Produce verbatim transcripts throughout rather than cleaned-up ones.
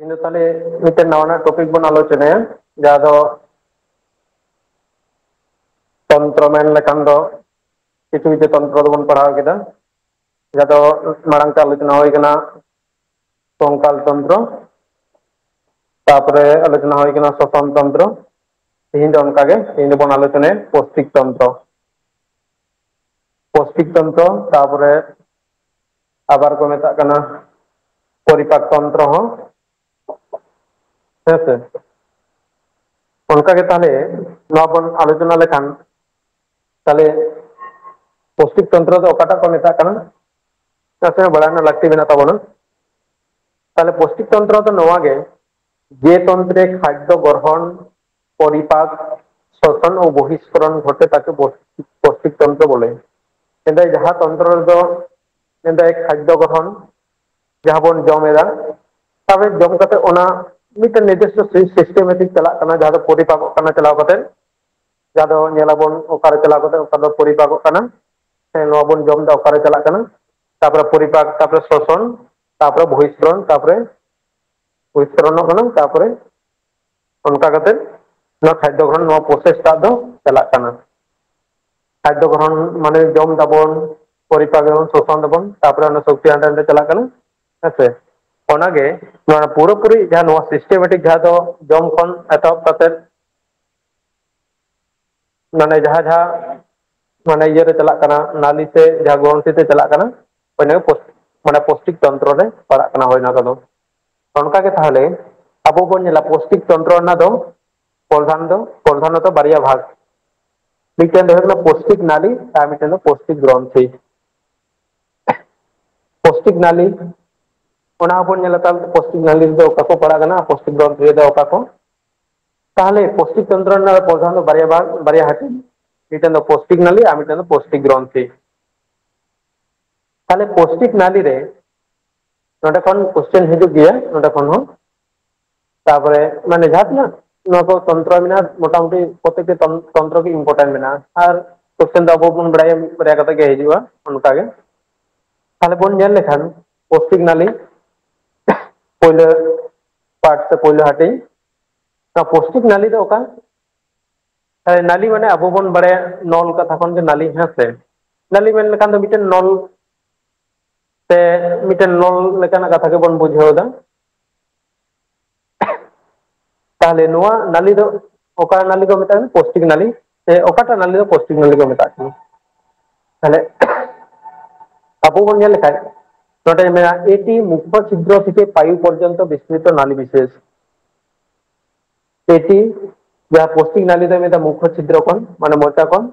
ᱤᱧ ᱫᱚ ᱛᱟᱦᱞᱮ ᱢᱤᱫᱴᱮᱱ ᱱᱟᱣᱟᱱᱟᱜ ᱴᱚᱯᱤᱠ ᱵᱚᱱ ᱟᱞᱳᱪᱚᱱᱟᱭᱟ, ᱡᱟᱦᱟᱸ ᱫᱚ ᱛᱚᱱᱛᱨᱚ ᱢᱮᱱ ᱞᱮᱠᱷᱟᱱ ᱫᱚ ᱠᱤᱪᱷᱩ ᱠᱤᱪᱷᱩ ᱛᱚᱱᱛᱨᱚ ᱫᱚᱵᱚᱱ ᱯᱟᱲᱦᱟᱣ ᱠᱮᱫᱟ, ᱡᱟᱦᱟᱸ ᱫᱚ ᱢᱟᱲᱟᱝ ᱛᱮ ᱟᱞᱳᱪᱚᱱᱟ ᱦᱩᱭ ᱠᱟᱱᱟ ᱠᱚᱝᱠᱟᱞ ᱛᱚᱱᱛᱨᱚ, ᱛᱟᱯᱚᱨᱮ ᱟᱞᱳᱪᱚᱱᱟ ᱦᱩᱭ ᱠᱟᱱᱟ ᱥᱚᱥᱚᱱ ᱛᱚᱱᱛᱨᱚ᱾ ᱛᱮᱦᱮᱧ ᱫᱚ ᱚᱱᱠᱟ ᱜᱮ, ᱛᱮᱦᱮᱧ ᱫᱚᱵᱚᱱ ᱟᱞᱳᱪᱚᱱᱟᱭᱟ ᱯᱳᱥᱴᱤᱠ ᱛᱚᱱᱛᱨᱚ᱾ ᱯᱳᱥᱴᱤᱠ ᱛᱚᱱᱛᱨᱚ, ᱛᱟᱯᱚᱨᱮ ᱟᱵᱟᱨ ᱠᱚ ᱢᱮᱛᱟᱜ ᱠᱟᱱᱟ ᱯᱚᱨᱤᱯᱟᱠ ᱛᱚᱱᱛᱨᱚ ᱦᱚᱸ᱾ ᱦᱮᱸ ᱥᱮ? ᱚᱱᱠᱟ ᱜᱮ ᱛᱟᱦᱞᱮ ᱱᱚᱣᱟ ᱵᱚᱱ ᱟᱞᱳᱪᱚᱱᱟ ᱞᱮᱠᱷᱟᱱ, ᱛᱟᱦᱞᱮ ᱯᱳᱥᱴᱤᱠ ᱛᱚᱱᱛᱨᱚ ᱫᱚ ᱚᱠᱟᱴᱟᱜ ᱠᱚ ᱢᱮᱛᱟᱜ ᱠᱟᱱᱟ, ᱱᱟᱥᱮᱱᱟᱜ ᱵᱟᱲᱟᱭ ᱨᱮᱱᱟᱜ ᱞᱟᱹᱠᱛᱤ ᱢᱮᱱᱟᱜ ᱛᱟᱵᱚᱱᱟ᱾ ᱛᱟᱦᱞᱮ ᱯᱳᱥᱴᱤᱠ ᱛᱚᱱᱛᱨᱚ ᱫᱚ ᱱᱚᱣᱟ ᱜᱮ, ᱡᱮ ᱛᱚᱱᱛᱨᱮ ᱠᱷᱟᱫᱽᱫᱚ ᱜᱨᱚᱦᱚᱱ, ᱯᱚᱨᱤᱯᱟᱠ, ᱥᱳᱥᱚᱱ ᱳ ᱵᱚᱦᱤᱥᱠᱚᱨᱚᱱ ᱜᱷᱚᱴᱮ, ᱛᱟᱠᱮ ᱯᱳᱥ-, ᱯᱳᱥᱴᱤᱠ ᱛᱚᱱᱛᱨᱚ ᱵᱚᱞᱮ᱾ ᱢᱮᱱᱫᱟᱭ ᱡᱟᱦᱟᱸ ᱛᱚᱱᱛᱨᱚ ᱨᱮᱫᱚ, ᱢᱮᱱᱫᱟᱭ ᱠᱷᱟᱫᱽᱫᱚ ᱜᱨᱚᱦᱚᱱ, ᱡᱟᱦᱟᱸ ᱵᱚᱱ ᱡᱚᱢ ᱮᱫᱟ, ᱛᱟᱨᱯᱚᱨᱮ ᱡᱚᱢ ᱠᱟᱛᱮ ᱚᱱᱟ ᱢᱤᱫᱴᱮᱱ ᱱᱤᱨᱫᱤᱥᱴᱚ ᱥᱤ-, ᱥᱤᱥᱴᱮᱢᱮᱴᱤᱠ ᱪᱟᱞᱟᱜ ᱠᱟᱱᱟ, ᱡᱟᱦᱟᱸ ᱫᱚ ᱯᱚᱨᱤᱯᱟᱠᱚᱜ ᱠᱟᱱᱟ ᱪᱟᱞᱟᱣ ᱠᱟᱛᱮ, ᱡᱟᱦᱟᱸ ᱫᱚ ᱧᱮᱞᱟᱵᱚᱱ ᱚᱠᱟᱨᱮ ᱪᱟᱞᱟᱣ ᱠᱟᱛᱮ ᱚᱠᱟ ᱫᱚ ᱯᱚᱨᱤᱯᱟᱠᱚᱜ ᱠᱟᱱᱟ, ᱥᱮ ᱱᱚᱣᱟ ᱵᱚᱱ ᱡᱚᱢ ᱮᱫᱟ ᱚᱠᱟᱨᱮ ᱪᱟᱞᱟᱜ ᱠᱟᱱᱟ, ᱛᱟᱨᱯᱚᱨᱮ ᱯᱚᱨᱤᱯᱟᱠ, ᱛᱟᱨᱯᱚᱨᱮ ᱥᱳᱥᱚᱱ, ᱛᱟᱨᱯᱚᱨᱮ ᱵᱚᱦᱤᱥᱠᱨᱚᱱ, ᱛᱟᱨᱯᱚᱨᱮ ᱵᱚᱦᱤᱥᱠᱨᱚᱱᱚᱜ ᱠᱟᱱᱟ, ᱛᱟᱨᱯᱚᱨᱮ ᱚᱱᱠᱟ ᱠᱟᱛᱮ ᱱᱚᱣᱟ ᱠᱷᱟᱫᱽᱫᱚ ᱜᱨᱚᱦᱚᱱ, ᱱᱚᱣᱟ ᱯᱨᱚᱥᱮᱥ ᱴᱟᱜ ᱫᱚ ᱪᱟᱞᱟᱜ ᱠᱟᱱᱟ᱾ ᱠᱷᱟᱫᱽᱫᱚ ᱜᱨᱚᱦᱚᱱ ᱢᱟᱱᱮ ᱡᱚᱢ ᱫᱟᱵᱚᱱ, ᱯᱚᱨᱤᱯᱟᱠ ᱫᱟᱵᱚᱱ, ᱥᱳᱥᱚᱱ ᱫᱟᱵᱚᱱ, ᱛᱟᱨᱯᱚᱨᱮ ᱚᱱᱟ ᱥᱚᱠᱛᱤ ᱦᱟᱸᱰᱮ ᱱᱟᱰᱮ ᱪᱟᱞᱟᱜ ᱠᱟᱱᱟ, ᱦᱮᱸ ᱥᱮ? ᱚᱱᱟᱜᱮ ᱱᱚᱣᱟ ᱯᱩᱨᱟᱹᱯᱩᱨᱤ ᱡᱟᱦᱟᱸ ᱱᱚᱣᱟ ᱥᱤᱥᱴᱮᱢᱮᱴᱤᱠ, ᱡᱟᱦᱟᱸ ᱫᱚ ᱡᱚᱢ ᱠᱷᱚᱱ ᱮᱛᱚᱦᱚᱵ ᱠᱟᱛᱮ ᱢᱟᱱᱮ ᱡᱟᱦᱟᱸ ᱡᱟᱦᱟᱸ ᱢᱟᱱᱮ ᱤᱭᱟᱹ ᱨᱮ ᱪᱟᱞᱟᱜ ᱠᱟᱱᱟ, ᱱᱟᱞᱤ ᱥᱮ ᱡᱟᱦᱟᱸ ᱜᱨᱚᱱᱛᱷᱤ ᱛᱮ ᱪᱟᱞᱟᱜ ᱠᱟᱱᱟ, ᱚᱱᱟ ᱜᱮ ᱯᱳᱥ-, ᱢᱟᱱᱮ ᱯᱳᱥᱴᱤᱠ ᱛᱚᱱᱛᱨᱚ ᱨᱮ ᱯᱟᱲᱟᱜ ᱠᱟᱱᱟ, ᱦᱳᱭ ᱚᱱᱟ ᱠᱚᱫᱚ᱾ ᱚᱱᱠᱟ ᱜᱮ ᱛᱟᱦᱚᱞᱮ ᱟᱵᱚ ᱵᱚᱱ ᱧᱮᱞᱟ ᱯᱳᱥᱴᱤᱠ ᱛᱚᱱᱛᱨᱚ ᱨᱮᱱᱟᱜ ᱫᱚ ᱯᱨᱚᱫᱷᱟᱱ ᱫᱚ, ᱯᱨᱚᱫᱷᱟᱱᱚᱛᱚ ᱵᱟᱨᱭᱟ ᱵᱷᱟᱜᱽ, ᱢᱤᱫᱴᱮᱱ ᱫᱚ ᱦᱩᱭᱩᱜ ᱠᱟᱱᱟ ᱯᱳᱥᱴᱤᱠ ᱱᱟᱞᱤ ᱟᱨ ᱢᱤᱫᱴᱮᱱ ᱫᱚ ᱯᱳᱥᱴᱤᱠ ᱜᱨᱚᱱᱛᱷᱤ᱾ ᱯᱳᱥᱴᱤᱠ ᱱᱟᱞᱤ, ᱚᱱᱟ ᱦᱚᱸᱵᱚᱱ ᱧᱮᱞᱟ ᱛᱟᱦᱚᱞᱮ ᱯᱳᱥᱴᱤᱠ ᱱᱟᱞᱤ ᱨᱮᱫᱚ ᱚᱠᱟ ᱠᱚ ᱯᱟᱲᱟᱜ ᱠᱟᱱᱟ, ᱯᱳᱥᱴᱤᱠ ᱜᱨᱚᱱᱛᱷᱤ ᱨᱮᱫᱚ ᱚᱠᱟ ᱠᱚ᱾ ᱛᱟᱦᱚᱞᱮ ᱯᱳᱥᱴᱤᱠ ᱛᱚᱱᱛᱨᱚ ᱨᱮᱱᱟᱜ ᱯᱨᱚᱫᱷᱟᱱ ᱫᱚ ᱵᱟᱨᱭᱟ ᱵᱷᱟᱜᱽ, ᱵᱟᱨᱭᱟ ᱦᱟᱹᱴᱤᱧ, ᱢᱤᱫᱴᱮᱱ ᱫᱚ ᱯᱳᱥᱴᱤᱠ ᱱᱟᱞᱤ ᱟᱨ ᱢᱤᱫᱴᱮᱱ ᱫᱚ ᱯᱳᱥᱴᱤᱠ ᱜᱨᱚᱱᱛᱷᱤ᱾ ᱛᱟᱦᱞᱮ ᱯᱳᱥᱴᱤᱠ ᱱᱟᱞᱤ ᱨᱮ ᱱᱚᱸᱰᱮ ᱠᱷᱚᱱ ᱠᱚᱥᱪᱮᱱ ᱦᱤᱡᱩᱜ ᱜᱮᱭᱟ, ᱱᱚᱸᱰᱮ ᱠᱷᱚᱱ ᱦᱚᱸ᱾ ᱛᱟᱨᱯᱚᱨᱮ ᱢᱟᱱᱮ ᱡᱟᱦᱟᱸ ᱛᱤᱱᱟᱹᱜ ᱱᱚᱣᱟ ᱠᱚ ᱛᱚᱱᱛᱨᱚ ᱢᱮᱱᱟᱜᱼᱟ, ᱢᱚᱴᱟᱢᱩᱴᱤ ᱯᱨᱚᱛᱮᱠᱴᱤ ᱛᱚᱱ-, ᱛᱚᱱᱛᱨᱚ ᱜᱮ ᱤᱢᱯᱚᱨᱴᱮᱱᱴ ᱢᱮᱱᱟᱜᱼᱟ᱾ ᱟᱨ ᱠᱚᱥᱪᱮᱱ ᱫᱚ ᱟᱵᱚ ᱵᱚᱱ ᱵᱟᱲᱟᱭᱟ ᱢᱤᱫ ᱵᱟᱨᱭᱟ ᱠᱟᱛᱮ ᱜᱮ ᱦᱤᱡᱩᱜᱼᱟ ᱚᱱᱠᱟ ᱜᱮ᱾ ᱛᱟᱦᱞᱮ ᱵᱚᱱ ᱧᱮᱞ ᱞᱮᱠᱷᱟᱱ ᱯᱳᱥᱴᱤᱠ ᱱᱟᱞᱤ ᱯᱳᱭᱞᱳ ᱥᱮ ᱯᱳᱭᱞᱳ ᱦᱟᱹᱴᱤᱧ᱾ ᱱᱚᱣᱟ ᱯᱳᱥᱴᱤᱠ ᱱᱟᱞᱤ ᱫᱚ ᱚᱠᱟ? ᱛᱟᱦᱞᱮ ᱱᱟᱞᱤ ᱢᱟᱱᱮ ᱟᱵᱚ ᱵᱚᱱ ᱵᱟᱲᱟᱭᱟ ᱱᱚᱞ ᱠᱟᱛᱷᱟ ᱠᱷᱚᱱ ᱜᱮ ᱱᱟᱞᱤ, ᱦᱮᱸ ᱥᱮ? ᱱᱟᱞᱤ ᱢᱮᱱ ᱞᱮᱠᱷᱟᱱ ᱫᱚ ᱢᱤᱫᱴᱮᱱ ᱱᱚᱞ ᱥᱮ ᱢᱤᱫᱴᱮᱱ ᱱᱚᱞ ᱞᱮᱠᱟᱱᱟᱜ ᱠᱟᱛᱷᱟ ᱜᱮᱵᱚᱱ ᱵᱩᱡᱷᱟᱹᱣ ᱮᱫᱟ᱾ ᱛᱟᱦᱞᱮ ᱱᱚᱣᱟ ᱱᱟᱞᱤ ᱫᱚ ᱚᱠᱟ ᱱᱟᱞᱤ ᱠᱚ ᱢᱮᱛᱟᱜ ᱠᱟᱱᱟ? ᱯᱳᱥᱴᱤᱠ ᱱᱟᱞᱤ᱾ ᱥᱮ ᱚᱠᱟᱴᱟᱜ ᱱᱟᱞᱤ ᱫᱚ ᱯᱳᱥᱴᱤᱠ ᱱᱟᱞᱤ ᱠᱚ ᱢᱮᱛᱟᱜ ᱠᱟᱱᱟ? ᱛᱟᱦᱞᱮ ᱟᱵᱚ ᱵᱚᱱ ᱧᱮᱞ ᱞᱮᱠᱷᱟᱱ ᱱᱚᱰᱮ ᱢᱮᱱᱟᱜᱼᱟ, ᱮᱴᱤ ᱢᱩᱠᱷᱚ ᱪᱷᱤᱫᱨᱚ ᱛᱷᱮᱠᱮ ᱯᱟᱭᱩ ᱯᱚᱨᱡᱚᱱᱛᱚ ᱵᱤᱥᱛᱨᱤᱛᱚ ᱱᱟᱞᱤ ᱵᱤᱥᱮᱥ᱾ ᱮᱴᱤ ᱡᱟᱦᱟᱸ ᱯᱳᱥᱴᱤᱠ ᱱᱟᱞᱤ ᱫᱚ ᱢᱮᱛᱟᱜᱼᱟ ᱢᱩᱠᱷᱚ ᱪᱷᱤᱫᱨᱚ ᱠᱷᱚᱱ, ᱢᱟᱱᱮ ᱢᱚᱪᱟ ᱠᱷᱚᱱ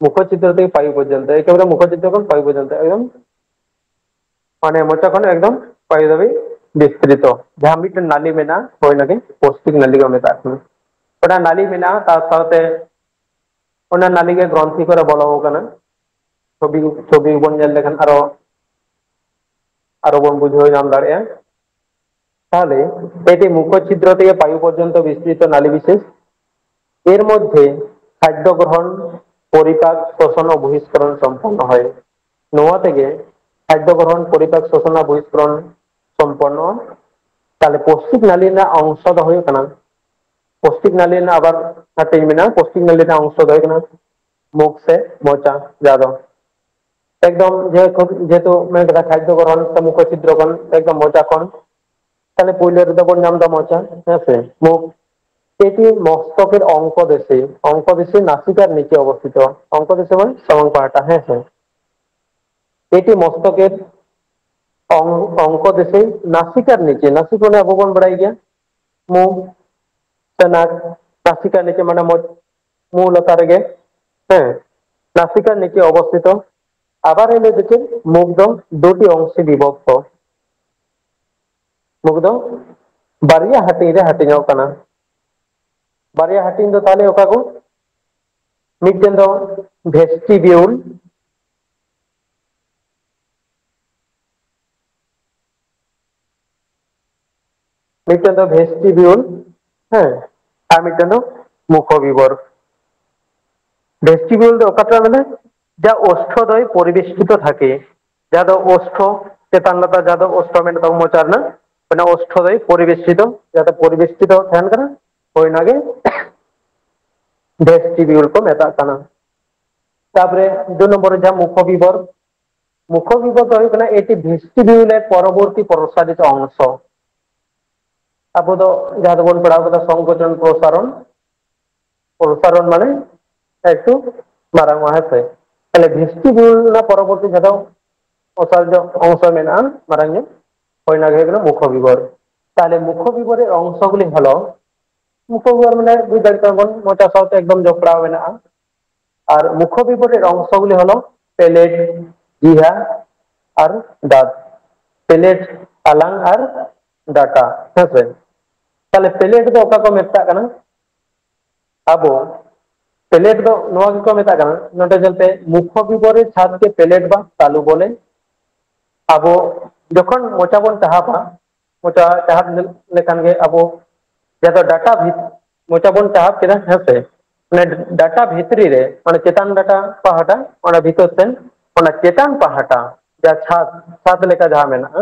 ᱢᱩᱠᱷᱚ ᱪᱷᱤᱫᱨᱚ ᱛᱷᱮᱠᱮ ᱯᱟᱭᱩ ᱯᱚᱨᱡᱚᱱᱛᱚ, ᱮᱠᱮᱵᱟᱨᱮ ᱢᱩᱠᱷᱚ ᱪᱷᱤᱫᱨᱚ ᱠᱷᱚᱱ ᱯᱟᱭᱩ ᱯᱚᱨᱡᱚᱱᱛᱚ ᱮᱠᱫᱚᱢ ᱢᱟᱱᱮ ᱢᱚᱪᱟ ᱠᱷᱚᱱ ᱮᱠᱫᱚᱢ ᱯᱟᱭᱩ ᱫᱷᱟᱹᱵᱤᱡ ᱵᱤᱥᱛᱨᱤᱛᱚ ᱡᱟᱦᱟᱸ ᱢᱤᱫᱴᱮᱱ ᱱᱟᱞᱤ ᱢᱮᱱᱟᱜᱼᱟ, ᱦᱳᱭ ᱚᱱᱟᱜᱮ ᱯᱳᱥᱴᱤᱠ ᱱᱟᱞᱤ ᱠᱚ ᱢᱮᱛᱟᱜ ᱠᱟᱱᱟ᱾ ᱚᱱᱟ ᱱᱟᱞᱤ ᱢᱮᱱᱟᱜᱼᱟ, ᱛᱟᱨ ᱥᱟᱶᱛᱮ ᱚᱱᱟ ᱱᱟᱞᱤ ᱜᱮ ᱜᱨᱚᱱᱛᱷᱤ ᱠᱚᱨᱮ ᱵᱚᱞᱚ ᱟᱠᱟᱱᱟ᱾ ᱪᱷᱚᱵᱤ, ᱪᱷᱚᱵᱤ ᱵᱚᱱ ᱧᱮᱞ ᱞᱮᱠᱷᱟᱱ ᱟᱨᱚ, ᱟᱨᱚ ᱵᱚᱱ ᱵᱩᱡᱷᱟᱹᱣ ᱧᱟᱢ ᱫᱟᱲᱮᱭᱟᱜᱼᱟ᱾ ᱛᱟᱦᱚᱞᱮ ᱮᱴᱤ ᱢᱩᱠᱷᱚ ᱪᱷᱤᱫᱨᱚ ᱛᱮᱜᱮ ᱯᱟᱭᱩ ᱯᱚᱨᱡᱚᱱᱛᱚ ᱵᱤᱥᱛᱨᱤᱛᱚ ᱱᱟᱞᱤ ᱵᱤᱥᱮᱥ, ᱮᱨ ᱢᱚᱫᱽᱫᱷᱮ ᱠᱷᱟᱫᱽᱫᱚ ᱜᱨᱚᱦᱚᱱ, ᱯᱚᱨᱤᱯᱟᱠ, ᱥᱳᱥᱚᱱ ও বহিষ্করণ সম্পন্ন হয়। ᱱᱚᱣᱟ ᱛᱮᱜᱮ ᱠᱷᱟᱫᱽᱫᱚ ᱜᱨᱚᱦᱚᱱ, ᱯᱚᱨᱤᱯᱟᱠ, ᱥᱳᱥᱚᱱ ᱟᱨ বহিষ্করণ ᱥᱚᱢᱯᱚᱱᱱᱚ᱾ ᱛᱟᱦᱞᱮ ᱯᱳᱥᱴᱤᱠ ᱱᱟᱞᱤ ᱨᱮᱱᱟᱜ ᱚᱝᱥᱚ ᱫᱚ ᱦᱩᱭᱩᱜ ᱠᱟᱱᱟ, ᱯᱳᱥᱴᱤᱠ ᱱᱟᱞᱤ ᱨᱮᱱᱟᱜ ᱟᱵᱟᱨ ᱦᱟᱹᱴᱤᱧ ᱢᱮᱱᱟᱜᱼᱟ᱾ ᱯᱳᱥᱴᱤᱠ ᱱᱟᱞᱤ ᱨᱮᱱᱟᱜ ᱚᱝᱥᱚ ᱫᱚ ᱦᱩᱭᱩᱜ ᱠᱟᱱᱟ ᱢᱩᱠᱷ ᱥᱮ ᱢᱚᱪᱟ, ᱡᱟᱦᱟᱸ ᱫᱚ ᱮᱠᱫᱚᱢ ᱡᱮᱦᱮᱛᱩ, ᱡᱮᱦᱮᱛᱩ ᱢᱮᱱ ᱠᱮᱫᱟ ᱠᱷᱟᱫᱽᱫᱚ ᱜᱨᱚᱦᱚᱱ ᱥᱮ ᱢᱩᱠᱷᱚ ᱪᱷᱤᱫᱨᱚ ᱠᱷᱚᱱ ᱮᱠᱫᱚᱢ ᱢᱚᱪᱟ ᱠᱷᱚᱱ, ᱛᱟᱦᱞᱮ ᱯᱳᱭᱞᱳ ᱨᱮᱫᱚ ᱵᱚᱱ ᱧᱟᱢ ᱮᱫᱟ ᱢᱚᱪᱟ, ᱦᱮᱸ ᱥᱮ, মুখ। এটি মস্তকের অঙ্কদেশে, অঙ্কদেশে নাসিকার নিচে অবস্থিত। অঙ্কদেশে মানে সমান পাহাটা, হ্যাঁ স্যার। এটি মস্তকের অং-, অঙ্কদেশে নাসিকার নিচে, নাসিক মানে ᱟᱵᱚ ᱵᱚᱱ ᱵᱟᱲᱟᱭ ᱜᱮᱭᱟ, ᱢᱩ ᱥᱮ ᱱᱟᱠ, ᱱᱟᱥᱤᱠᱟ ᱱᱤᱪᱮ ᱢᱟᱱᱮ ᱢᱚᱪ-, ᱢᱩ ᱞᱟᱛᱟᱨ ᱨᱮᱜᱮ, ᱦᱮᱸ, ᱱᱟᱥᱤᱠᱟ ᱱᱤᱪᱮ ᱚᱵᱚᱥᱛᱷᱤᱛᱚ᱾ ᱟᱵᱟᱨ ᱮ ᱞᱟᱹᱭ ᱫᱚ ᱪᱮᱫ? মুখ ᱫᱚ ᱫᱩᱴᱤ ᱚᱝᱥᱮ ᱵᱤᱵᱷᱚᱠᱛᱚ᱾ ᱢᱩᱠᱷ ᱫᱚ ᱵᱟᱨᱭᱟ ᱦᱟᱹᱴᱤᱧ ᱨᱮ ᱦᱟᱹᱴᱤᱧᱚᱜ ᱠᱟᱱᱟ᱾ ᱵᱟᱨᱭᱟ ᱦᱟᱹᱴᱤᱧ ᱫᱚ ᱛᱟᱦᱚᱞᱮ ᱚᱠᱟ ᱠᱚ? ᱢᱤᱫᱴᱮᱱ ᱫᱚ ᱵᱷᱮᱥᱴᱤᱵᱤᱭᱩᱞ, ᱢᱤᱫᱴᱮᱱ ᱫᱚ ᱵᱷᱮᱥᱴᱤᱵᱤᱭᱩᱞ, ᱦᱮᱸ, ᱟᱨ ᱢᱤᱫᱴᱮᱱ ᱫᱚ ᱢᱩᱠᱷᱚ ᱵᱤᱵᱚᱨ᱾ ᱵᱷᱮᱥᱴᱤᱵᱤᱭᱩᱞ ᱫᱚ ᱚᱠᱟᱴᱟᱜ ᱢᱮᱱᱟ? ᱡᱟ ᱳষ্ঠ ᱫᱚᱭ ᱯᱚᱨᱤᱵᱮᱥᱴᱤᱛᱚ ᱛᱷᱟᱠᱮ, ᱡᱟᱦᱟᱸ ᱫᱚ ᱳষ্ঠ ᱪᱮᱛᱟᱱ ᱞᱟᱛᱟᱨ, ᱡᱟᱦᱟᱸ ᱫᱚ ᱳষ্ঠ ᱢᱮᱱ ᱛᱟᱵᱚ ᱢᱚᱪᱟ ᱨᱮᱱᱟᱜ, ᱢᱟᱱᱮ ᱚᱥᱴᱷᱚᱫᱚᱭ ᱯᱚᱨᱤᱵᱮᱥᱴᱤᱛᱚ, ᱡᱟᱦᱟᱸ ᱫᱚ ᱯᱚᱨᱤᱵᱮᱥᱴᱤᱛᱚ ᱛᱟᱦᱮᱱ ᱠᱟᱱᱟ, ᱦᱳᱭ ᱚᱱᱟᱜᱮ ᱵᱷᱮᱥᱴᱤᱵᱤᱭᱩᱞ ᱠᱚ ᱢᱮᱛᱟᱜ ᱠᱟᱱᱟ᱾ ᱛᱟᱯᱚᱨᱮ ᱫᱩ ᱱᱚᱢᱵᱚᱨ ᱨᱮ ᱡᱟᱦᱟᱸ ᱢᱩᱠᱷᱚ ᱵᱤᱵᱚᱨ, ᱢᱩᱠᱷᱚ ᱵᱤᱵᱚᱨ ᱫᱚ ᱦᱩᱭᱩᱜ ᱠᱟᱱᱟ ᱮᱴᱤ ᱵᱷᱮᱥᱴᱤᱵᱤᱭᱩᱞᱮ ᱯᱚᱨᱚᱵᱚᱨᱛᱤ ᱯᱨᱚᱥᱟᱨᱤᱛ ᱚᱝᱥᱚ᱾ ᱟᱵᱚ ᱫᱚ ᱡᱟᱦᱟᱸ ᱫᱚᱵᱚᱱ ᱯᱟᱲᱦᱟᱣ ᱠᱟᱫᱟ ᱥᱚᱝᱠᱳᱪᱚᱱ ᱯᱨᱚᱥᱟᱨᱚᱱ, ᱯᱨᱚᱥᱟᱨᱚᱱ ᱢᱟᱱᱮ ᱮᱠᱴᱩ ᱢᱟᱨᱟᱝ ᱚᱜᱼᱟ, ᱦᱮᱸ ᱥᱮ? ᱛᱟᱦᱞᱮ ᱵᱷᱮᱥᱴᱤᱵᱤᱭᱩᱞ ᱨᱮᱱᱟᱜ ᱯᱚᱨᱚᱵᱚᱨᱛᱤ ᱡᱟᱦᱟᱸ ᱫᱚ ᱚᱥᱟᱨ ᱧᱚᱜ ᱚᱝᱥᱚ ᱢᱮᱱᱟᱜᱼᱟ, ᱢᱟᱨᱟᱝ ᱧᱚᱜ, ᱦᱳᱭ ᱚᱱᱟ ᱜᱮ ᱦᱩᱭᱩᱜ ᱠᱟᱱᱟ ᱢᱩᱠᱷᱚ ᱵᱤᱵᱚᱨ᱾ ᱛᱟᱦᱞᱮ ᱢᱩᱠᱷᱚ ᱵᱤᱵᱚᱨᱮᱨ ᱚᱝᱥᱚ ᱜᱩᱞᱤ ᱦᱚᱞᱚ, ᱢᱩᱠᱷᱚ ᱵᱤᱵᱚᱨ ᱢᱟᱱᱮ ᱵᱩᱡᱽ ᱫᱟᱲᱮᱭᱟᱜ ᱠᱟᱱᱟ ᱵᱚᱱ ᱢᱚᱪᱟ ᱥᱟᱶᱛᱮ ᱮᱠᱫᱚᱢ ᱡᱚᱯᱲᱟᱣ ᱢᱮᱱᱟᱜᱼᱟ᱾ ᱟᱨ ᱢᱩᱠᱷᱚ ᱵᱤᱵᱚᱨᱮᱨ ᱚᱝᱥᱚ ᱜᱩᱞᱤ ᱦᱚᱞᱚ ᱯᱮᱞᱮᱴ, ᱡᱤᱦᱟ ᱟᱨ ᱫᱟᱸᱛ᱾ ᱯᱮᱞᱮᱴ, ᱟᱞᱟᱝ ᱟᱨ ᱰᱟᱴᱟ, ᱦᱮᱸ ᱥᱮ? ᱛᱟᱦᱞᱮ ᱯᱮᱞᱮᱴ ᱫᱚ ᱚᱠᱟ ᱠᱚ ᱢᱮᱛᱟᱜ ᱠᱟᱱᱟ? ᱟᱵᱚ ᱯᱮᱞᱮᱴ ᱫᱚ ᱱᱚᱣᱟ ᱜᱮᱠᱚ ᱢᱮᱛᱟᱜ ᱠᱟᱱᱟ, ᱱᱚᱰᱮ ᱧᱮᱞ ᱯᱮ, ᱢᱩᱠᱷᱚ ᱵᱤᱵᱚᱨᱮᱨ ᱪᱷᱟᱫᱽ ᱜᱮ ᱯᱮᱞᱮᱴ ᱵᱟ ᱛᱟᱞᱩ ᱵᱚᱞᱮ᱾ ᱟᱵᱚ ᱡᱚᱠᱷᱚᱱ ᱢᱚᱪᱟ ᱵᱚᱱ ᱪᱟᱦᱟᱯᱟ, ᱢᱚᱪᱟ ᱪᱟᱦᱟᱯ ᱞᱮᱠᱷᱟᱱ ᱜᱮ ᱟᱵᱚ ᱡᱟᱦᱟᱸ ᱫᱚ ᱰᱟᱴᱟ ᱵᱷᱤᱛ-, ᱢᱚᱪᱟ ᱵᱚᱱ ᱪᱟᱦᱟᱯ ᱠᱮᱫᱟ, ᱦᱮᱸ ᱥᱮ? ᱚᱱᱟ ᱰᱟᱴᱟ ᱵᱷᱤᱛᱨᱤ ᱨᱮ, ᱢᱟᱱᱮ ᱪᱮᱛᱟᱱ ᱰᱟᱴᱟ ᱯᱟᱦᱴᱟ, ᱚᱱᱟ ᱵᱷᱤᱛᱟᱹᱨ ᱥᱮᱱ, ᱚᱱᱟ ᱪᱮᱛᱟᱱ ᱯᱟᱦᱴᱟ ᱡᱟᱦᱟᱸ ᱪᱷᱟᱫᱽ, ᱪᱷᱟᱫᱽ ᱞᱮᱠᱟ ᱡᱟᱦᱟᱸ ᱢᱮᱱᱟᱜᱼᱟ,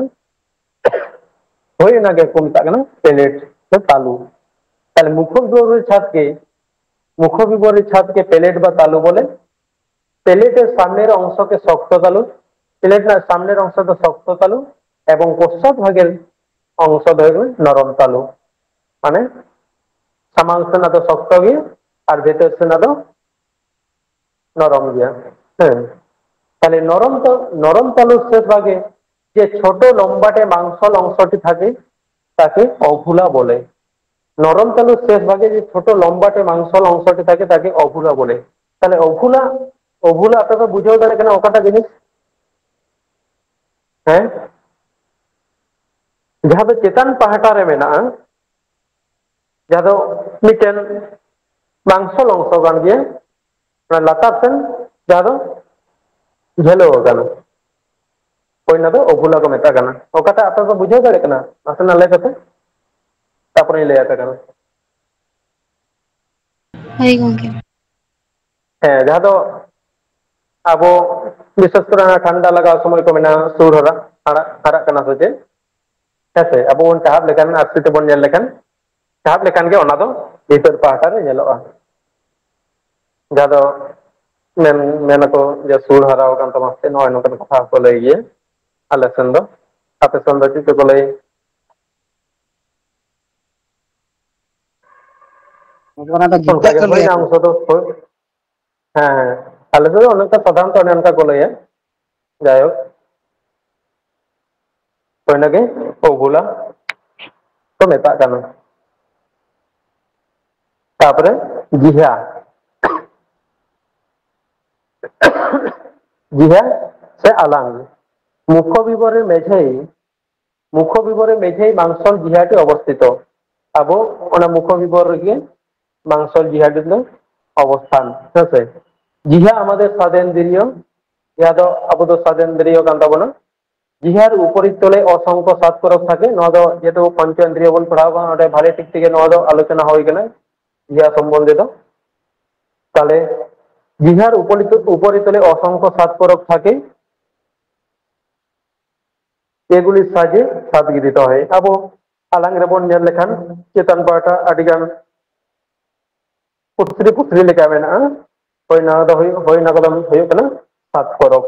ᱦᱳᱭ, ᱚᱱᱟ ᱜᱮ ᱠᱚ ᱢᱮᱛᱟᱜ ᱠᱟᱱᱟ ᱯᱮᱞᱮᱴ ᱥᱮ ᱛᱟᱞᱩ᱾ ᱛᱟᱦᱞᱮ ᱢᱩᱠᱷᱚ ᱵᱤᱵᱚᱨᱮᱨ ᱪᱷᱟᱫᱽ ᱜᱮ, ᱢᱩᱠᱷᱚ ᱵᱤᱵᱚᱨᱮᱨ ᱪᱷᱟᱫᱽ ᱜᱮ ᱯᱮᱞᱮᱴ ᱵᱟ ᱛᱟᱞᱩ ᱵᱚᱞᱮ᱾ ᱯᱮᱞᱮᱴ ᱮᱨ ᱥᱟᱢᱱᱮᱨ ᱚᱝᱥᱚ ᱜᱮ ᱥᱚᱠᱛᱚ ᱛᱟᱞᱩ, ᱯᱮᱞᱮᱴ ᱨᱮᱱᱟᱜ ᱥᱟᱢᱱᱮᱨ ᱚᱝᱥᱚ ᱫᱚ ᱥᱚᱠᱛᱚ ᱛᱟᱞᱩ ᱮᱵᱚᱝ ᱯᱚᱥᱪᱟᱛ ᱵᱷᱟᱜᱮᱨ ᱚᱝᱥᱚ ᱫᱚ ᱦᱩᱭᱩᱜ ᱠᱟᱱᱟ ᱱᱚᱨᱚᱢ ᱛᱟᱞᱩ᱾ ᱢᱟᱱᱮ ᱥᱟᱢᱟᱝ ᱥᱮᱱᱟᱜ ᱫᱚ ᱥᱚᱠᱛᱚ ᱜᱮ ᱟᱨ ᱵᱷᱤᱛᱟᱹᱨ ᱥᱮᱱᱟᱜ ᱫᱚ ᱱᱚᱨᱚᱢ ᱜᱮᱭᱟ᱾ ᱦᱮᱸ, ᱛᱟᱦᱞᱮ ᱱᱚᱨᱚᱢ ᱛᱟ-, ᱱᱚᱨᱚᱢ ᱛᱟᱞᱩ ᱥᱮᱥ ᱵᱷᱟᱜᱮ যে ছোট লম্বাটে মাংসল অংশটি থাকে তাকে অভুলা বলে। নরম তালুর শেষ ভাগে যে ছোট লম্বাটে মাংসল অংশটি থাকে তাকে অভুলা বলে। তাহলে অভুলা, অভুলা আপনারা বুঝেও দাঁড়িয়ে কেন ওকাটা জিনিস? হ্যাঁ, ᱡᱟᱦᱟᱸ ᱫᱚ ᱪᱮᱛᱟᱱ ᱯᱟᱦᱴᱟ ᱨᱮ ᱢᱮᱱᱟᱜᱼᱟ, ᱡᱟᱦᱟᱸ ᱫᱚ ᱢᱤᱫᱴᱮᱱ ᱢᱟᱝᱥᱚᱞ ᱚᱝᱥᱚ ᱠᱟᱱ ᱜᱮᱭᱟ, ᱚᱱᱟ ᱞᱟᱛᱟᱨ ᱥᱮᱱ ᱡᱟᱦᱟᱸ ᱫᱚ ᱡᱷᱟᱹᱞᱟᱹᱣ ᱟᱠᱟᱱᱟ, ᱦᱳᱭ, ᱚᱱᱟ ᱫᱚ ᱚᱵᱷᱩᱞᱟ ᱠᱚ ᱢᱮᱛᱟᱜ ᱠᱟᱱᱟ᱾ ᱚᱠᱟᱴᱟᱜ ᱟᱯᱮ ᱯᱮ ᱵᱩᱡᱷᱟᱹᱣ ᱫᱟᱲᱮᱭᱟᱜ ᱠᱟᱱᱟ? ᱱᱟᱥᱮᱱᱟᱜ ᱞᱟᱹᱭ ᱠᱟᱛᱮ ᱛᱟᱨᱯᱚᱨᱮᱧ ᱞᱟᱹᱭ ᱟᱯᱮ ᱠᱟᱱᱟ᱾ ᱦᱳᱭ ᱜᱚᱝᱠᱮ᱾ ᱦᱮᱸ, ᱡᱟᱦᱟᱸ ᱫᱚ ᱟᱵᱚ ᱵᱤᱥᱮᱥ ᱠᱚᱨᱮ ᱚᱱᱟ ᱴᱷᱟᱱᱰᱟ ᱞᱟᱜᱟᱣ ᱥᱚᱢᱚᱭ ᱠᱚ ᱢᱮᱱᱟ ᱥᱩᱨ ᱦᱟᱨᱟᱜ, ᱦᱟᱨᱟᱜ, ᱦᱟᱨᱟᱜ ᱠᱟᱱᱟ ᱥᱮ ᱪᱮᱫ? ᱦᱮᱸ ᱥᱮ? ᱟᱵᱚ ᱵᱚᱱ ᱪᱟᱦᱟᱵ ᱞᱮᱠᱷᱟᱱ, ᱟᱹᱨᱥᱤ ᱛᱮᱵᱚᱱ ᱧᱮᱞ ᱞᱮᱠᱷᱟᱱ, ᱪᱟᱦᱟᱵ ᱞᱮᱠᱷᱟᱱ ᱜᱮ ᱚᱱᱟ ᱫᱚ ᱵᱷᱤᱛᱟᱹᱨ ᱯᱟᱦᱴᱟ ᱨᱮ ᱧᱮᱞᱚᱜᱼᱟ᱾ ᱡᱟᱦᱟᱸ ᱫᱚ ᱢᱮᱱ, ᱢᱮᱱᱟᱠᱚ ᱡᱮ ᱥᱩᱲ ᱦᱟᱨᱟᱣ ᱟᱠᱟᱱ ᱛᱟᱢᱟ ᱥᱮ ᱱᱚᱜᱼᱚᱭ ᱱᱚᱝᱠᱟᱱ ᱠᱟᱛᱷᱟ ᱦᱚᱸᱠᱚ ᱞᱟᱹᱭ ᱜᱮᱭᱟ᱾ ᱟᱞᱮ ᱥᱮᱱ ᱫᱚ, ᱟᱯᱮ ᱥᱮᱱ ᱫᱚ ᱪᱮᱫ ᱪᱚᱠᱚ ᱞᱟᱹᱭ? ᱚᱱᱟ ᱫᱚ ᱚᱱᱠᱟ ᱜᱤᱫᱽᱨᱟᱹ ᱜᱮ ᱠᱚ ᱦᱩᱭᱱᱟ ᱞᱟᱹᱭᱟ᱾ ᱩᱱᱠᱩ ᱫᱚ, ᱦᱳᱭ᱾ ᱦᱮᱸ, ᱦᱮᱸ᱾ ᱟᱞᱮ ᱥᱮᱫ ᱫᱚ ᱚᱱᱮ ᱚᱱᱠᱟ ᱥᱟᱫᱷᱟᱨᱚᱱᱛᱚ ᱚᱱᱮ ᱚᱱᱠᱟ ᱠᱚ ᱞᱟᱹᱭᱟ᱾ ᱡᱟᱭᱦᱳᱠ, ᱦᱩᱭᱱᱟ ᱜᱮ ᱩᱵᱩᱞᱟ ᱠᱚ ᱢᱮᱛᱟᱜ ᱠᱟᱱᱟ᱾ ᱛᱟᱯᱚᱨᱮ ᱡᱤᱦᱟ, ᱡᱤᱦᱟ ᱥᱮ ᱟᱞᱟᱝ, ᱢᱩᱠᱷᱚ ᱵᱤᱵᱚᱨᱮ ᱢᱮᱡᱷᱮᱭ, ᱢᱩᱠᱷᱚ ᱵᱤᱵᱚᱨᱮ ᱢᱮᱡᱷᱮᱭ ᱢᱟᱝᱥᱚᱞ ᱡᱤᱦᱟᱴᱤ ᱚᱵᱚᱥᱛᱷᱤᱛᱚ᱾ ᱟᱵᱚ ᱚᱱᱟ ᱢᱩᱠᱷᱚ ᱵᱤᱵᱚᱨ ᱨᱮᱜᱮ ᱢᱟᱝᱥᱚᱞ ᱡᱤᱦᱟᱴᱤ ᱫᱚ ᱚᱵᱚᱥᱛᱷᱟᱱ, ᱦᱮᱸ ᱥᱮ? ᱡᱤᱦᱟ ᱟᱢᱟᱫᱮᱨ ᱥᱟᱫᱮᱱᱫᱨᱤᱭᱚ, ᱡᱟᱦᱟᱸ ᱫᱚ ᱟᱵᱚ ᱫᱚ ᱥᱟᱫᱮᱱᱫᱨᱤᱭᱚ ᱠᱟᱱ ᱛᱟᱵᱚᱱᱟ᱾ ᱡᱤᱦᱟᱨ ᱩᱯᱚᱨᱤᱛᱚᱞᱮ ᱚᱥᱚᱝᱠᱷᱚ ᱥᱟᱛ ᱯᱚᱨᱚᱠ ᱛᱷᱟᱠᱮ, ᱱᱚᱣᱟ ᱫᱚ ᱡᱮᱦᱮᱛᱩ ᱯᱚᱧᱪᱚ ᱤᱱᱫᱨᱤᱭᱚ ᱵᱚᱱ ᱯᱟᱲᱦᱟᱣ ᱠᱟᱱᱟ, ᱚᱸᱰᱮ ᱵᱷᱟᱞᱮ ᱴᱷᱤᱠ ᱛᱮᱜᱮ ᱱᱚᱣᱟ ᱫᱚ ᱟᱞᱳᱪᱚᱱᱟ ᱦᱩᱭ ᱠᱟᱱᱟ, ᱡᱤᱦᱟ ᱥᱚᱢᱵᱚᱱᱫᱷᱮ ᱫᱚ᱾ ᱛᱟᱦᱞᱮ ᱡᱤᱦᱟᱨ ᱩᱯᱚᱨᱤᱛᱚ-, ᱩᱯᱚᱨᱤᱛᱚᱞᱮ ᱚᱥᱚᱝᱠᱷᱚ ᱥᱟᱛ ᱯᱚᱨᱚᱠ ᱛᱷᱟᱠᱮ, ᱮᱜᱩᱞᱤ ᱥᱟᱡᱮ ᱥᱟᱛ ᱜᱤᱨᱤ ᱛᱚᱦᱮ᱾ ᱟᱵᱚ ᱟᱞᱟᱝ ᱨᱮᱵᱚᱱ ᱧᱮᱞ ᱞᱮᱠᱷᱟᱱ ᱪᱮᱛᱟᱱ ᱯᱟᱦᱴᱟ ᱟᱹᱰᱤ ᱜᱟᱱ ᱯᱩᱥᱨᱤ ᱯᱩᱥᱨᱤ ᱞᱮᱠᱟ ᱢᱮᱱᱟᱜᱼᱟ᱾ ᱦᱳᱭ, ᱱᱚᱣᱟ ᱫᱚ ᱦᱩᱭᱩᱜ, ᱦᱳᱭ, ᱚᱱᱟ ᱠᱚᱫᱚ ᱦᱩᱭᱩᱜ ᱠᱟᱱᱟ ᱥᱟᱛ ᱯᱚᱨᱚᱵᱽ᱾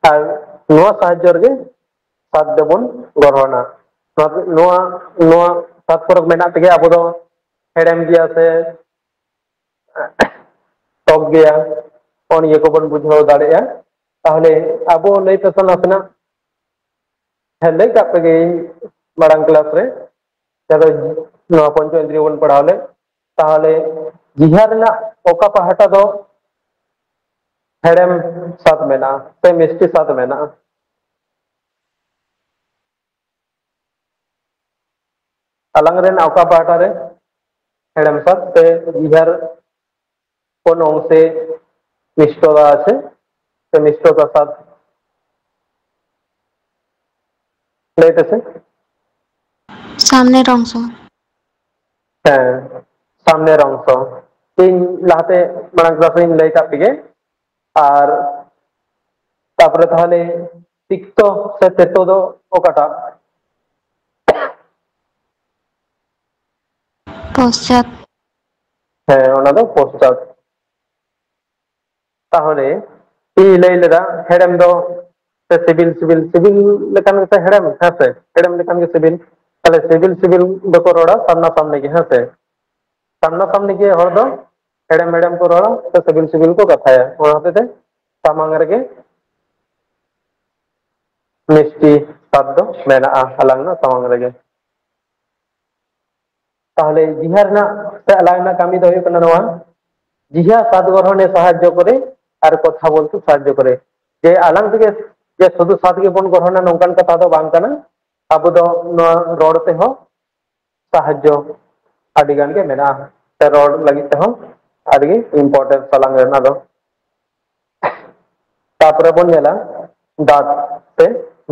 ᱟᱨ ᱱᱚᱣᱟ ᱥᱟᱦᱟᱡᱽᱡᱚ ᱨᱮᱜᱮ ᱥᱟᱛ ᱫᱚᱵᱚᱱ ᱜᱨᱚᱦᱚᱱᱟ᱾ ᱱᱚᱣᱟ, ᱱᱚᱣᱟ, ᱱᱚᱣᱟ ᱥᱟᱛ ᱯᱚᱨᱚᱵᱽ ᱢᱮᱱᱟᱜ ᱛᱮᱜᱮ ᱟᱵᱚ ᱫᱚ ᱦᱮᱲᱮᱢ ᱜᱮᱭᱟ ᱥᱮ ᱴᱚᱠ ᱜᱮᱭᱟ, ᱱᱚᱜᱼᱚ ᱱᱤᱭᱟᱹ ᱠᱚᱵᱚᱱ ᱵᱩᱡᱷᱟᱹᱣ ᱫᱟᱲᱮᱭᱟᱜᱼᱟ᱾ ᱛᱟᱦᱚᱞᱮ ᱟᱵᱚ ᱞᱟᱹᱭ ᱯᱮ ᱥᱮ ᱱᱟᱥᱮᱱᱟᱜ᱾ ᱦᱮᱸ, ᱞᱟᱹᱭ ᱠᱟᱜ ᱯᱮᱜᱮ ᱢᱟᱲᱟᱝ ᱠᱞᱟᱥ ᱨᱮ, ᱡᱟᱦᱟᱸ ᱫᱚ ᱱᱚᱣᱟ ᱯᱚᱧᱪᱚ ᱤᱱᱫᱨᱤᱭᱚ ᱵᱚᱱ ᱯᱟᱲᱦᱟᱣ ᱞᱮᱫ᱾ ᱛᱟᱦᱚᱞᱮ ᱡᱤᱦᱟ ᱨᱮᱱᱟᱜ ᱚᱠᱟ ᱯᱟᱦᱴᱟ ᱫᱚ ᱦᱮᱲᱮᱢ ᱥᱟᱫ ᱢᱮᱱᱟᱜᱼᱟ ᱥᱮ ᱢᱤᱥᱴᱤ ᱥᱟᱫ ᱢᱮᱱᱟᱜᱼᱟ? ᱟᱞᱟᱝ ᱨᱮᱱ ᱚᱠᱟ ᱯᱟᱦᱴᱟ ᱨᱮ ᱦᱮᱲᱮᱢ ᱥᱟᱫ ᱥᱮ ᱡᱤᱦᱟᱨ ᱠᱳᱱ ᱚᱝᱥᱮ ᱢᱤষ্টᱚᱛᱟ ᱟᱪᱷᱮ ᱥᱮ ᱢᱤᱥᱴᱚᱛᱟ ᱥᱟᱫ? ᱞᱟᱹᱭ ᱯᱮᱥᱮ᱾ ᱥᱟᱢᱱᱮᱨ ᱚᱝᱥᱚ᱾ ᱦᱮᱸ, ᱥᱟᱢᱱᱮᱨ ᱚᱝᱥᱚ᱾ ᱤᱧ ᱞᱟᱦᱟᱛᱮ ᱢᱟᱲᱟᱝ ᱠᱞᱟᱥ ᱨᱤᱧ ᱞᱟᱹᱭ ᱠᱟᱜ ᱯᱮᱜᱮ, ᱟᱨ ᱛᱟᱯᱚᱨᱮ ᱛᱟᱦᱚᱞᱮ ᱛᱤᱠᱛᱚ ᱥᱮ ᱛᱮᱛᱚ ᱫᱚ ᱚᱠᱟᱴᱟᱜ? ᱯᱚᱥᱪᱟᱛ᱾ ᱦᱮᱸ, ᱚᱱᱟ ᱫᱚ ᱯᱚᱥᱪᱟᱛ᱾ ᱛᱟᱦᱚᱞᱮ ᱤᱧ ᱞᱟᱹᱭ ᱞᱮᱫᱟ ᱦᱮᱲᱮᱢ ᱫᱚ ᱥᱮ ᱥᱤᱵᱤᱞ, ᱥᱤᱵᱤᱞ, ᱥᱤᱵᱤᱞ ᱞᱮᱠᱟᱱ ᱜᱮ ᱦᱮᱲᱮᱢ, ᱦᱮᱸ ᱥᱮ? ᱦᱮᱲᱮᱢ ᱞᱮᱠᱟᱱ ᱜᱮ ᱥᱤᱵᱤᱞ᱾ ᱛᱟᱦᱚᱞᱮ ᱥᱤᱵᱤᱞ, ᱥᱤᱵᱤᱞ ᱫᱚᱠᱚ ᱨᱚᱲᱟ ᱥᱟᱢᱱᱟ ᱥᱟᱢᱱᱤ ᱜᱮ, ᱦᱮᱸ ᱥᱮ? ᱥᱟᱢᱱᱟ ᱥᱟᱢᱱᱤ ᱜᱮ ᱦᱚᱲ ᱫᱚ ᱦᱮᱲᱮᱢ, ᱦᱮᱲᱮᱢ ᱠᱚ ᱨᱚᱲᱟ ᱥᱮ ᱥᱤᱵᱤᱞ, ᱥᱤᱵᱤᱞ ᱠᱚ ᱠᱟᱛᱷᱟᱭᱟ᱾ ᱚᱱᱟ ᱦᱚᱛᱮᱡ ᱛᱮ ᱥᱟᱢᱟᱝ ᱨᱮᱜᱮ ᱢᱤᱥᱴᱤ ᱥᱟᱫ ᱫᱚ ᱢᱮᱱᱟᱜᱼᱟ ᱟᱞᱟᱝ ᱨᱮᱱᱟᱜ ᱥᱟᱢᱟᱝ ᱨᱮᱜᱮ᱾ ᱛᱟᱦᱚᱞᱮ ᱡᱤᱦᱟ ᱨᱮᱱᱟᱜ ᱥᱮ ᱟᱞᱟᱝ ᱨᱮᱱᱟᱜ ᱠᱟᱹᱢᱤ ᱫᱚ ᱦᱩᱭᱩᱜ ᱠᱟᱱᱟ ᱱᱚᱣᱟ, ᱡᱤᱦᱟ ᱥᱟᱫ ᱜᱨᱚᱦᱚᱱᱮ ᱥᱟᱦᱟᱡᱽᱡᱚ ᱠᱚᱨᱮ ᱟᱨ ᱠᱚᱛᱷᱟ ᱵᱚᱞᱛᱮ ᱥᱟᱦᱟᱡᱽᱡᱚ ᱠᱚᱨᱮ᱾ ᱡᱮ ᱟᱞᱟᱝ ᱛᱮᱜᱮ ᱡᱮ ᱥᱩᱫᱷᱩ ᱥᱟᱫ ᱜᱮᱵᱚᱱ ᱜᱨᱚᱦᱚᱱᱟ ᱱᱚᱝᱠᱟᱱ ᱠᱟᱛᱷᱟ ᱫᱚ ᱵᱟᱝ ᱠᱟᱱᱟ᱾ ᱟᱵᱚ ᱫᱚ ᱱᱚᱣᱟ ᱨᱚᱲ ᱛᱮᱦᱚᱸ ᱥᱟᱦᱟᱡᱽᱡᱚ ᱟᱹᱰᱤ ᱜᱟᱱ ᱜᱮ ᱢᱮᱱᱟᱜᱼᱟ᱾ ᱥᱮ ᱨᱚᱲ ᱞᱟᱹᱜᱤᱫ ᱛᱮᱦᱚᱸ ᱟᱹᱰᱤ ᱜᱮ important ᱟᱞᱟᱝ ᱨᱮᱱᱟᱜ ᱫᱚ᱾ ᱛᱟᱯᱚᱨᱮ ᱵᱚᱱ ᱧᱮᱞᱟ ᱫᱟᱸᱛ ᱥᱮ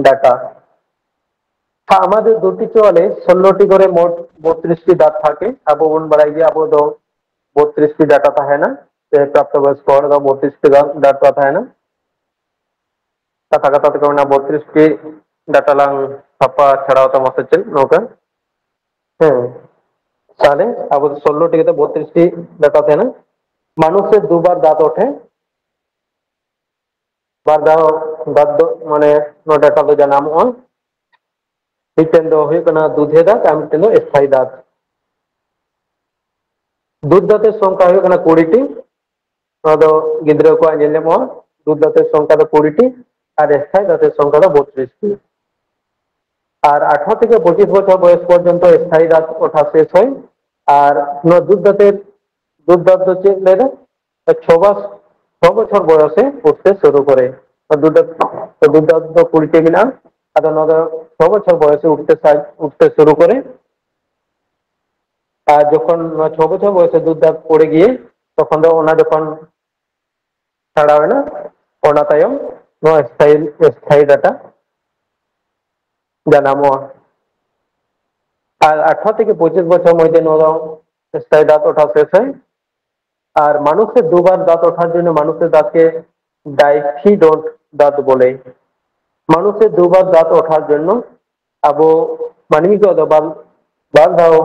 ᱰᱟᱴᱟ᱾ ᱦᱮᱸ, ᱟᱢᱟᱫᱮᱨ দুটি চোয়ালে ষোলোটি করে মোট বত্রিশটি দাঁত থাকে। ᱟᱵᱚ ᱵᱚᱱ ᱵᱟᱲᱟᱭ ᱜᱮᱭᱟ, ᱟᱵᱚ ᱫᱚ ᱵᱚᱛᱨᱤᱥ ᱴᱤ ᱰᱟᱴᱟ ᱛᱟᱦᱮᱱᱟ, ᱥᱮ ᱯᱨᱟᱯᱛᱚ ᱵᱚᱭᱚᱥᱠᱚ ᱦᱚᱲ ᱫᱚ ᱵᱚᱛᱨᱤᱥ ᱴᱤ ᱰᱟᱴᱟ ᱛᱟᱦᱮᱱᱟ᱾ ᱠᱟᱛᱷᱟ ᱠᱟᱛᱷᱟ ᱛᱮᱠᱚ ᱢᱮᱱᱟ ᱵᱚᱛᱨᱤᱥ ᱴᱤ ᱰᱟᱴᱟ ᱞᱟᱝ ᱥᱟᱯᱷᱟ ᱪᱷᱟᱲᱟᱣ ᱛᱟᱢᱟ ᱥᱮ ᱪᱮᱫ ᱱᱚᱝᱠᱟ? ᱦᱮᱸ, ᱛᱟᱦᱞᱮ ᱟᱵᱚ ᱫᱚ ᱥᱳᱞᱞᱳ ᱴᱤ ᱠᱟᱛᱮ ᱵᱚᱛᱨᱤᱥ ᱴᱤ ᱰᱟᱴᱟ ᱛᱟᱦᱮᱱᱟ᱾ ᱢᱟᱱᱩᱥ ᱥᱮ ᱫᱩᱵᱟᱨ ᱫᱟᱸᱛ ᱳᱴᱷᱮ, ᱵᱟᱨ ᱫᱷᱟᱣ ᱫᱟᱸᱛ ᱫᱚ, ᱢᱟᱱᱮ, ᱱᱚᱣᱟ ᱰᱟᱴᱟ ᱫᱚ ᱡᱟᱱᱟᱢᱚᱜᱼᱟ᱾ ᱢᱤᱫᱴᱮᱱ ᱫᱚ ᱦᱩᱭᱩᱜ ᱠᱟᱱᱟ ᱫᱩᱫᱷᱮ ᱫᱟᱸᱛ ᱟᱨ ᱢᱤᱫᱴᱮᱱ ᱫᱚ ᱥᱛᱷᱟᱭᱤ ᱫᱟᱸᱛ᱾ ᱫᱩᱫᱷ ᱫᱟᱸᱛᱮᱨ ᱥᱚᱝᱠᱷᱟ ᱦᱩᱭᱩᱜ ᱠᱟᱱᱟ ᱠᱩᱲᱤ ᱴᱤ᱾ ᱱᱚᱣᱟ ᱫᱚ ᱜᱤᱫᱽᱨᱟᱹ ᱠᱚᱣᱟᱜ ᱧᱮᱞ ᱧᱟᱢᱚᱜᱼᱟ᱾ ᱫᱩᱫᱷ ᱫᱟᱸᱛᱮᱨ ᱥᱚᱝᱠᱷᱟ ᱫᱚ ᱠᱩᱲᱤ ᱴᱤ ᱟᱨ ᱥᱛᱷᱟᱭᱤ ᱫᱟᱸᱛᱮᱨ ᱥᱚᱝᱠᱷᱟ ᱫᱚ ᱵᱚᱛᱨᱤᱥ ᱴᱤ᱾ ᱟᱨ ᱟᱴᱷᱨᱚ ᱛᱷᱮᱠᱮ ᱯᱚᱸᱪᱤᱥ ᱵᱚᱪᱷᱚᱨ ᱵᱚᱭᱚᱥ ᱯᱚᱨᱡᱚᱱᱛᱚ ᱥᱛᱷᱟᱭᱤ ᱫᱟᱸᱛ ᱳᱴᱷᱟ ᱥᱮᱥ ᱦᱚᱭ᱾ ᱟᱨ ᱱᱚᱣᱟ ᱫᱩᱫᱷ ᱫᱟᱸᱛᱮᱨ, ᱫᱩᱫᱷ ᱫᱟᱸᱛ ᱫᱚ ᱪᱮᱫ ᱞᱟᱹᱭ ᱫᱟ? ᱪᱷᱚ ᱵᱟᱥ, ᱪᱷᱚ ᱵᱚᱪᱷᱚᱨ ᱵᱚᱭᱚᱥᱮ ᱩᱴᱷᱛᱮ ᱥᱩᱨᱩ ᱠᱚᱨᱮ᱾ ᱫᱩᱫᱷ ᱫᱟᱸᱛ, ᱫᱩᱫᱷ ᱫᱟᱸᱛ ᱫᱚ ᱠᱩᱲᱤ ᱴᱤ ᱢᱮᱱᱟᱜᱼᱟ᱾ ᱟᱫᱚ ᱱᱚᱣᱟ ᱫᱚ ᱪᱷᱚ ᱵᱚᱪᱷᱚᱨ ᱵᱚᱭᱚᱥᱮ ᱩᱴᱷᱛᱮ ᱥᱟ-, ᱩᱴᱷᱛᱮ ᱥᱩᱨᱩ ᱠᱚᱨᱮ᱾ ᱟᱨ ᱡᱚᱠᱷᱚᱱ ᱱᱚᱣᱟ ᱪᱷᱚ ᱵᱚᱪᱷᱚᱨ ᱵᱚᱭᱚᱥᱮ ᱫᱩᱫᱷ ᱫᱟᱸᱛ ᱯᱚᱲᱮ ᱜᱤᱭᱮ, ᱛᱚᱠᱷᱚᱱ ᱫᱚ ᱚᱱᱟ ᱡᱚᱠᱷᱚᱱ ᱪᱷᱟᱲᱟᱣ ᱮᱱᱟ, ᱚᱱᱟ ᱛᱟᱭᱚᱢ ᱱᱚᱣᱟ ᱥᱛᱷᱟᱭᱤ, ᱥᱛᱷᱟᱭᱤ ᱰᱟᱴᱟ ᱡᱟᱱᱟᱢᱚᱜᱼᱟ᱾ ᱟᱨ ᱟᱴᱷᱨᱚ ᱛᱷᱮᱠᱮ ᱯᱚᱸᱪᱤᱥ ᱵᱚᱪᱷᱚᱨ ᱢᱚᱫᱽᱫᱷᱮ ᱱᱚᱣᱟ ᱫᱚ ᱥᱛᱷᱟᱭᱤ ᱫᱟᱸᱛ ᱳᱴᱷᱟ ᱥᱮᱥ ᱦᱚᱭ᱾ ᱟᱨ ᱢᱟᱱᱩᱥ ᱥᱮ ᱫᱩᱵᱟᱨ ᱫᱟᱸᱛ ᱳᱴᱷᱟᱨ ᱡᱚᱱᱱᱚ ᱢᱟᱱᱩᱥ ᱥᱮ ᱫᱟᱸᱛ ᱠᱮ ডাইফিডন্ট দাঁত বলে। মানুষের দুবার দাঁত ওঠার জন্য ᱟᱵᱚ ᱢᱟᱹᱱᱢᱤ ᱠᱚᱣᱟᱜ ᱫᱚ ᱵᱟᱨ, ᱵᱟᱨ ᱫᱷᱟᱣ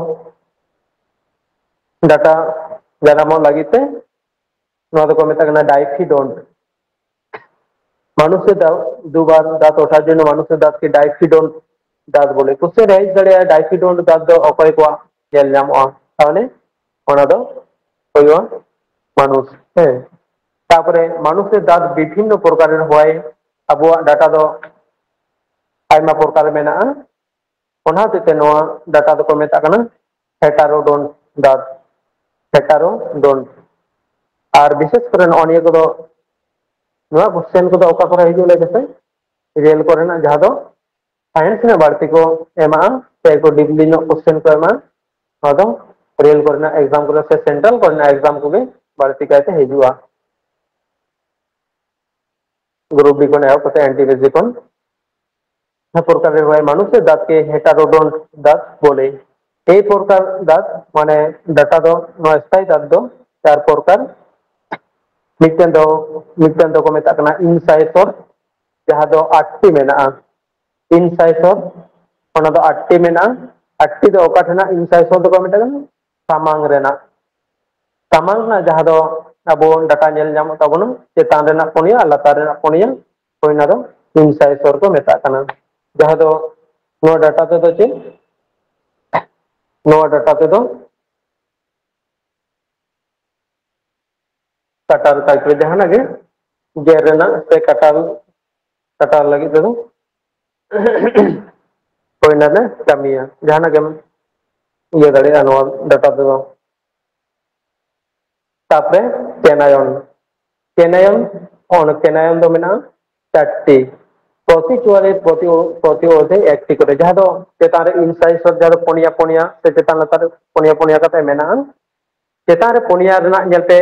ᱰᱟᱴᱟ ᱡᱟᱱᱟᱢᱚᱜ ᱞᱟᱹᱜᱤᱫ ᱛᱮ ᱱᱚᱣᱟ ᱫᱚᱠᱚ ᱢᱮᱛᱟᱜ ᱠᱟᱱᱟ ᱰᱟᱭᱯᱷᱤᱰᱚᱱᱴ᱾ ᱢᱟᱱᱩᱥᱮ ᱫᱟᱸᱛ ᱫᱩᱵᱟᱨ ᱫᱟᱸᱛ ᱚᱴᱷᱟᱨ ᱡᱚᱱᱱᱚ ᱢᱟᱱᱩᱥᱮ ᱫᱟᱸᱛ ᱠᱮ ᱰᱟᱭᱯᱷᱤᱰᱚᱱᱴ ᱫᱟᱸᱛ ᱵᱚᱞᱮ᱾ ᱠᱚᱥᱪᱮᱱ ᱨᱮ ᱦᱮᱡ ᱫᱟᱲᱮᱭᱟᱜᱼᱟ, ᱰᱟᱭᱯᱷᱤᱰᱚᱱᱴ ᱫᱟᱸᱛ ᱫᱚ ᱚᱠᱚᱭ ᱠᱚᱣᱟᱜ ᱧᱮᱞ ᱧᱟᱢᱚᱜᱼᱟ? ᱛᱟᱦᱚᱞᱮ ᱚᱱᱟ ᱫᱚ ᱦᱩᱭᱩᱜᱼᱟ ᱢᱟᱱᱩᱥ᱾ ᱦᱮᱸ, ᱛᱟᱯᱚᱨᱮ ᱢᱟᱱᱩᱥᱮ ᱫᱟᱸᱛ ᱵᱤᱵᱷᱤᱱᱱᱚ ᱯᱨᱚᱠᱟᱨᱮᱨ ᱦᱚᱭ, ᱟᱵᱚᱣᱟᱜ ᱰᱟᱴᱟ ᱫᱚ ᱟᱭᱢᱟ ᱯᱨᱚᱠᱟᱨ ᱢᱮᱱᱟᱜᱼᱟ᱾ ᱚᱱᱟ ᱦᱚᱛᱮᱡ ᱛᱮ ᱱᱚᱣᱟ ᱰᱟᱴᱟ ᱫᱚᱠᱚ ᱢᱮᱛᱟᱜ ᱠᱟᱱᱟ ᱦᱮᱴᱟᱨᱳᱰᱚᱱᱴ ᱫᱟᱸᱛ, ᱦᱮᱴᱟᱨᱳᱰᱚᱱᱴ᱾ ᱟᱨ ᱵᱤᱥᱮᱥ ᱠᱚᱨᱮ ᱱᱚᱜᱼᱚ ᱱᱤᱭᱟᱹ ᱠᱚᱫᱚ, ᱱᱚᱣᱟ ᱠᱚᱥᱪᱮᱱ ᱠᱚᱫᱚ ᱚᱠᱟ ᱠᱚᱨᱮ ᱦᱤᱡᱩᱜ ᱞᱟᱹᱭ ᱢᱮᱥᱮ? ᱨᱮᱞ ᱠᱚᱨᱮᱱᱟᱜ, ᱡᱟᱦᱟᱸ ᱫᱚ ᱥᱟᱭᱮᱱᱥ ᱨᱮ ᱵᱟᱹᱲᱛᱤ ᱠᱚ ᱮᱢᱟᱜᱼᱟ, ᱥᱮ ᱮᱠᱴᱩ ᱰᱤᱯᱞᱤ ᱧᱚᱜ ᱠᱚᱥᱪᱮᱱ ᱠᱚ ᱮᱢᱟ, ᱱᱚᱣᱟ ᱫᱚ ᱨᱮᱞ ᱠᱚᱨᱮᱱᱟᱜ ᱮᱠᱡᱟᱢ ᱠᱚᱨᱮ ᱥᱮ ᱥᱮᱱᱴᱨᱟᱞ ᱠᱚᱨᱮᱱᱟᱜ ᱮᱠᱡᱟᱢ ᱠᱚᱜᱮ ᱵᱟᱹᱲᱛᱤ ᱠᱟᱭᱛᱮ ᱦᱤᱡᱩᱜᱼᱟ᱾ ᱜᱨᱩᱯ ᱰᱤ ᱠᱷᱚᱱ ᱮᱦᱚᱵ ᱠᱟᱛᱮ ᱮᱱ ᱴᱤ ᱯᱤ ᱥᱤ ᱠᱷᱚᱱ ᱯᱨᱚᱠᱟᱨ ᱨᱮ ᱦᱚᱭ ᱢᱟᱱᱩᱥ ᱥᱮ ᱫᱟᱸᱛ ᱠᱮ ᱦᱮᱴᱟᱨᱳᱰᱚᱱᱴ ᱫᱟᱸᱛ ᱵᱚᱞᱮ᱾ ᱮᱭ ᱯᱨᱚᱠᱟᱨ ᱫᱟᱸᱛ ᱢᱟᱱᱮ ᱰᱟᱴᱟ ᱫᱚ, ᱱᱚᱣᱟ ᱥᱛᱷᱟᱭᱤ ᱫᱟᱸᱛ ᱫᱚ ᱪᱟᱨ ᱯᱨᱚᱠᱟᱨ᱾ ᱢᱤᱫᱴᱮᱱ ᱫᱚ, ᱢᱤᱫᱴᱮᱱ ᱫᱚᱠᱚ ᱢᱮᱛᱟᱜ ᱠᱟᱱᱟ ᱤᱱᱥᱟᱭᱥᱚᱨ, ᱡᱟᱦᱟᱸ ᱫᱚ ᱟᱴᱴᱤ ᱢᱮᱱᱟᱜᱼᱟ᱾ ᱤᱱᱥᱟᱭᱥᱚᱨ, ᱚᱱᱟ ᱫᱚ ᱟᱴᱴᱤ ᱢᱮᱱᱟᱜᱼᱟ᱾ ᱟᱴᱴᱤ ᱫᱚ ᱚᱠᱟ ᱴᱷᱮᱱᱟᱜ ᱤᱱᱥᱟᱭᱥᱚᱨ ᱫᱚᱠᱚ ᱢᱮᱛᱟᱜ ᱠᱟᱱᱟ? ᱥᱟᱢᱟᱝ ᱨᱮᱱᱟᱜ᱾ ᱥᱟᱢᱟᱝ ᱨᱮᱱᱟᱜ ᱡᱟᱦᱟᱸ ᱫᱚ ᱟᱵᱚ ᱰᱟᱴᱟ ᱧᱮᱞ ᱧᱟᱢᱚᱜ ᱛᱟᱵᱚᱱᱟ, ᱪᱮᱛᱟᱱ ᱨᱮᱱᱟᱜ ᱯᱩᱱᱭᱟ ᱟᱨ ᱞᱟᱛᱟᱨ ᱨᱮᱱᱟᱜ ᱯᱩᱱᱭᱟ, ᱦᱳᱭ, ᱚᱱᱟ ᱫᱚ ᱤᱱᱥᱟᱭᱥᱚᱨ ᱠᱚ ᱢᱮᱛᱟᱜ ᱠᱟᱱᱟ᱾ ᱡᱟᱦᱟᱸ ᱫᱚ ᱱᱚᱣᱟ ᱰᱟᱴᱟ ᱛᱮᱫᱚ ᱪᱮᱫ? ᱱᱚᱣᱟ ᱰᱟᱴᱟ ᱛᱮᱫᱚ ᱠᱟᱴᱟᱨ ᱠᱟᱡᱽ ᱨᱮ ᱡᱟᱦᱟᱱᱟᱜ ᱜᱮ ᱜᱮᱨ ᱨᱮᱱᱟᱜ ᱥᱮ ᱠᱟᱴᱟᱨ, ᱠᱟᱴᱟᱨ ᱞᱟᱹᱜᱤᱫ ᱛᱮᱫᱚ ᱦᱳᱭ, ᱚᱱᱟ ᱞᱮ ᱠᱟᱹᱢᱤᱭᱟ᱾ ᱡᱟᱦᱟᱱᱟᱜ ᱜᱮᱢ ᱤᱭᱟᱹ ᱫᱟᱲᱮᱭᱟᱜᱼᱟ ᱱᱚᱣᱟ ᱰᱟᱴᱟ ᱛᱮᱫᱚ᱾ ᱛᱟᱯᱚᱨᱮ ᱠᱮᱱᱟᱭᱚᱱ, ᱠᱮᱱᱟᱭᱚᱱ, ᱚᱱ ᱠᱮᱱᱟᱭᱚᱱ ᱫᱚ ᱢᱮᱱᱟᱜᱼᱟ ᱪᱟᱨᱴᱤ, ᱯᱨᱚᱛᱤ ᱪᱩᱣᱟᱨᱮ ᱯᱨᱚᱛᱤ ᱚ-, ᱯᱨᱚᱛᱤ ᱚᱨᱫᱷᱮ ᱮᱠᱴᱤ ᱠᱚᱨᱮ, ᱡᱟᱦᱟᱸ ᱫᱚ ᱪᱮᱛᱟᱱ ᱨᱮ ᱤᱱᱥᱟᱭᱥᱚᱨ, ᱡᱟᱦᱟᱸ ᱫᱚ ᱯᱩᱱᱭᱟ ᱯᱩᱱᱭᱟ ᱥᱮ ᱪᱮᱛᱟᱱ ᱞᱟᱛᱟᱨ ᱯᱩᱱᱭᱟ ᱯᱩᱱᱭᱟ ᱠᱟᱛᱮ ᱢᱮᱱᱟᱜᱼᱟ᱾ ᱪᱮᱛᱟᱱ ᱨᱮ ᱯᱩᱱᱭᱟ ᱨᱮᱱᱟᱜ ᱧᱮᱞ ᱯᱮ,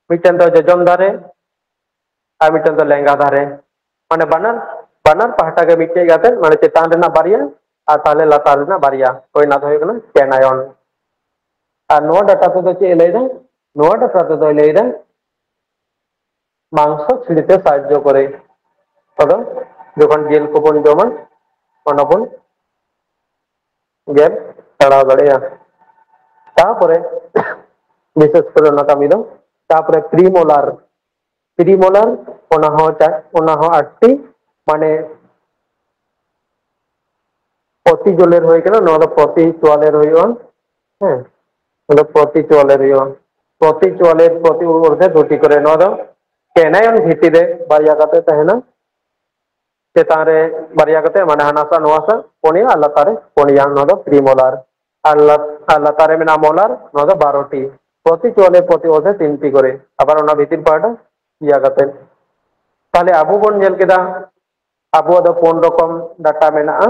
ᱢᱤᱫᱴᱮᱱ ᱫᱚ ᱡᱚᱡᱚᱢ ᱫᱷᱟᱨᱮ ᱟᱨ ᱢᱤᱫᱴᱮᱱ ᱫᱚ ᱞᱮᱸᱜᱟ ᱫᱷᱟᱨᱮ, ᱢᱟᱱᱮ ᱵᱟᱱᱟᱨ, ᱵᱟᱱᱟᱨ ᱯᱟᱦᱴᱟ ᱜᱮ ᱢᱤᱫᱴᱮᱡ ᱠᱟᱛᱮ, ᱢᱟᱱᱮ ᱪᱮᱛᱟᱱ ᱨᱮᱱᱟᱜ ᱵᱟᱨᱭᱟ ᱟᱨ ᱛᱟᱦᱞᱮ ᱞᱟᱛᱟᱨ ᱨᱮᱱᱟᱜ ᱵᱟᱨᱭᱟ, ᱦᱳᱭ, ᱚᱱᱟ ᱫᱚ ᱦᱩᱭᱩᱜ ᱠᱟᱱᱟ ᱠᱮᱱᱟᱭᱚᱱ᱾ ᱟᱨ ᱱᱚᱣᱟ ᱰᱟᱴᱟ ᱛᱮᱫᱚ ᱪᱮᱫ ᱮ ᱞᱟᱹᱭᱫᱟ? ᱱᱚᱣᱟ ᱰᱟᱴᱟ ᱛᱮᱫᱚᱭ ᱞᱟᱹᱭᱫᱟ ᱢᱟᱝᱥᱚ ᱪᱷᱤᱲᱤᱛᱮ ᱥᱟᱦᱟᱡᱽᱡᱚ ᱠᱚᱨᱮ᱾ ᱟᱫᱚ ᱡᱚᱠᱷᱚᱱ ᱡᱤᱞ ᱠᱚᱵᱚᱱ ᱡᱚᱢᱟ, ᱚᱱᱟ ᱵᱚᱱ ᱜᱮᱫ ᱛᱟᱲᱟᱣ ᱫᱟᱲᱮᱭᱟᱜᱼᱟ᱾ ᱛᱟᱯᱚᱨᱮ ᱵᱤᱥᱮᱥ ᱠᱚᱨᱮ ᱚᱱᱟ ᱠᱟᱹᱢᱤ ᱫᱚ, ᱛᱟᱯᱚᱨᱮ ᱯᱨᱤᱢᱳᱞᱟᱨ, ᱯᱨᱤᱢᱳᱞᱟᱨ ᱚᱱᱟ ᱦᱚᱸ ᱪᱟ-, ᱚᱱᱟ ᱦᱚᱸ ᱟᱴᱴᱤ, ᱢᱟᱱᱮ ᱯᱨᱚᱛᱤ ᱡᱳᱞᱮᱨ ᱦᱩᱭ ᱠᱟᱱᱟ, ᱱᱚᱣᱟ ᱫᱚ ᱯᱨᱚᱛᱤ ᱪᱩᱣᱟᱞᱮᱨ ᱦᱩᱭᱩᱜᱼᱟ᱾ ᱦᱮᱸ, ᱱᱚᱣᱟ ᱫᱚ ᱯᱨᱚᱛᱤ ᱪᱩᱣᱟᱞᱮᱨ ᱦᱩᱭᱩᱜᱼᱟ, ᱯᱨᱚᱛᱤ ᱪᱩᱣᱟᱞᱮᱨ ᱯᱨᱚᱛᱤ ᱩᱨᱫᱷᱮ ᱫᱩᱴᱤ ᱠᱚᱨᱮ᱾ ᱱᱚᱣᱟ ᱫᱚ ᱠᱮᱱᱟᱭᱚᱱ ᱵᱷᱤᱛᱤᱨ ᱨᱮ ᱵᱟᱨᱭᱟ ᱠᱟᱛᱮ ᱛᱟᱦᱮᱱᱟ, ᱪᱮᱛᱟᱱ ᱨᱮ ᱵᱟᱨᱭᱟ ᱠᱟᱛᱮ, ᱢᱟᱱᱮ ᱦᱟᱱᱟ ᱥᱟ ᱱᱚᱣᱟ ᱥᱟ ᱯᱩᱱᱭᱟ, ᱟᱨ ᱞᱟᱛᱟᱨ ᱨᱮ ᱯᱩᱱᱭᱟ, ᱱᱚᱣᱟ ᱫᱚ ᱯᱨᱤᱢᱳᱞᱟᱨ᱾ ᱟᱨ ᱞᱟ-, ᱟᱨ ᱞᱟᱛᱟᱨ ᱨᱮ ᱢᱮᱱᱟᱜᱼᱟ ᱢᱳᱞᱟᱨ, ᱱᱚᱣᱟ ᱫᱚ ᱵᱟᱨᱚ ᱴᱤ᱾ ᱯᱨᱚᱛᱤ ᱪᱩᱣᱟᱞᱮ ᱯᱨᱚᱛᱤ ᱚᱨᱫᱷᱮ ᱛᱤᱱ ᱴᱤ ᱠᱚᱨᱮ, ᱟᱵᱟᱨ ᱚᱱᱟ ᱵᱷᱤᱛᱤᱨ ᱯᱟᱦᱴᱟ ᱯᱮᱭᱟ ᱠᱟᱛᱮ᱾ ᱛᱟᱦᱞᱮ ᱟᱵᱚ ᱵᱚᱱ ᱧᱮᱞ ᱠᱮᱫᱟ, ᱟᱵᱚᱣᱟᱜ ᱫᱚ ᱯᱩᱱ ᱨᱚᱠᱚᱢ ᱰᱟᱴᱟ ᱢᱮᱱᱟᱜᱼᱟ᱾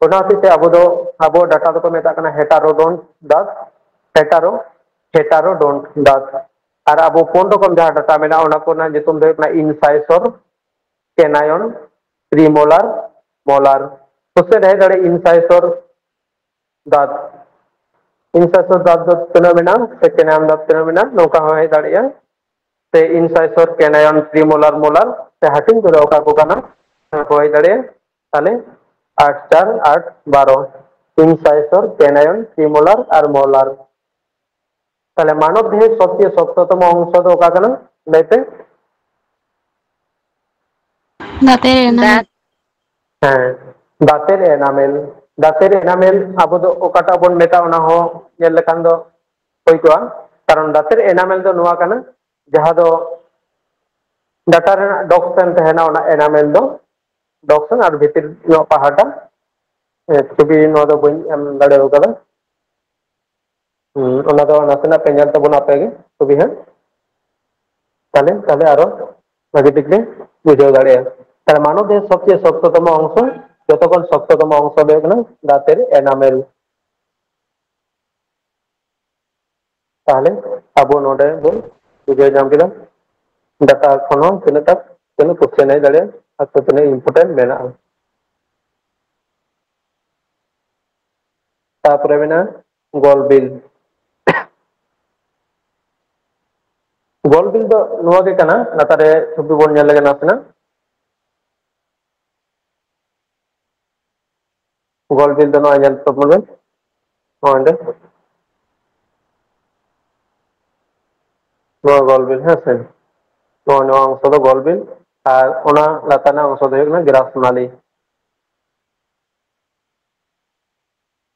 ᱚᱱᱟ ᱦᱚᱛᱮᱡ ᱛᱮ ᱟᱵᱚ ᱫᱚ, ᱟᱵᱚ ᱰᱟᱴᱟ ᱫᱚᱠᱚ ᱢᱮᱛᱟᱜ ᱠᱟᱱᱟ heterodont duct, hetero, heterodont duct᱾ ᱟᱨ ᱟᱵᱚ ᱯᱩᱱ ᱨᱚᱠᱚᱢ ᱡᱟᱦᱟᱸ ᱰᱟᱴᱟ ᱢᱮᱱᱟᱜᱼᱟ, ᱚᱱᱟ ᱠᱚᱨᱮᱱᱟᱜ ᱧᱩᱛᱩᱢ ᱫᱚ ᱦᱩᱭᱩᱜ ᱠᱟᱱᱟ incisor, canion, premolar, molar᱾ ᱥᱚᱵᱥᱮ ᱰᱷᱮᱨ ᱫᱟᱲᱮ incisor ᱫᱟᱸᱛ, incisor ᱫᱟᱸᱛ ᱫᱚ ᱛᱤᱱᱟᱹᱜ ᱢᱮᱱᱟᱜᱼᱟ ᱥᱮ canion ᱫᱟᱸᱛ ᱛᱤᱱᱟᱹᱜ ᱢᱮᱱᱟᱜᱼᱟ, ᱱᱚᱝᱠᱟ ᱦᱚᱸ ᱦᱮᱡ ᱫᱟᱲᱮᱭᱟᱜᱼᱟ᱾ ᱥᱮ incisor, canion, premolar, molar ᱥᱮ ᱦᱟᱹᱴᱤᱧ ᱠᱚᱫᱚ ᱚᱠᱟ ᱠᱚ ᱠᱟᱱᱟ, ᱚᱱᱟ ᱠᱚ ᱦᱮᱡ ᱫᱟᱲᱮᱭᱟᱜᱼᱟ᱾ ᱛᱟᱦᱞᱮ ᱟᱴ ᱪᱟᱨ ᱟᱴ ᱵᱟᱨᱚ, incisor, canion, premolar ᱟᱨ molar᱾ ᱛᱟᱦᱞᱮ ᱢᱟᱱᱚᱵ ᱫᱮᱦᱮ ᱥᱚᱵᱪᱮᱭᱮ ᱥᱚᱠᱛᱚᱛᱚᱢ ᱚᱝᱥᱚ ᱫᱚ ᱚᱠᱟ ᱠᱟᱱᱟ? ᱞᱟᱹᱭ ᱯᱮ᱾ ᱫᱟᱸᱛᱮᱨ ᱮᱱᱟᱢᱮᱞ᱾ ᱫᱟᱸᱛ᱾ ᱦᱮᱸ, ᱫᱟᱸᱛᱮᱨ ᱮᱱᱟᱢᱮᱞ᱾ ᱫᱟᱸᱛᱮᱨ ᱮᱱᱟᱢᱮᱞ ᱟᱵᱚ ᱫᱚ ᱚᱠᱟᱴᱟᱜ ᱵᱚᱱ ᱢᱮᱛᱟᱜᱼᱟ, ᱚᱱᱟ ᱦᱚᱸ ᱧᱮᱞ ᱞᱮᱠᱷᱟᱱ ᱫᱚ ᱦᱩᱭ ᱠᱚᱜᱼᱟ᱾ ᱠᱟᱨᱚᱱ ᱫᱟᱸᱛᱮᱨ ᱮᱱᱟᱢᱮᱞ ᱫᱚ ᱱᱚᱣᱟ ᱠᱟᱱᱟ, ᱡᱟᱦᱟᱸ ᱫᱚ ᱰᱟᱴᱟ ᱨᱮᱱᱟᱜ ᱰᱚᱠᱥ ᱮᱢ ᱛᱟᱦᱮᱱᱟ, ᱚᱱᱟ ᱮᱱᱟᱢᱮᱞ ᱫᱚ ᱰᱚᱠᱥ ᱟᱨ ᱵᱷᱤᱛᱤᱨ ᱧᱚᱜ ᱯᱟᱦᱴᱟ᱾ ᱮ, ᱪᱷᱚᱵᱤ ᱱᱚᱣᱟ ᱫᱚ ᱵᱟᱹᱧ ᱮᱢ ᱫᱟᱲᱮ ᱟᱠᱟᱫᱟ᱾ ᱦᱩᱸ, ᱚᱱᱟ ᱫᱚ ᱱᱟᱥᱮᱱᱟᱜ ᱯᱮ ᱧᱮᱞ ᱛᱟᱵᱚᱱᱟ ᱟᱯᱮ ᱜᱮ ᱪᱷᱚᱵᱤ ᱦᱟᱸᱜ᱾ ᱛᱟᱦᱞᱮ, ᱛᱟᱦᱞᱮ ᱟᱨᱚ ᱵᱷᱟᱜᱮ ᱴᱷᱤᱠ ᱞᱮ ᱵᱩᱡᱷᱟᱹᱣ ᱫᱟᱲᱮᱭᱟᱜᱼᱟ᱾ ᱛᱟᱦᱞᱮ ᱢᱟᱱᱚᱵ ᱫᱮᱦᱮ ᱥᱚᱵᱪᱮᱭᱮ ᱥᱚᱠᱛᱚᱛᱚᱢ ᱚᱝᱥᱚ, ᱡᱚᱛᱚ ᱠᱷᱚᱱ ᱥᱚᱠᱛᱚᱛᱚᱢ ᱚᱝᱥᱚ ᱫᱚ ᱦᱩᱭᱩᱜ ᱠᱟᱱᱟ ᱫᱟᱸᱛᱮᱨ ᱮᱱᱟᱢᱮᱞ᱾ ᱛᱟᱦᱞᱮ ᱟᱵᱚ ᱱᱚᱰᱮ ᱵᱚᱱ ᱵᱩᱡᱷᱟᱹᱣ ᱧᱟᱢ ᱠᱮᱫᱟ, ᱰᱟᱴᱟ ᱠᱷᱚᱱ ᱦᱚᱸ ᱛᱤᱱᱟᱹᱜ ᱴᱟ, ᱛᱤᱱᱟᱹᱜ question ᱦᱮᱡ ᱫᱟᱲᱮᱭᱟᱜᱼᱟ ᱟᱨ ᱛᱤᱱᱟᱹᱜ important ᱢᱮᱱᱟᱜᱼᱟ᱾ ᱛᱟᱯᱚᱨᱮ ᱢᱮᱱᱟᱜᱼᱟ ᱜᱚᱞ ᱵᱤᱞ᱾ ᱜᱚᱞᱵᱤᱞ ᱫᱚ ᱱᱚᱣᱟ ᱜᱮ ᱠᱟᱱᱟ, ᱞᱟᱛᱟᱨ ᱨᱮ ᱪᱷᱚᱵᱤ ᱵᱚᱱ ᱧᱮᱞ ᱞᱮᱜᱮ ᱱᱟᱥᱮᱱᱟᱜ᱾ ᱜᱚᱞᱵᱤᱞ ᱫᱚ ᱱᱚᱣᱟ ᱧᱮᱞ ᱛᱟᱵᱚᱱ ᱵᱮᱱ, ᱱᱚᱜᱼᱚᱭ ᱱᱚᱰᱮ, ᱱᱚᱣᱟ ᱜᱚᱞᱵᱤᱞ, ᱦᱮᱸ ᱥᱮ, ᱱᱚᱣᱟ, ᱱᱚᱣᱟ ᱚᱝᱥᱚ ᱫᱚ ᱜᱚᱞᱵᱤᱞ, ᱟᱨ ᱚᱱᱟ ᱞᱟᱛᱟᱨ ᱨᱮᱱᱟᱜ ᱚᱝᱥᱚ ᱫᱚ ᱦᱩᱭᱩᱜ ᱠᱟᱱᱟ ᱜᱨᱟᱥ ᱱᱟᱞᱤ᱾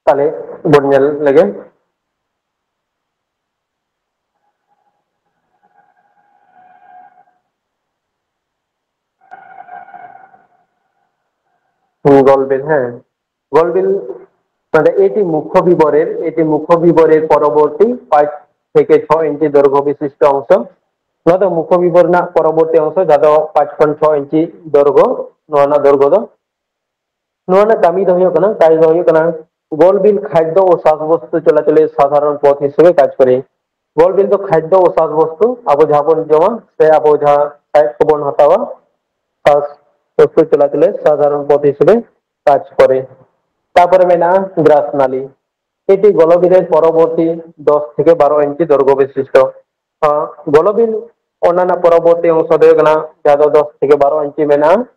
ᱛᱟᱦᱞᱮ ᱵᱚᱱ ᱧᱮᱞ ᱞᱮᱜᱮ᱾ হুম, গলবিল, হ্যাঁ। গলবিল, মানে এটি মুখবিবরের, এটি মুখবিবরের পরবর্তী পাঁচ থেকে ছ ইঞ্চি দৈর্ঘ্য বিশিষ্ট অংশ। ᱱᱚᱣᱟ ᱫᱚ ᱢᱩᱠᱷᱚ ᱵᱤᱵᱚᱨ ᱨᱮᱱᱟᱜ ᱯᱚᱨᱚᱵᱚᱨᱛᱤ ᱚᱝᱥᱚ, ᱡᱟᱦᱟᱸ ᱫᱚ ᱯᱟᱸᱪ ᱠᱷᱚᱱ ᱪᱷᱚ ᱤᱧᱪᱤ ᱫᱚᱭᱨᱜᱷᱚ, ᱱᱚᱣᱟ ᱨᱮᱱᱟᱜ ᱫᱚᱭᱨᱜᱷᱚ ᱫᱚ᱾ ᱱᱚᱣᱟ ᱨᱮᱱᱟᱜ ᱠᱟᱹᱢᱤ ᱫᱚ ᱦᱩᱭᱩᱜ ᱠᱟᱱᱟ, ᱠᱟᱡᱽ ᱫᱚ ᱦᱩᱭᱩᱜ ᱠᱟᱱᱟ, ᱜᱚᱞᱵᱤᱞ ᱠᱷᱟᱫᱽᱫᱚ ও শ্বাসবস্তু চলাচলের সাধারণ পথ হিসেবে কাজ করে। ᱜᱚᱞᱵᱤᱞ ᱫᱚ ᱠᱷᱟᱫᱽᱫᱚ ও শ্বাসবস্তু, ᱟᱵᱚ ᱡᱟᱦᱟᱸ ᱵᱚᱱ ᱡᱚᱢᱟ ᱥᱮ ᱟᱵᱚ ᱡᱟᱦᱟᱸ ᱥᱟᱦᱮᱫ ᱠᱚᱵᱚᱱ ᱦᱟᱛᱟᱣᱟ, শ্বাসবস্তু চলাচলের সাধারণ পথ হিসেবে কাজ করে। ᱛᱟᱯᱚᱨᱮ ᱢᱮᱱᱟᱜᱼᱟ ᱜᱨᱟᱥ ᱱᱟᱞᱤ᱾ এটি গলবিলের পরবর্তী ᱫᱚᱥ ᱛᱷᱮᱠᱮ ᱵᱟᱨᱚ ᱤᱧᱪᱤ ᱫᱚᱭᱨᱜᱷᱚ ᱵᱤᱥᱤᱥᱴᱚ᱾ ᱟᱸ, ᱜᱚᱞᱚᱵᱤᱞ, ᱚᱱᱟ ᱨᱮᱱᱟᱜ ᱯᱚᱨᱚᱵᱚᱨᱛᱤ ᱚᱝᱥᱚ ᱫᱚ ᱦᱩᱭᱩᱜ ᱠᱟᱱᱟ, ᱡᱟᱦᱟᱸ ᱫᱚ ᱫᱚᱥ ᱛᱷᱮᱠᱮ ᱵᱟᱨᱚ ᱤᱧᱪᱤ ᱢᱮᱱᱟᱜᱼᱟ,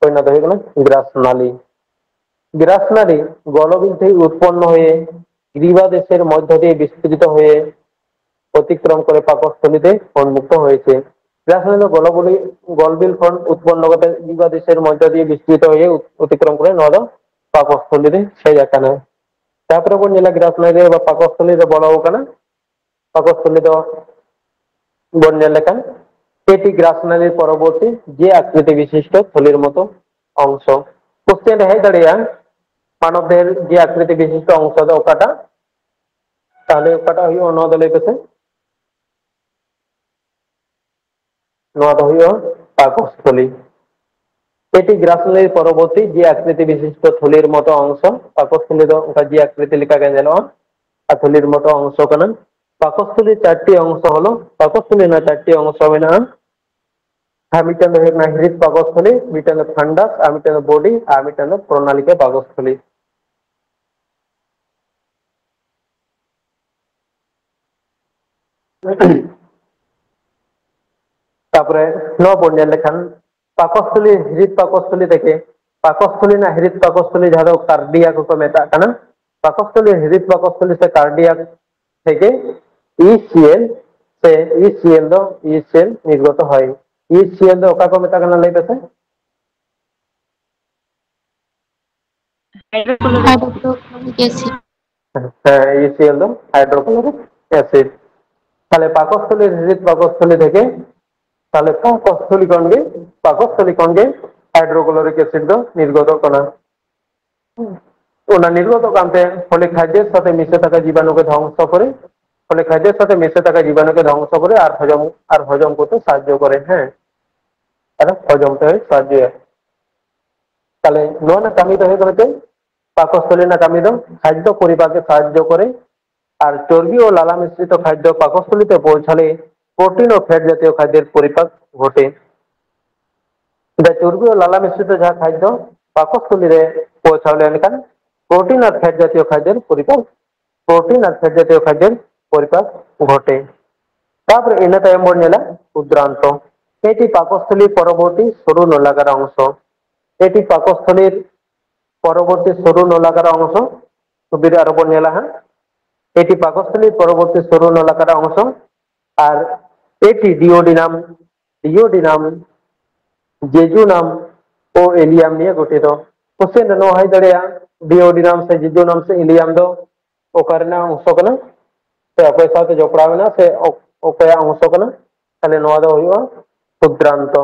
ᱦᱳᱭ, ᱚᱱᱟ ᱫᱚ ᱦᱩᱭᱩᱜ ᱠᱟᱱᱟ ᱜᱨᱟᱥ ᱱᱟᱞᱤ᱾ গ্রাস নালী গলবিল থেকে উৎপন্ন হয়ে গ্রীবাদেশের মধ্য দিয়ে বিস্তৃত হয়ে অতিক্রম করে পাকস্থলীতে উন্মুক্ত হয়েছে। গ্রাস নালী ᱫᱚ ᱜᱚᱞᱚᱵᱤᱞ, ᱜᱚᱞᱵᱤᱞ ᱠᱷᱚᱱ ᱩᱛᱯᱚᱱᱱᱚ ᱠᱟᱛᱮ ᱜᱨᱤᱵᱟᱫᱮᱥᱮᱨ ᱢᱚᱫᱽᱫᱷᱚ ᱫᱤᱭᱮ ᱵᱤᱥᱛᱨᱤᱛᱚ ᱦᱩᱭ ᱩᱛ-, ᱚᱛᱤᱠᱨᱚᱢ ᱠᱚᱨᱮ ᱱᱚᱣᱟ ᱫᱚ ᱯᱟᱠᱚᱥᱛᱷᱚᱞᱤ ᱨᱮ ᱦᱮᱡ ᱟᱠᱟᱱᱟ᱾ ᱛᱟᱯᱚᱨᱮ ᱵᱚᱱ ᱧᱮᱞᱟ ᱜᱨᱟᱥ ᱱᱟᱞᱤ ᱨᱮ ᱯᱟᱠᱚᱥᱛᱷᱚᱞᱤ ᱨᱮ ᱵᱚᱞᱚ ᱟᱠᱟᱱᱟ᱾ ᱯᱟᱠᱚᱥᱛᱷᱚᱞᱤ ᱫᱚ ᱵᱚᱱ ᱧᱮᱞ ᱞᱮᱠᱷᱟᱱ, এটি গ্রাস নালীর পরবর্তী যে আকৃতি বিশিষ্ট থলির মতো অংশ। কোশ্চেন ᱨᱮ ᱦᱮᱡ ᱫᱟᱲᱮᱭᱟᱜᱼᱟ, ᱢᱟᱱᱚᱵ ᱫᱮᱦᱮᱨ ᱡᱮ ᱟᱠᱨᱤᱛᱤ ᱵᱤᱥᱤᱥᱴᱚ ᱚᱝᱥᱚ ᱫᱚ ᱚᱠᱟᱴᱟᱜ? ᱛᱟᱦᱞᱮ ᱚᱠᱟᱴᱟᱜ ᱦᱩᱭᱩᱜᱼᱟ, ᱱᱚᱣᱟ ᱫᱚ ᱞᱟᱹᱭ ᱯᱮᱥᱮ᱾ ᱱᱚᱣᱟ ᱫᱚ ᱦᱩᱭᱩᱜᱼᱟ ᱯᱟᱠᱚᱥᱛᱷᱚᱞᱤ᱾ এটি গ্রাস নালীর পরবর্তী যে আকৃতি বিশিষ্ট থলির মতো অংশ, ᱯᱟᱠᱚᱥᱛᱷᱚᱞᱤ ᱫᱚ ᱚᱱᱠᱟ ᱡᱮ ᱟᱠᱨᱤᱛᱤ ᱞᱮᱠᱟ ᱜᱮ ᱧᱮᱞᱚᱜᱼᱟ, ᱟᱨ ᱛᱷᱚᱞᱤᱨ ᱢᱚᱛᱚ ᱚᱝᱥᱚ ᱠᱟᱱᱟ᱾ ᱯᱟᱠᱚᱥᱛᱷᱚᱞᱤ ᱪᱟᱨᱴᱤ ᱚᱝᱥᱚ ᱦᱚᱞᱚ, ᱯᱟᱠᱚᱥᱛᱷᱚᱞᱤ ᱨᱮᱱᱟᱜ ᱪᱟᱨᱴᱤ ᱚᱝᱥᱚ ᱢᱮᱱᱟᱜᱼᱟ᱾ ᱟᱨ ᱢᱤᱫᱴᱟᱝ ᱫᱚ ᱦᱩᱭᱩᱜ ᱠᱟᱱᱟ ᱦᱨᱤᱛ ᱯᱟᱠᱚᱥᱛᱷᱚᱞᱤ, ᱢᱤᱫᱴᱟᱝ ᱫᱚ ᱯᱷᱟᱱᱰᱟᱥ, ᱟᱨ ᱢᱤᱫᱴᱟᱝ ᱫᱚ ᱵᱚᱰᱤ, ᱟᱨ ᱢᱤᱫᱴᱟᱝ ᱫᱚ ᱯᱨᱚᱱᱟᱞᱤᱠᱟ ᱯᱟᱠᱚᱥᱛᱷᱚᱞᱤ᱾ ᱛᱟᱯᱚᱨᱮ ᱱᱚᱣᱟ ᱵᱚᱱ ᱧᱮᱞ ᱞᱮᱠᱷᱟᱱ ᱯᱟᱠᱚᱥᱛᱷᱚᱞᱤ, ᱦᱨᱤᱫ ᱯᱟᱠᱚᱥᱛᱷᱚᱞᱤ ᱛᱷᱮᱠᱮ, ᱯᱟᱠᱚᱥᱛᱷᱚᱞᱤ ᱨᱮᱱᱟᱜ ᱦᱨᱤᱫ ᱯᱟᱠᱚᱥᱛᱷᱚᱞᱤ ᱡᱟᱦᱟᱸ ᱫᱚ ᱠᱟᱨᱰᱤᱭᱟ ᱠᱚᱠᱚ ᱢᱮᱛᱟᱜ ᱠᱟᱱᱟ, ᱯᱟᱠᱚᱥᱛᱷᱚᱞᱤ, ᱦᱨᱤᱫ ᱯᱟᱠᱚᱥᱛᱷᱚᱞᱤ ᱥᱮ ᱠᱟᱨᱰᱤᱭᱟ ᱛᱷᱮᱠᱮ ᱤ ᱥᱤ ᱮᱞ ᱥᱮ ᱤ ᱥᱤ ᱮᱞ ᱫᱚ ᱤ ᱥᱤ ᱮᱞ ᱱᱤᱨᱜᱚᱛᱚ ᱦᱚᱭ᱾ ᱤ ᱥᱤ ᱮᱞ ᱫᱚ ᱚᱠᱟ ᱠᱚ ᱢᱮᱛᱟᱜ ᱠᱟᱱᱟ ᱞᱟᱹᱭ ᱯᱮᱥᱮ? Hydrochloric acid. ᱦᱮᱸ, ᱤ ᱥᱤ ᱮᱞ ᱫᱚ ᱦᱟᱭᱰᱨᱳᱠᱞᱳᱨᱤᱠ ᱮᱥᱤᱰ᱾ ᱛᱟᱦᱞᱮ ᱯᱟᱠᱚᱥᱛᱷᱚᱞᱤ, ᱦᱨᱤᱫ ᱯᱟᱠᱚᱥᱛᱷᱚᱞᱤ ᱛᱷᱮᱠᱮ ᱛᱟᱦᱞᱮ ᱯᱟᱠᱚᱥᱛᱷᱚᱞᱤ ᱠᱷᱚᱱ ᱜᱮ, ᱯᱟᱠᱚᱥᱛᱷᱚᱞᱤ ᱠᱷᱚᱱ ᱜᱮ ᱦᱟᱭᱰᱨᱳᱠᱞᱳᱨᱤᱠ ᱮᱥᱤᱰ ᱫᱚ ᱱᱤᱨᱜᱚᱛᱚᱜ ᱠᱟᱱᱟ᱾ ᱚᱱᱟ ᱱᱤᱨᱜᱚᱛᱚᱜ ᱠᱟᱱᱛᱮ ᱯᱷᱚᱞᱮ ᱠᱷᱟᱫᱽᱭᱚ ᱥᱟᱛᱮ ᱢᱤᱥᱮ ᱛᱟᱠᱟ ᱡᱤᱵᱟᱱᱩ ᱠᱚ ᱫᱷᱚᱝᱥᱚ ᱠᱚᱨᱮ, ᱯᱷᱚᱞᱮ ᱠᱷᱟᱫᱽᱭᱚ ᱥᱟᱛᱮ ᱢᱤᱥᱮ ᱛᱟᱠᱟ ᱡᱤᱵᱟᱱᱩ ᱠᱚ ᱫᱷᱚᱝᱥᱚ ᱠᱚᱨᱮ ᱟᱨ ᱦᱚᱡᱚᱢ, ᱟᱨ ᱦᱚᱡᱚᱢ ᱠᱚᱛᱮ ᱥᱟᱦᱟᱡᱽᱡᱚ ᱠᱚᱨᱮ, ᱦᱮᱸ, ᱟᱨ ᱦᱚᱡᱚᱢ ᱛᱮ ᱥᱟᱦᱟᱡᱽᱡᱚᱭᱟ᱾ ᱛᱟᱦᱞᱮ ᱱᱚᱣᱟ ᱨᱮᱱᱟᱜ ᱠᱟᱹᱢᱤ ᱫᱚ ᱦᱩᱭᱩᱜ ᱠᱟᱱᱟ ᱪᱮᱫ? ᱯᱟᱠᱚᱥᱛᱷᱚᱞᱤ ᱨᱮᱱᱟᱜ ᱠᱟᱹᱢᱤ ᱫᱚ ᱠᱷᱟᱫᱽᱭᱚ ᱯᱚᱨᱤᱯᱟᱠ ᱮ ᱥᱟᱦᱟᱡᱽᱡᱚ ᱠᱚᱨᱮ, ᱟᱨ ᱪᱚᱨᱵᱤ ᱳ ᱞᱟᱞᱟ ᱢᱤᱥᱨᱤᱛᱚ ᱠᱷᱟᱫᱽᱭᱚ ᱯᱟᱠᱚᱥᱛᱷᱚᱞᱤ ᱛᱮ ᱯᱳᱣᱪᱷᱟᱞᱮ ᱯᱨᱳᱴᱤᱱ ᱳ ᱯᱷᱮᱴ ᱡᱟᱛᱤᱭᱚ ᱠᱷᱟᱫᱽᱭᱚ ᱯᱚᱨᱤᱯᱟᱠ ᱜᱷᱚᱴᱮ᱾ ᱪᱚᱨᱵᱤ ᱳ ᱞᱟᱞᱟ ᱢᱤᱥᱨᱤᱛᱚ ᱡᱟᱦᱟᱸ ᱠᱷᱟᱫᱽᱭᱚ ᱯᱟᱠᱚᱥᱛᱷᱚᱞᱤ ᱨᱮ ᱯᱳᱣᱪᱷᱟᱣ ᱞᱮᱱᱠᱷᱟᱱ ᱯᱨᱳᱴᱤᱱ ᱟᱨ ᱯᱷᱮᱴ ᱡᱟᱛᱤᱭᱚ ᱠᱷᱟᱫᱽᱭᱚ ᱯᱚᱨᱤᱯᱟᱠ, ᱯᱨᱳᱴᱤᱱ ᱟᱨ ᱯᱷᱮᱴ ᱡᱟᱛᱤᱭᱚ ᱠᱷᱟᱫᱽᱭᱚ ᱯᱚᱨᱤᱯᱟᱠ ᱜᱷᱚᱴᱮ᱾ ᱛᱟᱯᱚᱨᱮ ᱤᱱᱟᱹ ᱛᱟᱭᱚᱢ ᱵᱚᱱ ᱧᱮᱞᱟ ᱠᱷᱩᱫᱽᱨᱟᱱᱛᱚ᱾ ᱮᱴᱤ ᱯᱟᱠᱚᱥᱛᱷᱚᱞᱤ ᱯᱚᱨᱚᱵᱚᱨᱛᱤ ᱥᱚᱨᱩ ᱱᱚᱞᱟᱠᱟᱨ ᱚᱝᱥᱚ᱾ ᱮᱴᱤ ᱯᱟᱠᱚᱥᱛᱷᱚᱞᱤ ᱯᱚᱨᱚᱵᱚᱨᱛᱤ ᱥᱚᱨᱩ ᱱᱚᱞᱟᱠᱟᱨ ᱚᱝᱥᱚ, ᱪᱷᱚᱵᱤ ᱨᱮ ᱟᱨᱚ ᱵᱚᱱ ᱧᱮᱞᱟ ᱦᱟᱸᱜ᱾ ᱮᱴᱤ ᱯᱟᱠᱚᱥᱛᱷᱚᱞᱤ ᱯᱚᱨᱚᱵᱚᱨᱛᱤ ᱥᱚᱨᱩ ᱱᱚᱞᱟᱠᱟᱨ ᱚᱝᱥᱚ ᱟᱨ ᱮᱴᱤ ᱰᱤᱭᱳᱰᱤᱱᱟᱢ, ᱰᱤᱭᱳᱰᱤᱱᱟᱢ, ᱡᱮᱡᱩᱱᱟᱢ ᱳ ᱮᱞᱤᱭᱟᱢ ᱱᱤᱭᱮ ᱜᱚᱴᱷᱤᱛᱚ᱾ ᱠᱚᱥᱪᱮᱱ ᱨᱮ ᱱᱚᱣᱟ ᱦᱩᱭ ᱫᱟᱲᱮᱭᱟᱜᱼᱟ, ᱰᱤᱭᱳᱰᱤᱱᱟᱢ ᱥᱮ ᱡᱮᱡᱩᱱᱟᱢ ᱥᱮ ᱮᱞᱤᱭᱟᱢ ᱫᱚ ᱚᱠᱟ ᱨᱮᱱᱟᱜ ᱚᱝᱥᱚ ᱠᱟᱱᱟ ᱥᱮ ᱚᱠᱚᱭ ᱥᱟᱶᱛᱮ ᱡᱚᱯᱲᱟᱣ ᱢᱮᱱᱟᱜᱼᱟ ᱥᱮ ᱚᱠ-, ᱚᱠᱚᱭᱟᱜ ᱚᱝᱥᱚ ᱠᱟᱱᱟ? ᱛᱟᱦᱞᱮ ᱱᱚᱣᱟ ᱫᱚ ᱦᱩᱭᱩᱜᱼᱟ ᱠᱷᱩᱫᱽᱨᱟᱱᱛᱚ᱾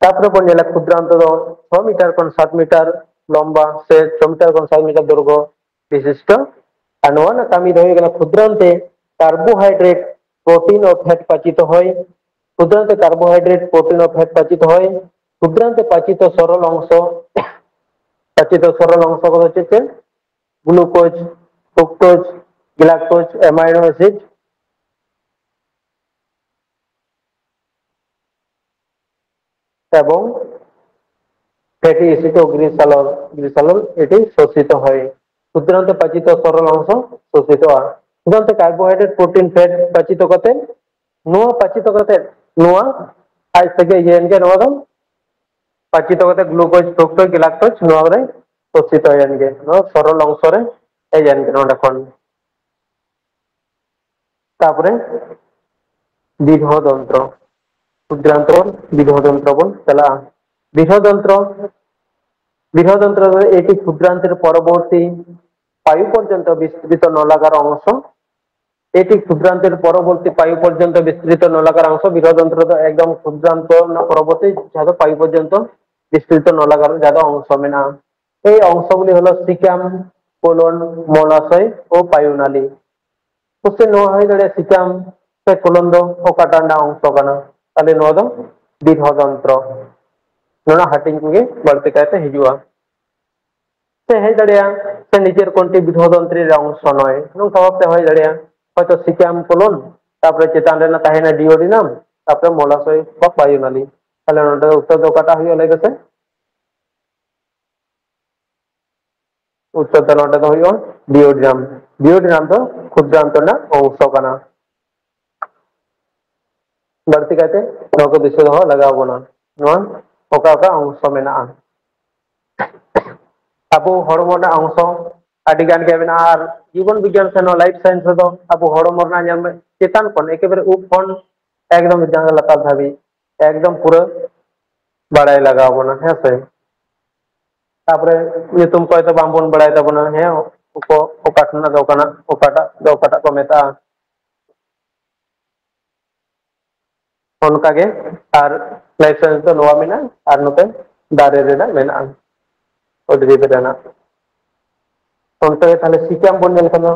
ᱛᱟᱯᱚᱨᱮ ᱵᱚᱱ ᱧᱮᱞᱟ ᱠᱷᱩᱫᱽᱨᱟᱱᱛᱚ ᱫᱚ ᱪᱷᱚ ᱢᱤᱴᱟᱨ ᱠᱷᱚᱱ ᱥᱟᱛ ᱢᱤᱴᱟᱨ ᱞᱚᱢᱵᱟ ᱥᱮ ᱪᱷᱚ ᱢᱤᱴᱟᱨ ᱠᱷᱚᱱ ᱥᱟᱛ ᱢᱤᱴᱟᱨ ᱫᱚᱭᱨᱜᱷᱚ ᱵᱤᱥᱤᱥᱴᱚ᱾ ᱟᱨ ᱱᱚᱣᱟ ᱨᱮᱱᱟᱜ ᱠᱟᱹᱢᱤ ᱫᱚ ᱦᱩᱭᱩᱜ ᱠᱟᱱᱟ ᱠᱷᱩᱫᱽᱨᱟᱱᱛᱮ ᱠᱟᱨᱵᱳᱦᱟᱭᱰᱨᱮᱴ, ᱯᱨᱳᱴᱤᱱ ᱳ ᱯᱷᱮᱴ ᱯᱟᱪᱤᱛ ᱦᱚᱭ, ᱠᱷᱩᱫᱽᱨᱟᱱᱛᱮ ᱠᱟᱨᱵᱳᱦᱟᱭᱰᱨᱮᱴ, ᱯᱨᱳᱴᱤᱱ ᱳ ᱯᱷᱮᱴ ᱯᱟᱪᱤᱛ ᱦᱚᱭ, ᱠᱷᱩᱫᱽᱨᱟᱱᱛᱮ ᱯᱟᱪᱤᱛ ᱥᱚᱨᱚᱞ ᱚᱝᱥᱚ, ᱯᱟᱪᱤᱛ ᱥᱚᱨᱚᱞ ᱚᱝᱥᱚ ᱠᱚᱫᱚ ᱪᱮᱫ ᱪᱮᱫ? ᱜᱞᱩᱠᱳᱡᱽ, ᱯᱷᱨᱩᱠᱴᱳᱡᱽ, ᱜᱞᱟᱠᱴᱳᱡᱽ, ᱮᱢᱟᱭᱱᱳ ᱮᱥᱤᱰ, এবং ফ্যাটি অ্যাসিড ও গ্লিসারল, গ্লিসারল এটি শোষিত হয়। ক্ষুদ্রান্তে পাচিত সরল অংশ শোষিত হয়। ᱮᱠᱫᱚᱢ ᱛᱮ ᱠᱟᱨᱵᱳᱦᱟᱭᱰᱨᱮᱴ, ᱯᱨᱳᱴᱤᱱ, ᱯᱷᱮᱴ ᱯᱟᱪᱤᱛᱚ ᱠᱟᱛᱮ, ᱱᱚᱣᱟ ᱯᱟᱪᱤᱛᱚ ᱠᱟᱛᱮ ᱱᱚᱣᱟ ᱟᱡ ᱛᱮᱜᱮ ᱤᱭᱟᱹᱭᱮᱱ ᱜᱮ, ᱱᱚᱣᱟ ᱫᱚ ᱯᱟᱪᱤᱛᱚ ᱠᱟᱛᱮ ᱜᱞᱩᱠᱳᱡᱽ, ᱯᱷᱨᱩᱠᱴᱳᱡᱽ, ᱜᱮᱞᱟᱠᱴᱳᱡᱽ ᱱᱚᱣᱟ ᱨᱮ ᱥᱚᱥᱤᱛᱚᱭᱮᱱ ᱜᱮ, ᱱᱚᱣᱟ ᱥᱚᱨᱚᱞ ᱚᱝᱥᱚ ᱨᱮ ᱦᱮᱡ ᱮᱱ ᱜᱮ ᱱᱚᱰᱮ ᱠᱷᱚᱱ᱾ ᱛᱟᱯᱚᱨᱮ ᱵᱤᱨᱦᱚ ᱫᱚᱱᱛᱨᱚ, ᱠᱷᱩᱫᱨᱟᱱᱛᱨᱚ, ᱵᱤᱨᱦᱚ ᱫᱚᱱᱛᱨᱚ ᱵᱚᱱ ᱪᱟᱞᱟᱜᱼᱟ᱾ ᱵᱤᱨᱦᱚ ᱫᱚᱱᱛᱨᱚ, ᱵᱤᱨᱦᱚ ᱫᱚᱱᱛᱨᱚ ᱫᱚ ᱮᱴᱤ ᱠᱷᱩᱫᱨᱟᱱᱛᱨᱚ ᱯᱚᱨᱚᱵᱚᱨᱛᱤ ᱯᱟᱭᱩ ᱯᱚᱨᱡᱚᱱᱛᱚ ᱵᱤᱥᱛᱨᱤᱛᱚ ᱱᱚᱞᱟᱜᱟᱨ ᱚᱝᱥᱚ, ᱮᱴᱤ ᱠᱷᱩᱫᱨᱟᱱᱛᱨᱚ ᱯᱚᱨᱚᱵᱚᱨᱛᱤ ᱯᱟᱭᱩ ᱯᱚᱨᱡᱚᱱᱛᱚ ᱵᱤᱥᱛᱨᱤᱛᱚ ᱱᱚᱞᱟᱜᱟᱨ ᱚᱝᱥᱚ, ᱵᱤᱨᱦᱚ ᱫᱚᱱᱛᱨᱚ ᱫᱚ ᱮᱠᱫᱚᱢ ᱠᱷᱩᱫᱨᱟᱱᱛᱚ ᱨᱮᱱᱟᱜ ᱯᱚᱨᱚᱵᱚᱨᱛᱤ ᱡᱟᱦᱟᱸ ᱫᱚ ᱯᱟᱭᱩ ᱯᱚᱨᱡᱚᱱᱛᱚ ᱵᱤᱥᱛᱨᱤᱛᱚ ᱱᱚᱞᱟᱜᱟᱨ ᱡᱟᱦᱟᱸ ᱫᱚ ᱚᱝᱥᱚ ᱢᱮᱱᱟᱜᱼᱟ᱾ ᱮᱭ ᱚᱝᱥᱚ ᱜᱩᱞᱤ ᱦᱚᱞᱚ ᱥᱤᱠᱟᱢ, ᱠᱳᱞᱚᱱ, ᱢᱚᱞᱟᱥᱚᱭ ᱳ ᱯᱟᱭᱩ ᱱᱟᱞᱤ᱾ ᱠᱚᱥᱪᱮᱱ ᱱᱚᱣᱟ ᱦᱩᱭ ᱫᱟᱲᱮᱭᱟᱜᱼᱟ, ᱥᱤᱠᱟᱢ ᱥᱮ ᱠᱳᱞᱚᱱ ᱫᱚ ᱚᱠᱟᱴᱟᱜ ᱨᱮᱱᱟᱜ ᱚᱝᱥᱚ ᱠᱟᱱᱟ? ᱛᱟᱦᱞᱮ ᱱᱚᱣᱟ ᱫᱚ ᱵᱤᱨᱦᱚ ᱫᱚᱱᱛᱨᱚ ᱨᱮᱱᱟᱜ ᱦᱟᱹᱴᱤᱧ ᱠᱚᱜᱮ ᱵᱟᱹᱲᱛᱤ ᱠᱟᱭᱛᱮ ᱦᱤᱡᱩᱜᱼᱟ᱾ ᱥᱮ ᱦᱮᱡ ᱫᱟᱲᱮᱭᱟᱜᱼᱟ, ᱥᱮ ᱱᱤᱪᱮᱨ ᱠᱳᱱᱴᱤ ᱵᱤᱨᱦᱚ ᱫᱚᱱᱛᱨᱤ ᱨᱮ ᱚᱝᱥᱚ ᱱᱚᱭ, ᱱᱚᱝᱠᱟ ᱵᱷᱟᱵᱛᱮ ᱦᱩᱭ ᱫᱟᱲᱮᱭᱟᱜᱼᱟ᱾ ᱦᱚᱭᱛᱚ ᱥᱤᱠᱟᱢ ᱠᱳᱞᱚᱱ, ᱛᱟᱯᱚᱨᱮ ᱪᱮᱛᱟᱱ ᱨᱮᱱᱟᱜ ᱛᱟᱦᱮᱱᱟ ᱰᱤᱭᱳᱰᱤᱱᱟᱢ, ᱛᱟᱯᱚᱨᱮ ᱢᱚᱞᱟᱥᱚᱭ ᱵᱟ ᱯᱟᱭᱩᱱᱟᱞᱤ᱾ ᱛᱟᱦᱞᱮ ᱱᱚᱰᱮ ᱫᱚ ᱩᱛᱛᱚᱨ ᱫᱚ ᱚᱠᱟᱴᱟᱜ ᱦᱩᱭᱩᱜᱼᱟ ᱞᱟᱹᱭ ᱢᱮᱥᱮ? ᱩᱛᱛᱚᱨ ᱫᱚ ᱱᱚᱰᱮ ᱫᱚ ᱦᱩᱭᱩᱜᱼᱟ ᱰᱤᱭᱳᱰᱤᱱᱟᱢ᱾ ᱰᱤᱭᱳᱰᱤᱱᱟᱢ ᱫᱚ ᱠᱷᱩᱫᱨᱟᱱᱛᱚ ᱨᱮᱱᱟᱜ ᱚᱝᱥᱚ ᱠᱟᱱᱟ᱾ ᱵᱟᱹᱲᱛᱤ ᱠᱟᱭᱛᱮ ᱱᱚᱣᱟ ᱠᱚ ᱫᱤᱥᱟᱹ ᱫᱚᱦᱚ ᱞᱟᱜᱟᱣ ᱵᱚᱱᱟ, ᱱᱚᱣᱟ ᱚᱠᱟ ᱚᱠᱟ ᱚᱝᱥᱚ ᱢᱮᱱᱟᱜᱼᱟ᱾ ᱟᱵᱚ ᱦᱚᱲᱢᱚ ᱨᱮᱱᱟᱜ ᱚᱝᱥᱚ ᱟᱹᱰᱤ ᱜᱟᱱ ᱜᱮ ᱢᱮᱱᱟᱜᱼᱟ, ᱟᱨ ᱡᱤᱵᱚᱱ ᱵᱤᱜᱽᱜᱟᱱ ᱥᱮ ᱱᱚᱣᱟ ᱞᱟᱭᱤᱯᱷ ᱥᱟᱭᱮᱱᱥ ᱨᱮᱫᱚ ᱟᱵᱚ ᱦᱚᱲᱢᱚ ᱨᱮᱱᱟᱜ ᱧᱮᱞ ᱢᱮ ᱪᱮᱛᱟᱱ ᱠᱷᱚᱱ ᱮᱠᱮᱵᱟᱨᱮ ᱩᱵ ᱠᱷᱚᱱ ᱮᱠᱫᱚᱢ ᱡᱟᱸᱜᱟ ᱞᱟᱛᱟᱨ ᱫᱷᱟᱹᱵᱤᱡ ᱮᱠᱫᱚᱢ ᱯᱩᱨᱟᱹ ᱵᱟᱲᱟᱭ ᱞᱟᱜᱟᱣ ᱵᱚᱱᱟ, ᱦᱮᱸ ᱥᱮ? ᱛᱟᱯᱚᱨᱮ ᱧᱩᱛᱩᱢ ᱠᱚ ᱦᱚᱭᱛᱳ ᱵᱟᱝᱵᱚᱱ ᱵᱟᱲᱟᱭ ᱛᱟᱵᱚᱱᱟ, ᱦᱮᱸ, ᱚᱠᱚ-, ᱚᱠᱟ ᱴᱷᱮᱱᱟᱜ ᱫᱚ ᱚᱠᱟᱱᱟᱜ, ᱚᱠᱟᱴᱟᱜ ᱫᱚ ᱚᱠᱟᱴᱟᱜ ᱠᱚ ᱢᱮᱛᱟᱜᱼᱟ᱾ ᱚᱱᱠᱟᱜᱮ ᱟᱨ ᱞᱟᱭᱤᱯᱷ ᱥᱟᱭᱮᱱᱥ ᱫᱚ ᱱᱚᱣᱟ ᱢᱮᱱᱟᱜᱼᱟ, ᱟᱨ ᱱᱚᱛᱮ ᱫᱟᱨᱮ ᱨᱮᱱᱟᱜ ᱢᱮᱱᱟᱜᱼᱟ, ᱩᱫᱽᱵᱷᱤᱫ ᱨᱮᱱᱟᱜ᱾ ᱚᱱᱛᱮ ᱜᱮ ᱛᱟᱦᱞᱮ ᱥᱤᱠᱟᱢ ᱵᱚᱱ ᱧᱮᱞ ᱠᱷᱟᱱ ᱫᱚ,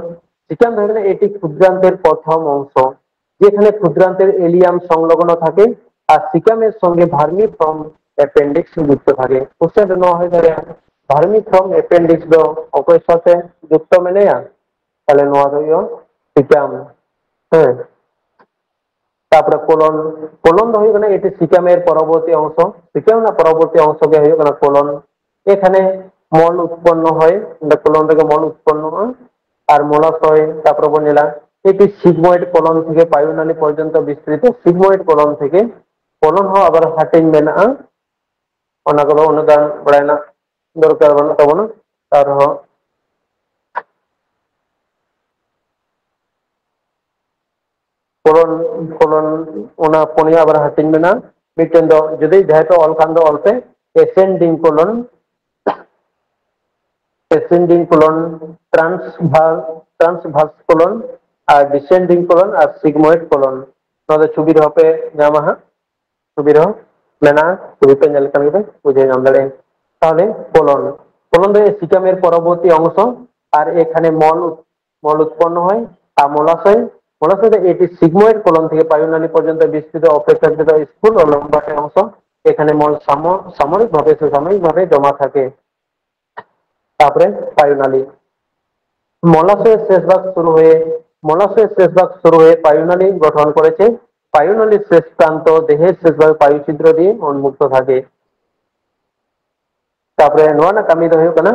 ᱥᱤᱠᱟᱢ ᱫᱚ ᱦᱩᱭᱩᱜ ᱠᱟᱱᱟ এটি ক্ষুদ্রান্ত্রের প্রথম অংশ, যেখানে ক্ষুদ্রান্ত্রের ইলিয়াম সংলগ্ন থাকে আর সিকামের সঙ্গে ভার্মিফর্ম অ্যাপেন্ডিক্স যুক্ত থাকে। কোশ্চেন ᱱᱚᱣᱟ ᱦᱩᱭ ᱫᱟᱲᱮᱭᱟᱜᱼᱟ, ᱵᱷᱟᱨᱢᱤ ᱯᱷᱨᱚᱢ ᱮᱯᱮᱱᱰᱤᱠᱥ ᱫᱚ ᱚᱠᱚᱭ ᱥᱟᱶᱛᱮ ᱡᱩᱠᱛᱚ ᱢᱮᱱᱟᱭᱟ? ᱛᱟᱦᱞᱮ ᱱᱚᱣᱟ ᱫᱚ ᱦᱩᱭᱩᱜᱼᱟ ᱥᱤᱠᱟᱢ᱾ ᱦᱮᱸ, ᱛᱟᱯᱚᱨᱮ ᱠᱳᱞᱚᱱ, ᱠᱳᱞᱚᱱ ᱫᱚ ᱦᱩᱭᱩᱜ ᱠᱟᱱᱟ এটি সিকামের পরবর্তী অংশ, সিকাম ᱨᱮᱱᱟᱜ ᱯᱚᱨᱚᱵᱚᱨᱛᱤ ᱚᱝᱥᱚ ᱜᱮ ᱦᱩᱭᱩᱜ ᱠᱟᱱᱟ ᱠᱳᱞᱚᱱ᱾ এখানে মল উৎপন্ন হয়, ᱚᱸᱰᱮ ᱠᱳᱞᱚᱱ ᱨᱮᱜᱮ ᱢᱚᱞ ᱩᱛᱯᱚᱱᱱᱚᱜᱼᱟ᱾ ᱟᱨ ᱢᱚᱞᱟᱥᱚᱭ, ᱛᱟᱨᱯᱚᱨᱮ ᱵᱚᱱ ᱧᱮᱞᱟ ᱮᱴᱤ ᱥᱤᱜᱢᱚᱭᱮᱰ ᱠᱚᱞᱚᱱ ᱛᱷᱮᱠᱮ ᱯᱟᱭᱩᱱᱟᱞᱤ ᱯᱚᱨᱡᱚᱱᱛᱚ ᱵᱤᱥᱛᱨᱤᱛᱚ, ᱥᱤᱜᱢᱚᱭᱮᱰ ᱠᱚᱞᱚᱱ ᱛᱷᱮᱠᱮ ᱠᱚᱞᱚᱱ ᱦᱚᱸ ᱟᱵᱟᱨ ᱦᱟᱹᱴᱤᱧ ᱢᱮᱱᱟᱜᱼᱟ᱾ ᱚᱱᱟ ᱠᱚᱫᱚ ᱩᱱᱟᱹᱜ ᱜᱟᱱ ᱵᱟᱲᱟᱭ ᱨᱮᱱᱟᱜ ᱫᱚᱨᱠᱟᱨ ᱵᱟᱹᱱᱩᱜ ᱛᱟᱵᱚᱱᱟ᱾ ᱟᱨᱦᱚᱸ ᱠᱚᱞᱚᱱ, ᱠᱚᱞᱚᱱ ᱚᱱᱟ ᱯᱩᱱᱭᱟ ᱟᱵᱟᱨ ᱦᱟᱹᱴᱤᱧ ᱢᱮᱱᱟᱜᱼᱟ᱾ ᱢᱤᱫᱴᱮᱱ ᱫᱚ ᱡᱩᱫᱤ ᱡᱟᱦᱟᱸᱭ ᱯᱮ ᱚᱞ ᱠᱷᱟᱱ ᱫᱚ ᱚᱞ ᱯᱮ, ascending colon, ascending colon, transverse, transverse colon, ᱟᱨ descending colon ᱟᱨ sigmoid colon᱾ ᱱᱚᱣᱟ ᱫᱚ ᱪᱷᱚᱵᱤ ᱨᱮᱦᱚᱸ ᱯᱮ ᱧᱟᱢᱟ ᱦᱟᱸᱜ, ᱪᱷᱚᱵᱤ ᱨᱮᱦᱚᱸ ᱢᱮᱱᱟᱜᱼᱟ, ᱪᱷᱚᱵᱤ ᱯᱮ ᱧᱮᱞ ᱞᱮᱠᱷᱟᱱ ᱜᱮᱯᱮ ᱵᱩᱡᱷᱟᱹᱣ ᱧᱟᱢ ᱫᱟᱲᱮᱭᱟᱜᱼᱟ᱾ তাহলে colon, colon ᱫᱚ ᱥᱤᱠᱟমের পরবর্তী অংশ, আর এখানে মল উৎ-, মল উৎপন্ন হয়। আর মলাশয়, মলাশয় ᱫᱚ ᱮᱴᱤ ᱥᱤᱜᱢᱚᱭᱮᱰ ᱠᱚᱞᱚᱱ ᱛᱷᱮᱠᱮ ᱯᱟᱭᱩᱱᱟᱞᱤ ᱯᱚᱨᱡᱚᱱᱛᱚ ᱵᱤᱥᱛᱨᱤᱛ ᱚᱯেক্ষাকৃত স্থূল ও লম্বাটে অংশ। এখানে মল সাম-, সামরিকভাবে, সাময়িকভাবে জমা থাকে। তারপরে পায়ুনালী। মলাশয়ের শেষ ভাগ শুরু হয়ে, মলাশয়ের শেষ ভাগ শুরু হয়ে পায়ুনালী গঠন করেছে। পায়ুনালীর শেষ প্রান্ত দেহের শেষ ভাগে পায়ুছিদ্র দিয়ে উন্মুক্ত থাকে। তারপরে ᱱᱚᱣᱟ ᱨᱮᱱᱟᱜ ᱠᱟᱹᱢᱤ ᱫᱚ ᱦᱩᱭᱩᱜ ᱠᱟᱱᱟ,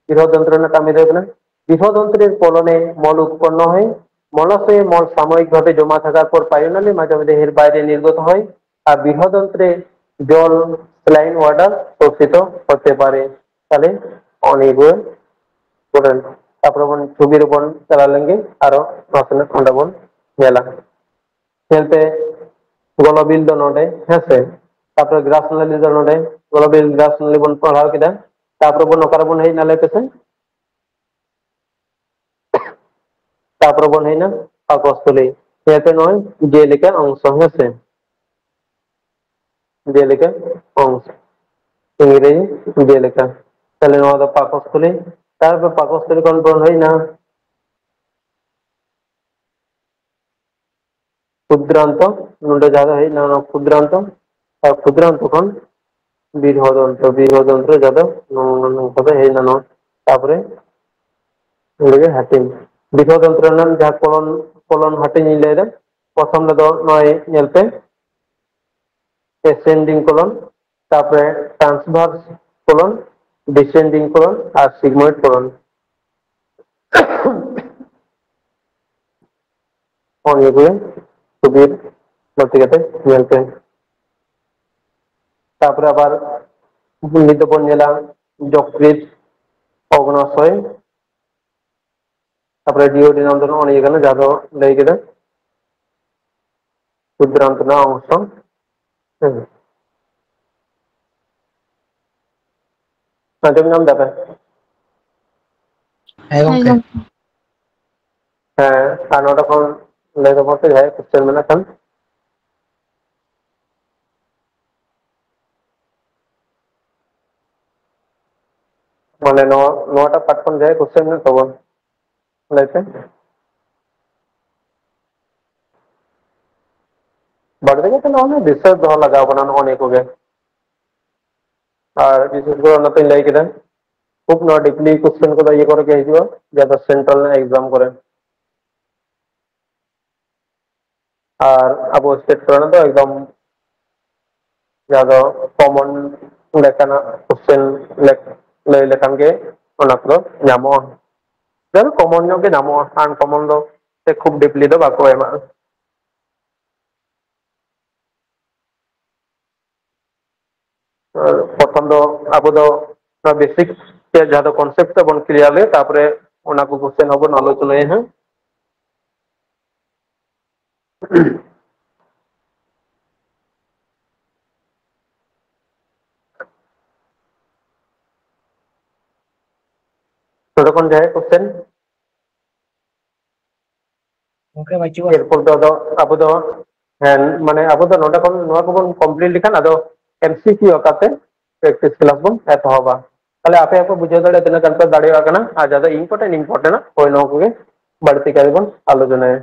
ᱵᱤᱨᱦᱚᱫᱚᱱᱛᱨᱚ ᱨᱮᱱᱟᱜ ᱠᱟᱹᱢᱤ ᱫᱚ ᱦᱩᱭᱩᱜ ᱠᱟᱱᱟ, ᱵᱤᱨᱦᱚᱫᱚᱱᱛᱨᱮᱨ ᱠᱚᱞᱚᱱᱮ ᱢᱚᱞ ᱩᱛᱯᱚᱱᱱᱚ ᱦᱚᱭ, ᱢᱚᱞᱟᱥᱚᱭᱮ ᱢᱚᱞ ᱥᱟᱢᱚᱭᱤᱠ ᱵᱷᱟᱵᱮ ᱡᱚᱢᱟ ᱛᱷᱟᱠᱟᱨ ᱯᱚᱨ ᱯᱟᱭᱚᱱᱟᱞᱤ ᱢᱟᱫᱽᱫᱷᱚᱢᱮ দেহের বাইরে নির্গত হয়, আর বৃহদন্ত্রে জল, স্যালাইন ওয়াটার, শোষিত হতে পারে। তাহলে অনেক, ᱛᱟᱨᱯᱚᱨᱮ ᱵᱚᱱ ᱪᱷᱚᱵᱤ ᱨᱮᱵᱚᱱ ᱪᱟᱞᱟᱣ ᱞᱮᱱᱜᱮ, ᱟᱨᱚ ᱱᱟᱥᱮᱱᱟᱜ ᱚᱸᱰᱮ ᱵᱚᱱ ᱧᱮᱞᱟ᱾ ᱧᱮᱞ ᱯᱮ, ᱜᱚᱞᱚᱵᱤᱞ ᱫᱚ ᱱᱚᱰᱮ, ᱦᱮᱸ ᱥᱮ? ᱛᱟᱨᱯᱚᱨᱮ ᱜᱨᱟᱥ ᱱᱟᱞᱤ ᱫᱚ ᱱᱚᱰᱮ, ᱜᱚᱞᱚᱵᱤᱞ ᱜᱨᱟᱥ ᱱᱟᱞᱤ ᱵᱚᱱ ᱯᱟᱲᱦᱟᱣ ᱠᱮᱫᱟ᱾ ᱛᱟᱨᱯᱚᱨᱮ ᱵᱚᱱ ᱚᱠᱟᱨᱮ ᱵᱚᱱ ᱦᱮᱡ ᱮᱱᱟ, ᱞᱟᱹᱭ ᱯᱮᱥᱮ? ᱛᱟᱨᱯᱚᱨᱮ ᱵᱚᱱ ᱦᱮᱡ ᱮᱱᱟ ᱯᱟᱠᱚᱥᱛᱷᱚᱞᱤ᱾ ᱧᱮᱞ ᱯᱮ, ᱱᱚᱜᱼᱚᱭ ᱡᱮᱞᱮᱠᱟ ᱚᱝᱥᱚ, ᱦᱮᱸ ᱥᱮ? ᱡᱮᱞᱮᱠᱟ ᱚᱝᱥᱚ, ᱤᱝᱨᱮᱡᱤ ᱡᱮᱞᱮᱠᱟ᱾ ᱛᱟᱦᱞᱮ ᱱᱚᱣᱟ ᱫᱚ ᱯᱟᱠᱚᱥᱛᱷᱚᱞᱤ᱾ ᱛᱟᱨᱯᱚᱨ ᱯᱟᱠᱚᱥᱛᱷᱚᱞᱤ ᱠᱷᱚᱱ ᱵᱚᱱ ᱦᱮᱡ ᱮᱱᱟ ᱠᱷᱩᱫᱨᱟᱱᱛᱚ, ᱱᱚᱰᱮ ᱡᱟᱦᱟᱸ ᱫᱚ ᱦᱮᱡ ᱮᱱᱟ ᱚᱱᱟ ᱠᱷᱩᱫᱨᱟᱱᱛᱚ, ᱟᱨ ᱠᱷᱩᱫᱨᱟᱱᱛᱚ ᱠᱷᱚᱱ ᱵᱤᱨᱦᱚᱫᱚᱱᱛᱚ, ᱵᱤᱨᱦᱚᱫᱚᱱᱛᱚ ᱡᱟᱦᱟᱸ ᱫᱚ ᱱᱚᱝᱠᱟ ᱛᱮ ᱦᱮᱡ ᱮᱱᱟ ᱱᱚᱣᱟ᱾ ᱛᱟᱨᱯᱚᱨᱮ ᱱᱚᱰᱮ ᱜᱮ ᱦᱟᱹᱴᱤᱧ, ᱵᱤᱨᱦᱚᱫᱚᱱᱛᱚ ᱨᱮᱱᱟᱜ ᱡᱟᱦᱟᱸ ᱠᱚᱞᱚᱱ, ᱠᱚᱞᱚᱱ ᱦᱟᱹᱴᱤᱧ ᱤᱧ ᱞᱟᱹᱭ ᱮᱫᱟ, ᱯᱨᱚᱛᱷᱚᱢ ᱨᱮᱫᱚ ᱱᱚᱜᱼᱚᱭ ᱧᱮᱞ ᱯᱮ, ascending colon, ᱛᱟᱨᱯᱚᱨᱮ transverse colon, descending colon ᱟᱨ sigmoid colon᱾ ᱱᱚᱜᱼᱚ ᱱᱤᱭᱟᱹ ᱠᱚᱜᱮ ᱥᱩᱵᱤᱨ ᱵᱟᱹᱲᱛᱤ ᱠᱟᱛᱮ ᱧᱮᱞ ᱯᱮ᱾ ᱛᱟᱯᱚᱨᱮ ᱟᱵᱟᱨ ᱱᱤᱛ ᱫᱚᱵᱚᱱ ᱧᱮᱞᱟ ᱡᱚᱠᱨᱤᱛ ᱚᱜᱽᱱᱟᱥᱚᱭ, ᱛᱟᱯᱚᱨᱮ ᱰᱤᱭᱳᱰᱤᱱᱟᱢ ᱫᱚ ᱱᱚᱜᱼᱚ ᱱᱤᱭᱟᱹ ᱠᱟᱱᱟ, ᱡᱟᱦᱟᱸ ᱫᱚ ᱞᱟᱹᱭ ᱠᱮᱫᱟ ᱠᱷᱩᱫᱨᱟᱱᱛ ᱨᱮᱱᱟᱜ ᱚᱝᱥᱚ᱾ ᱦᱮᱸ᱾ ᱟᱸᱡᱚᱢ ᱧᱟᱢ ᱫᱟᱯᱮ? ᱦᱮᱸ ᱜᱚᱝᱠᱮ᱾ ᱦᱮᱸ, ᱟᱨ ᱱᱚᱰᱮ ᱠᱷᱚᱱ ᱞᱟᱹᱭ ᱛᱟᱵᱚᱱ ᱯᱮ ᱡᱟᱦᱟᱸᱭᱟᱜ question ᱢᱮᱱᱟᱜ ᱠᱷᱟᱱ᱾ ᱢᱟᱱᱮ ᱱᱚᱣᱟ, ᱱᱚᱣᱟᱴᱟᱜ part ᱠᱷᱚᱱ ᱡᱟᱦᱟᱸᱭᱟᱜ question ᱢᱮᱱᱟᱜ ᱛᱟᱵᱚᱱ, ᱞᱟᱹᱭ ᱯᱮ᱾ ᱵᱟᱲᱛᱤ ᱠᱟᱛᱮ ᱱᱚᱜᱼᱚ ᱱᱤᱭᱟᱹ ᱫᱤᱥᱟᱹ ᱫᱚᱦᱚ ᱞᱟᱜᱟᱣ ᱵᱚᱱᱟ, ᱱᱚᱜᱼᱚ ᱱᱤᱭᱟᱹ ᱠᱚᱜᱮ᱾ ᱟᱨ ᱵᱤᱥᱮᱥ ᱠᱚᱨᱮ ᱚᱱᱟᱛᱤᱧ ᱞᱟᱹᱭ ᱠᱮᱫᱟ, ᱠᱷᱩᱵ ᱱᱚᱣᱟ deeply question ᱠᱚᱫᱚ ᱤᱭᱟᱹ ᱠᱚᱨᱮ ᱜᱮ ᱦᱤᱡᱩᱜᱼᱟ, ᱡᱟᱦᱟᱸ ᱫᱚ central ᱨᱮᱱᱟᱜ exam ᱠᱚᱨᱮ᱾ ᱟᱨ ᱟᱵᱚ state ᱠᱚᱨᱮᱱᱟᱜ ᱫᱚ ᱮᱠᱫᱚᱢ ᱡᱟᱦᱟᱸ ᱫᱚ common ᱞᱮᱠᱟᱱᱟᱜ question ᱞᱮᱠ-, ᱞᱟᱹᱭ ᱞᱮᱠᱷᱟᱱ ᱜᱮ ᱚᱱᱟ ᱠᱚᱫᱚ ᱧᱟᱢᱚᱜᱼᱟ᱾ ᱡᱟᱦᱟᱸ ᱫᱚ common ᱧᱚᱜ ᱜᱮ ᱧᱟᱢᱚᱜᱼᱟ, uncommon ᱫᱚ ᱥᱮ ᱠᱷᱩᱵ deeply ᱫᱚ ᱵᱟᱠᱚ ᱮᱢᱟᱜᱼᱟ᱾ ᱟᱨ ᱯᱨᱚᱛᱷᱚᱢ ᱫᱚ ᱟᱵᱚ ᱫᱚ ᱚᱱᱟ basic ᱛᱮ ᱡᱟᱦᱟᱸ ᱫᱚ concept ᱛᱮᱵᱚᱱ clear ᱞᱮ, ᱛᱟᱨᱯᱚᱨᱮ ᱚᱱᱟ ᱠᱚ question ᱦᱚᱸᱵᱚᱱ ᱟᱞᱳᱪᱚᱱᱟᱭᱟ ᱦᱟᱸᱜ᱾ ᱱᱚᱰᱮ ᱠᱷᱚᱱ ᱡᱟᱦᱟᱸᱭ question? ᱜᱚᱝᱠᱮ, ᱵᱟᱹᱪᱩᱜᱼᱟ᱾ ᱮᱨᱯᱚᱨ ᱫᱚ ᱟᱫᱚ ᱟᱵᱚ ᱫᱚ, ᱦᱮᱸ, ᱢᱟᱱᱮ ᱟᱵᱚ ᱫᱚ ᱱᱚᱰᱮ ᱠᱷᱚᱱ ᱱᱚᱣᱟ ᱠᱚᱵᱚᱱ complete ᱞᱮᱠᱷᱟᱱ ᱟᱫᱚ M C Q ᱟᱠᱟᱨ ᱛᱮ practice class ᱵᱚᱱ ᱮᱛᱚᱦᱚᱵᱟ᱾ ᱛᱟᱦᱞᱮ ᱟᱯᱮ ᱦᱚᱸᱯᱮ ᱵᱩᱡᱷᱟᱹᱣ ᱫᱟᱲᱮᱭᱟᱜᱼᱟ ᱛᱤᱱᱟᱹᱜ ᱜᱟᱱ ᱯᱮ ᱫᱟᱲᱮᱭᱟᱜ ᱠᱟᱱᱟ, ᱟᱨ ᱡᱟᱦᱟᱸ ᱫᱚ important, important ᱦᱳᱭ, ᱱᱚᱣᱟ ᱠᱚᱜᱮ ᱵᱟᱹᱲᱛᱤ ᱠᱟᱭ ᱵᱚᱱ ᱟᱞᱳᱪᱚᱱᱟᱭᱟ᱾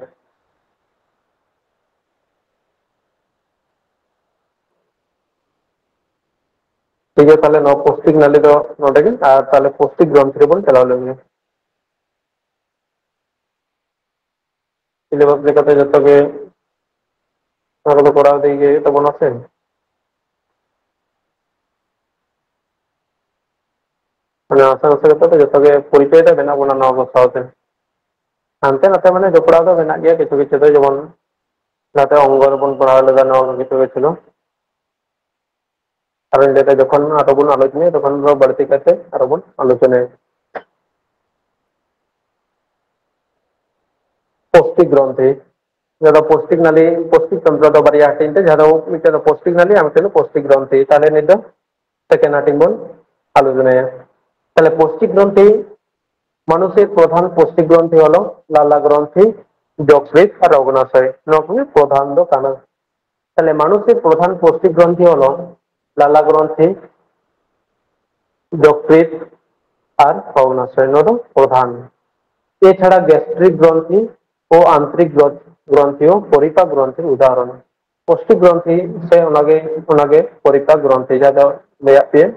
ᱴᱷᱤᱠ ᱜᱮᱭᱟ, ᱛᱟᱦᱞᱮ ᱱᱚᱣᱟ ᱯᱳᱥᱴᱤᱠ ᱱᱟᱞᱤ ᱫᱚ ᱱᱚᱰᱮ ᱜᱮ, ᱟᱨ ᱛᱟᱦᱞᱮ ᱯᱳᱥᱴᱤᱠ ᱜᱨᱚᱱᱛᱷ ᱨᱮᱵᱚᱱ ᱪᱟᱞᱟᱣ ᱞᱮᱱ ᱜᱮ᱾ syllabus ᱞᱮᱠᱟᱛᱮ ᱡᱚᱛᱚ ᱜᱮ ᱚᱱᱟ ᱠᱚᱫᱚ ᱠᱚᱨᱟᱣ ᱤᱫᱤ ᱜᱮ ᱦᱩᱭᱩᱜ ᱛᱟᱵᱚᱱᱟ ᱥᱮ᱾ ᱢᱟᱱᱮ ᱟᱥᱟ ᱠᱚᱨᱮ ᱡᱚᱛᱚ ᱜᱮ ᱯᱚᱨᱤᱪᱚᱭ ᱫᱚ ᱢᱮᱱᱟᱜ ᱵᱚᱱᱟ ᱱᱚᱣᱟ ᱠᱚ ᱥᱟᱶᱛᱮ᱾ ᱦᱟᱱᱛᱮ ᱱᱟᱛᱮ ᱢᱟᱱᱮ ᱡᱚᱯᱲᱟᱣ ᱫᱚ ᱢᱮᱱᱟᱜ ᱜᱮᱭᱟ ᱠᱤᱪᱷᱩ ᱠᱤᱪᱷᱩ ᱫᱚ, ᱡᱮᱢᱚᱱ ᱱᱟᱛᱮ ᱚᱝᱜᱚ ᱨᱮᱵᱚᱱ ᱯᱟᱲᱦᱟᱣ ᱞᱮᱫᱟ ᱱᱚᱣᱟ ᱠᱚ ᱠᱤᱪᱷᱩ ᱠᱤᱪᱷᱩ ᱫᱚ᱾ ᱟᱨ ᱞᱟᱹᱭ ᱫᱟ ᱡᱚᱠᱷᱚᱱ ᱟᱨᱚ ᱵᱚᱱ ᱟᱞᱳᱪᱚᱱᱟᱭᱟ ᱛᱚᱠᱷᱚᱱ ᱫᱚ ᱵᱟᱹᱲᱛᱤ ᱠᱟᱛᱮ ᱟᱨᱚ ᱵᱚᱱ ᱟᱞᱳᱪᱚᱱᱟᱭᱟ᱾ ᱯᱳᱥᱴᱤᱠ ᱜᱨᱚᱱᱛᱷᱤ, ᱡᱟᱦᱟᱸ ᱫᱚ ᱯᱳᱥᱴᱤᱠ ᱱᱟᱞᱤ, ᱯᱳᱥᱴᱤᱠ ᱛᱚᱱᱛᱨᱚ ᱫᱚ ᱵᱟᱨᱭᱟ ᱦᱟᱹᱴᱤᱧ ᱛᱮ, ᱡᱟᱦᱟᱸ ᱫᱚ ᱢᱤᱫᱴᱮᱱ ᱫᱚ ᱯᱳᱥᱴᱤᱠ ᱱᱟᱞᱤ ᱟᱨ ᱢᱤᱫᱴᱮᱱ ᱫᱚ ᱯᱳᱥᱴᱤᱠ ᱜᱨᱚᱱᱛᱷᱤ᱾ ᱛᱟᱦᱞᱮ ᱱᱤᱛ ᱫᱚ second ᱦᱟᱹᱴᱤᱧ ᱵᱚᱱ ᱟᱞᱳᱪᱚᱱᱟᱭᱟ᱾ ᱛᱟᱦᱞᱮ ᱯᱳᱥᱴᱤᱠ ᱜᱨᱚᱱᱛᱷᱤ, ᱢᱟᱱᱩᱥᱮᱨ ᱯᱨᱚᱫᱷᱟᱱ ᱯᱳᱥᱴᱤᱠ ᱜᱨᱚᱱᱛᱷᱤ ᱦᱚᱞᱚ ᱞᱟᱞᱟ ᱜᱨᱚᱱᱛᱷᱤ, ᱡᱚᱠᱨᱤᱛ ᱟᱨ ᱚᱜᱽᱱᱟᱥᱚᱭ, ᱱᱚᱣᱟ ᱠᱚᱜᱮ ᱯᱨᱚᱫᱷᱟᱱ ᱫᱚ ᱠᱟᱱᱟ᱾ ᱛᱟᱦᱞᱮ ᱢᱟᱱᱩᱥᱮᱨ ᱯᱨᱚᱫᱷᱟᱱ ᱯᱳᱥᱴᱤᱠ ᱜᱨᱚᱱᱛᱷᱤ ᱦᱚᱞᱚ ᱞᱟᱞᱟ ᱜᱨᱚᱱᱛᱷᱤ, ᱡᱚᱠᱨᱤᱛ ᱟᱨ ᱚᱜᱽᱱᱟᱥᱚᱭ, ᱱᱚᱣᱟ ᱫᱚ ᱯᱨᱚᱫᱷᱟᱱ᱾ ᱮᱪᱷᱟᱲᱟ গ্যাস্ট্রিক গ্রন্থি ও আন্ত্রিক গ্রন্থিও পরিপাক গ্রন্থির উদাহরণ। ᱯᱳᱥᱴᱤᱠ ᱜᱨᱚᱱᱛᱷᱤ ᱥᱮ ᱚᱱᱟᱜᱮ, ᱚᱱᱟᱜᱮ ᱯᱚᱨᱤᱯᱟᱠ ᱜᱨᱚᱱᱛᱷᱤ, ᱡᱟᱦᱟᱸ ᱫᱚ ᱞᱟᱹᱭᱟᱫ ᱯᱮᱭᱟ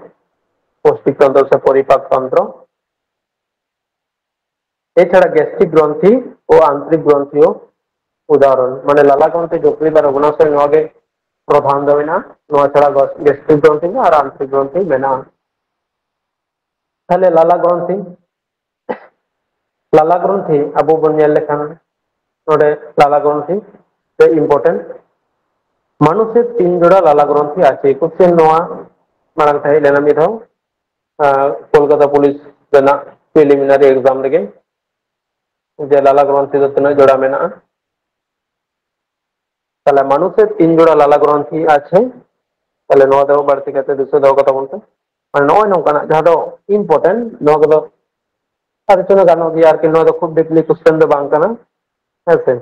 ᱯᱳᱥᱴᱤᱠ ᱛᱚᱱᱛᱨᱚ ᱥᱮ ᱯᱚᱨᱤᱯᱟᱠ ᱛᱚᱱᱛᱨᱚ᱾ ᱮᱪᱷᱟᱲᱟ গ্যাস্ট্রিক গ্রন্থি ও আন্ত্রিক গ্রন্থিও উদাহরণ, ᱢᱟᱱᱮ ᱞᱟᱞᱟ ᱜᱨᱚᱱᱛᱷᱤ, ᱡᱚᱠᱨᱤᱛ ᱟᱨ ᱚᱜᱽᱱᱟᱥᱚᱭ, ᱱᱚᱣᱟ ᱜᱮ ᱯᱨᱚᱫᱷᱟᱱ ᱫᱚ ᱢᱮᱱᱟᱜᱼᱟ᱾ ᱱᱚᱣᱟ ᱪᱷᱟᱲᱟ গ্যাস্ট্রিক ᱜᱨᱚᱱᱛᱷᱤ ᱟᱨ ᱟᱱᱛᱨᱤᱠ ᱜᱨᱚᱱᱛᱷᱤ ᱢᱮᱱᱟᱜᱼᱟ᱾ ᱛᱟᱦᱞᱮ ᱞᱟᱞᱟ ᱜᱨᱚᱱᱛᱷᱤ, ᱞᱟᱞᱟ ᱜᱨᱚᱱᱛᱷᱤ ᱟᱵᱚ ᱵᱚᱱ ᱧᱮᱞ ᱞᱮᱠᱷᱟᱱ ᱱᱚᱰᱮ ᱞᱟᱞᱟ ᱜᱨᱚᱱᱛᱷᱤ ᱨᱮ important᱾ ᱢᱟᱱᱩᱥᱮᱨ ᱛᱤᱱ ᱡᱚᱲᱟ ᱞᱟᱞᱟ ᱜᱨᱚᱱᱛᱷᱤ ᱟᱪᱷᱮ? ᱠᱚᱥᱪᱮᱱ ᱱᱚᱣᱟ ᱢᱟᱲᱟᱝ ᱛᱟᱦᱮᱸ ᱞᱮᱱᱟ ᱢᱤᱫ ᱫᱷᱟᱣ, ᱟᱸ, ᱠᱳᱞᱠᱟᱛᱟ ᱯᱩᱞᱤᱥ ᱨᱮᱱᱟᱜ preliminary exam ᱨᱮᱜᱮ, ᱡᱮ ᱞᱟᱞᱟ ᱜᱨᱚᱱᱛᱷᱤ ᱫᱚ ᱛᱤᱱᱟᱹᱜ ᱡᱚᱲᱟ ᱢᱮᱱᱟᱜᱼᱟ᱾ ᱛᱟᱦᱞᱮ ᱢᱟᱱᱩᱥᱮᱨ ᱛᱤᱱ ᱡᱚᱲᱟ ᱞᱟᱞᱟ ᱜᱨᱚᱱᱛᱷᱤ ᱟᱪᱷᱮ? ᱛᱟᱦᱞᱮ ᱱᱚᱣᱟ ᱫᱚ ᱵᱟᱹᱲᱛᱤ ᱠᱟᱛᱮ ᱫᱤᱥᱟᱹ ᱫᱚᱦᱚ ᱠᱟᱛᱟ ᱵᱚᱱ ᱯᱮ᱾ ᱢᱟᱱᱮ ᱱᱚᱜᱼᱚᱭ ᱱᱚᱝᱠᱟᱱᱟᱜ ᱡᱟᱦᱟᱸ ᱫᱚ important, ᱱᱚᱣᱟ ᱠᱚᱫᱚ ᱟᱞᱳᱪᱚᱱᱟ ᱜᱟᱱᱚᱜ ᱜᱮᱭᱟ ᱟᱨᱠᱤ, ᱱᱚᱣᱟ ᱫᱚ ᱠᱷᱩᱵ deeply question ᱫᱚ ᱵᱟᱝ ᱠᱟᱱᱟ, ᱦᱮᱸ ᱥᱮ?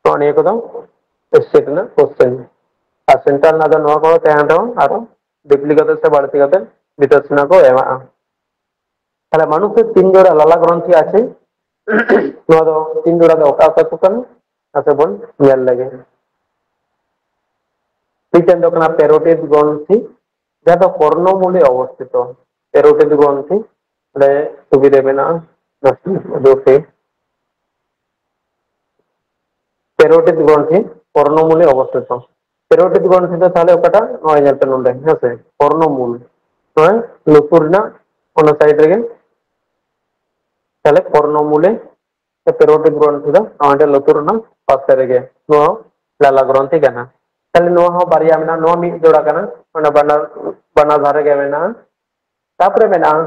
ᱛᱚ ᱱᱤᱭᱟᱹ ᱠᱚᱫᱚ state ᱨᱮᱱᱟᱜ question᱾ ᱟᱨ central ᱨᱮᱱᱟᱜ ᱫᱚ ᱱᱚᱣᱟ ᱠᱚ ᱛᱟᱦᱮᱱ ᱨᱮᱦᱚᱸ ᱟᱨᱚ deeply ᱠᱟᱛᱮ ᱥᱮ ᱵᱟᱹᱲᱛᱤ ᱠᱟᱛᱮ ᱵᱤᱵᱮᱪᱚᱱᱟ ᱠᱚ ᱮᱢᱟᱜᱼᱟ᱾ ᱛᱟᱦᱞᱮ ᱢᱟᱱᱩᱥᱮᱨ ᱛᱤᱱ ᱡᱚᱲᱟ ᱞᱟᱞᱟ ᱜᱨᱚᱱᱛᱷᱤ ᱟᱪᱷᱮ? ᱱᱚᱣᱟ ᱫᱚ ᱛᱤᱱ ᱡᱚᱲᱟ ᱫᱚ ᱚᱠᱟ ᱚᱠᱟ ᱠᱚ ᱠᱟᱱᱟ? ᱢᱟᱥᱮ ᱵᱚᱱ ᱧᱮᱞ ᱞᱮᱜᱮ᱾ ᱢᱤᱫᱴᱮᱱ ᱫᱚ ᱠᱟᱱᱟ parotid ᱜᱨᱚᱱᱛᱷᱤ, ᱡᱟᱦᱟᱸ ᱫᱚ ᱠᱚᱨᱱᱚ ᱢᱩᱞᱮ ᱚᱵᱚᱥᱛᱷᱤᱛᱚ᱾ parotid ᱜᱨᱚᱱᱛᱷᱤ ᱚᱸᱰᱮ ᱥᱩᱵᱤᱫᱷᱟ ᱢᱮᱱᱟᱜᱼᱟ, ᱱᱟᱥᱮ ᱩᱫᱩᱜ ᱯᱮ᱾ parotid ᱜᱨᱚᱱᱛᱷᱤ ᱠᱚᱨᱱᱚ ᱢᱩᱞᱮ ᱚᱵᱚᱥᱛᱷᱤᱛᱚ᱾ parotid ᱜᱨᱚᱱᱛᱷᱤ ᱫᱚ ᱛᱟᱦᱞᱮ ᱚᱠᱟᱴᱟᱜ? ᱱᱚᱜᱼᱚᱭ ᱧᱮᱞ ᱯᱮ ᱱᱚᱰᱮ, ᱦᱮᱸ ᱥᱮ? ᱠᱚᱨᱱᱚ ᱢᱩᱞ, ᱱᱚᱜᱼᱚᱭ ᱞᱩᱛᱩᱨ ᱨᱮᱱᱟᱜ ᱚᱱᱟ side ᱨᱮᱜᱮ᱾ ᱛᱟᱦᱞᱮ ᱠᱚᱨᱱᱚ ᱢᱩᱞᱮ ᱯᱮᱨᱳᱴᱤᱰ ᱜᱨᱚᱱᱛᱷᱤ ᱫᱚ ᱱᱚᱜᱼᱚᱭ ᱞᱩᱛᱩᱨ ᱨᱮᱱᱟᱜ ᱯᱟᱥᱮ ᱨᱮᱜᱮ ᱱᱚᱣᱟ ᱞᱟᱞᱟ ᱜᱨᱚᱱᱛᱷᱤ ᱠᱟᱱᱟ᱾ ᱛᱟᱦᱞᱮ ᱱᱚᱣᱟ ᱦᱚᱸ ᱵᱟᱨᱭᱟ ᱢᱮᱱᱟᱜᱼᱟ, ᱱᱚᱣᱟ ᱢᱤᱫ ᱡᱚᱲᱟ ᱠᱟᱱᱟ, ᱚᱱᱟ ᱵᱟᱱᱟᱨ, ᱵᱟᱱᱟᱨ ᱫᱷᱟᱨᱮ ᱜᱮ ᱢᱮᱱᱟᱜᱼᱟ᱾ ᱛᱟᱯᱚᱨᱮ ᱢᱮᱱᱟᱜᱼᱟ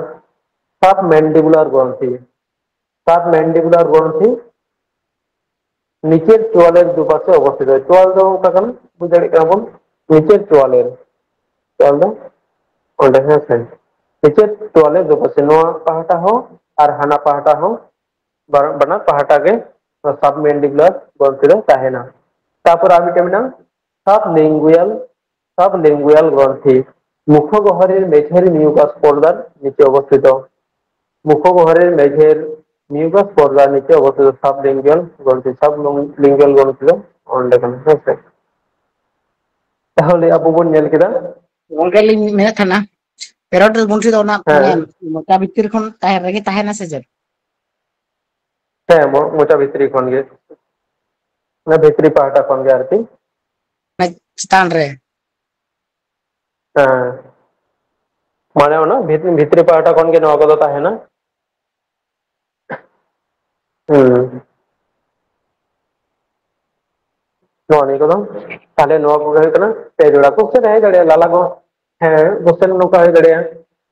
ᱥᱟᱵ ᱢᱮᱱᱰᱤᱵᱩᱞᱟᱨ ᱜᱨᱚᱱᱛᱷᱤ᱾ ᱥᱟᱵ ᱢᱮᱱᱰᱤᱵᱩᱞᱟᱨ ᱜᱨᱚᱱᱛᱷᱤ ᱱᱤᱪᱮᱨ ᱪᱳᱣᱟᱞᱮᱨ ᱫᱩᱯᱟᱥᱮ ᱚᱵᱚᱥᱛᱷᱤᱛ᱾ ᱪᱳᱣᱟᱞ ᱫᱚ ᱚᱠᱟ ᱠᱟᱱᱟ? ᱵᱩᱡᱽ ᱫᱟᱲᱮᱭᱟᱜ ᱠᱟᱱᱟ ᱵᱚᱱ, ᱱᱤᱪᱮᱨ ᱪᱳᱣᱟᱞᱮᱨ᱾ ᱪᱳᱣᱟᱞ ᱫᱚ ᱚᱸᱰᱮ, ᱦᱮᱸ ᱥᱮ, ᱱᱤᱪᱮᱨ ᱪᱳᱣᱟᱞᱮᱨ ᱫᱩᱯᱟᱥᱮ, ᱱᱚᱣᱟ ᱯᱟᱦᱴᱟ ᱦᱚᱸ ᱟᱨ ᱦᱟᱱᱟ ᱯᱟᱦᱴᱟ ᱦᱚᱸ, ᱵᱟᱱᱟᱨ ᱯᱟᱦᱴᱟ ᱜᱮ ᱥᱟᱵ ᱢᱮᱱᱰᱤᱵᱩᱞᱟᱨ ᱜᱨᱚᱱᱛᱷᱤ ᱫᱚ ᱛᱟᱦᱮᱱᱟ᱾ ᱛᱟᱯᱚᱨ ᱟᱨ ᱢᱤᱫᱴᱮᱱ ᱢᱮᱱᱟᱜᱼᱟ ᱥᱟᱵ ᱞᱤᱝᱜᱩᱭᱟᱞ, ᱥᱟᱵ ᱞᱤᱝᱜᱩᱭᱟᱞ ᱜᱨᱚᱱᱛᱷᱤ, ᱢᱩᱠᱷᱚ ᱜᱚᱦᱚᱨᱮᱨ ᱢᱮᱡᱷᱮᱨ ᱢᱤᱭᱩᱠᱟᱥ ᱯᱚᱨᱫᱟᱨ ᱱᱤᱪᱮ ᱚᱵᱚᱥᱛᱷᱤᱛ᱾ ᱢᱩᱠᱷᱚ ᱜᱚᱦᱚᱨᱮᱨ ᱢᱮᱡᱷᱮᱨ ᱢᱤᱭᱩᱠᱟᱥ ᱯᱚᱨᱫᱟ ᱱᱤᱪᱮ ᱚᱵᱚᱥᱛᱷᱤᱛ ᱥᱟᱵ ᱞᱤᱝᱜᱩᱭᱟᱞ ᱜᱨᱚᱱᱛᱷᱤ, ᱥᱟᱵ ᱞᱤᱝᱜᱩᱭᱟᱞ ᱜᱨᱚᱱᱛᱷᱤ ᱫᱚ ᱚᱸᱰᱮ ᱠᱟᱱᱟ, ᱦᱮᱸ ᱥᱮ᱾ ᱛᱟᱦᱚᱞᱮ ᱟᱵᱚ ᱵᱚᱱ ᱧᱮᱞ ᱠᱮᱫᱟ᱾ ᱜᱚᱝᱠᱮ, ᱞᱤᱧ ᱢᱮᱱᱮᱫ ᱛᱟᱦᱮᱱᱟ, ᱯᱮᱨᱳᱴᱤᱰ ᱜᱨᱚᱱᱛᱷᱤ ᱫᱚ ᱚᱱᱟ, ᱦᱮᱸ᱾ ᱢᱟᱱᱮ, ᱢᱚᱪᱟ ᱵᱷᱤᱛᱤᱨ ᱠᱷᱚᱱ ᱛᱟᱦᱮᱸ ᱨᱮᱜᱮ ᱛᱟᱦᱮᱱᱟ ᱥᱮ ᱪᱮᱫ? ᱦᱮᱸ, ᱢᱚ-, ᱢᱚᱪᱟ ᱵᱷᱤᱛᱨᱤ ᱠᱷᱚᱱ ᱜᱮ, ᱚᱱᱟ ᱵᱷᱤᱛᱨᱤ ᱯᱟᱦᱴᱟ ᱠᱷᱚᱱ ᱜᱮ ᱟᱨᱠᱤ᱾ ᱚᱱᱟ ᱪᱮᱛᱟᱱ ᱨᱮ᱾ ᱦᱮᱸ, ᱢᱟᱱᱮ ᱚᱱᱟ ᱵᱷᱤᱛ-, ᱵᱷᱤᱛᱨᱤ ᱯᱟᱦᱴᱟ ᱠᱷᱚᱱ ᱜᱮ ᱱᱚᱣᱟ ᱠᱚᱫᱚ ᱛᱟᱦᱮᱱᱟ᱾ ᱦᱩᱸ᱾ ᱱᱚᱣᱟ ᱱᱤᱭᱟᱹ ᱠᱚᱫᱚ, ᱛᱟᱦᱞᱮ ᱱᱚᱣᱟ ᱠᱚᱜᱮ ᱦᱩᱭᱩᱜ ᱠᱟᱱᱟ ᱯᱮ ᱡᱚᱲᱟ᱾ ᱠᱚ ᱥᱮ ᱦᱮᱡ ᱫᱟᱲᱮᱭᱟᱜᱼᱟ, ᱞᱟᱞᱟ ᱠᱚ, ᱦᱮᱸ, question ᱱᱚᱝᱠᱟ ᱦᱩᱭ ᱫᱟᱲᱮᱭᱟᱜᱼᱟ,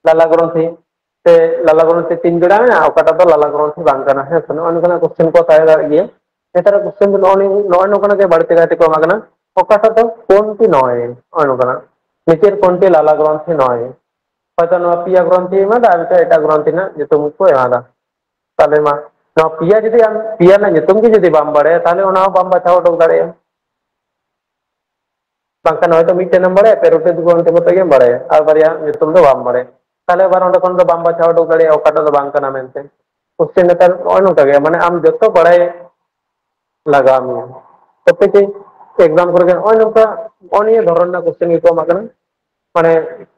ᱞᱟᱞᱟ ᱜᱨᱚᱱᱛᱷᱤ ᱥᱮ ᱞᱟᱞᱟ ᱜᱨᱚᱱᱛᱷᱤ ᱛᱤᱱ ᱡᱚᱲᱟ ᱢᱮᱱᱟᱜᱼᱟ, ᱚᱠᱟᱴᱟᱜ ᱫᱚ ᱞᱟᱞᱟ ᱜᱨᱚᱱᱛᱷᱤ ᱵᱟᱝ ᱠᱟᱱᱟ? ᱦᱮᱸ ᱥᱮ, ᱱᱚᱜᱼᱚ ᱱᱚᱝᱠᱟᱱᱟᱜ question ᱠᱚ ᱛᱟᱦᱮᱸ ᱫᱟᱲᱮᱭᱟᱜ ᱜᱮᱭᱟ᱾ ᱱᱮᱛᱟᱨᱟᱜ question ᱫᱚ ᱱᱚᱜᱼᱚ ᱱᱤᱭᱟᱹ, ᱱᱚᱜᱼᱚ ᱱᱚᱝᱠᱟᱱᱟᱜ ᱜᱮ ᱵᱟᱹᱲᱛᱤ ᱠᱟᱭᱛᱮ ᱠᱚ ᱮᱢᱟ ᱠᱟᱱᱟ, ᱚᱠᱟᱴᱟᱜ ᱫᱚ ᱠᱳᱱᱴᱤ ᱱᱚᱭ, ᱱᱚᱜᱼᱚ ᱱᱚᱝᱠᱟᱱᱟᱜ, ᱱᱤᱪᱮᱨ ᱠᱳᱱᱴᱤ ᱞᱟᱞᱟ ᱜᱨᱚᱱᱛᱷᱤ ᱱᱚᱭ᱾ ᱦᱚᱭᱛᱚ ᱱᱚᱣᱟ ᱯᱮᱭᱟ ᱜᱨᱚᱱᱛᱷᱤ ᱮᱢᱟᱫᱟ, ᱟᱨ ᱢᱤᱫᱴᱟᱝ ᱮᱴᱟᱜ ᱜᱨᱚᱱᱛᱷᱤ ᱨᱮᱱᱟᱜ ᱧᱩᱛᱩᱢ ᱠᱚ ᱮᱢᱟᱫᱟ᱾ ᱛᱟᱦᱞᱮ ᱢᱟ, ᱱᱚᱣᱟ ᱯᱮᱭᱟ ᱡᱩᱫᱤ ᱟᱢ, ᱯᱮᱭᱟ ᱨᱮᱱᱟᱜ ᱧᱩᱛᱩᱢ ᱜᱮ ᱡᱩᱫᱤ ᱵᱟᱢ ᱵᱟᱲᱟᱭᱟ, ᱛᱟᱦᱞᱮ ᱚᱱᱟ ᱦᱚᱸ ᱵᱟᱢ ᱵᱟᱪᱷᱟᱣ ᱩᱰᱩᱠ ᱫᱟᱲᱮᱭᱟᱜᱼᱟ᱾ ᱵᱟᱝᱠᱷᱟᱱ ᱦᱚᱭᱛᱚ ᱢᱤᱫᱴᱮᱱ ᱮᱢ ᱵᱟᱲᱟᱭᱟ, ᱯᱮᱨᱳᱴᱤᱰ ᱜᱨᱚᱱᱛᱷᱤ ᱢᱚᱛᱚ ᱜᱮᱢ ᱵᱟᱲᱟᱭᱟ, ᱟᱨ ᱵᱟᱨᱭᱟ ᱧᱩᱛᱩᱢ ᱫᱚ ᱵᱟᱢ ᱵᱟᱲᱟᱭᱟ᱾ ᱛᱟᱦᱞᱮ ᱟᱵᱟᱨ ᱚᱸᱰᱮ ᱠᱷᱚᱱ ᱫᱚ ᱵᱟᱢ ᱵᱟᱪᱷᱟᱣ ᱩᱰᱩᱠ ᱫᱟᱲᱮᱭᱟᱜᱼᱟ ᱚᱠᱟᱴᱟᱜ ᱫᱚ ᱵᱟᱝ ᱠᱟᱱᱟ ᱢᱮᱱᱛᱮ᱾ Question ᱱᱮᱛᱟᱨ ᱱᱚᱜᱼᱚᱭ ᱱᱚᱝᱠᱟ ᱜᱮ, ᱢᱟᱱᱮ ᱟᱢ ᱡᱚᱛᱚ ᱵᱟᱲᱟᱭ ᱞᱟᱜᱟᱣ ᱢᱮᱭᱟ, ᱛᱚᱵᱮ ᱡᱮ exam ᱠᱚᱨᱮ ᱜᱮ ᱱᱚᱜᱼᱚᱭ ᱱᱚᱝᱠᱟ, ᱱᱚᱜᱼᱚᱭ ᱱᱤᱭᱟᱹ ᱫᱷᱚᱨᱚᱱ ᱨᱮᱱᱟᱜ question ᱜᱮᱠᱚ ᱮᱢᱟᱜ ᱠᱟᱱᱟ, ᱢᱟᱱᱮ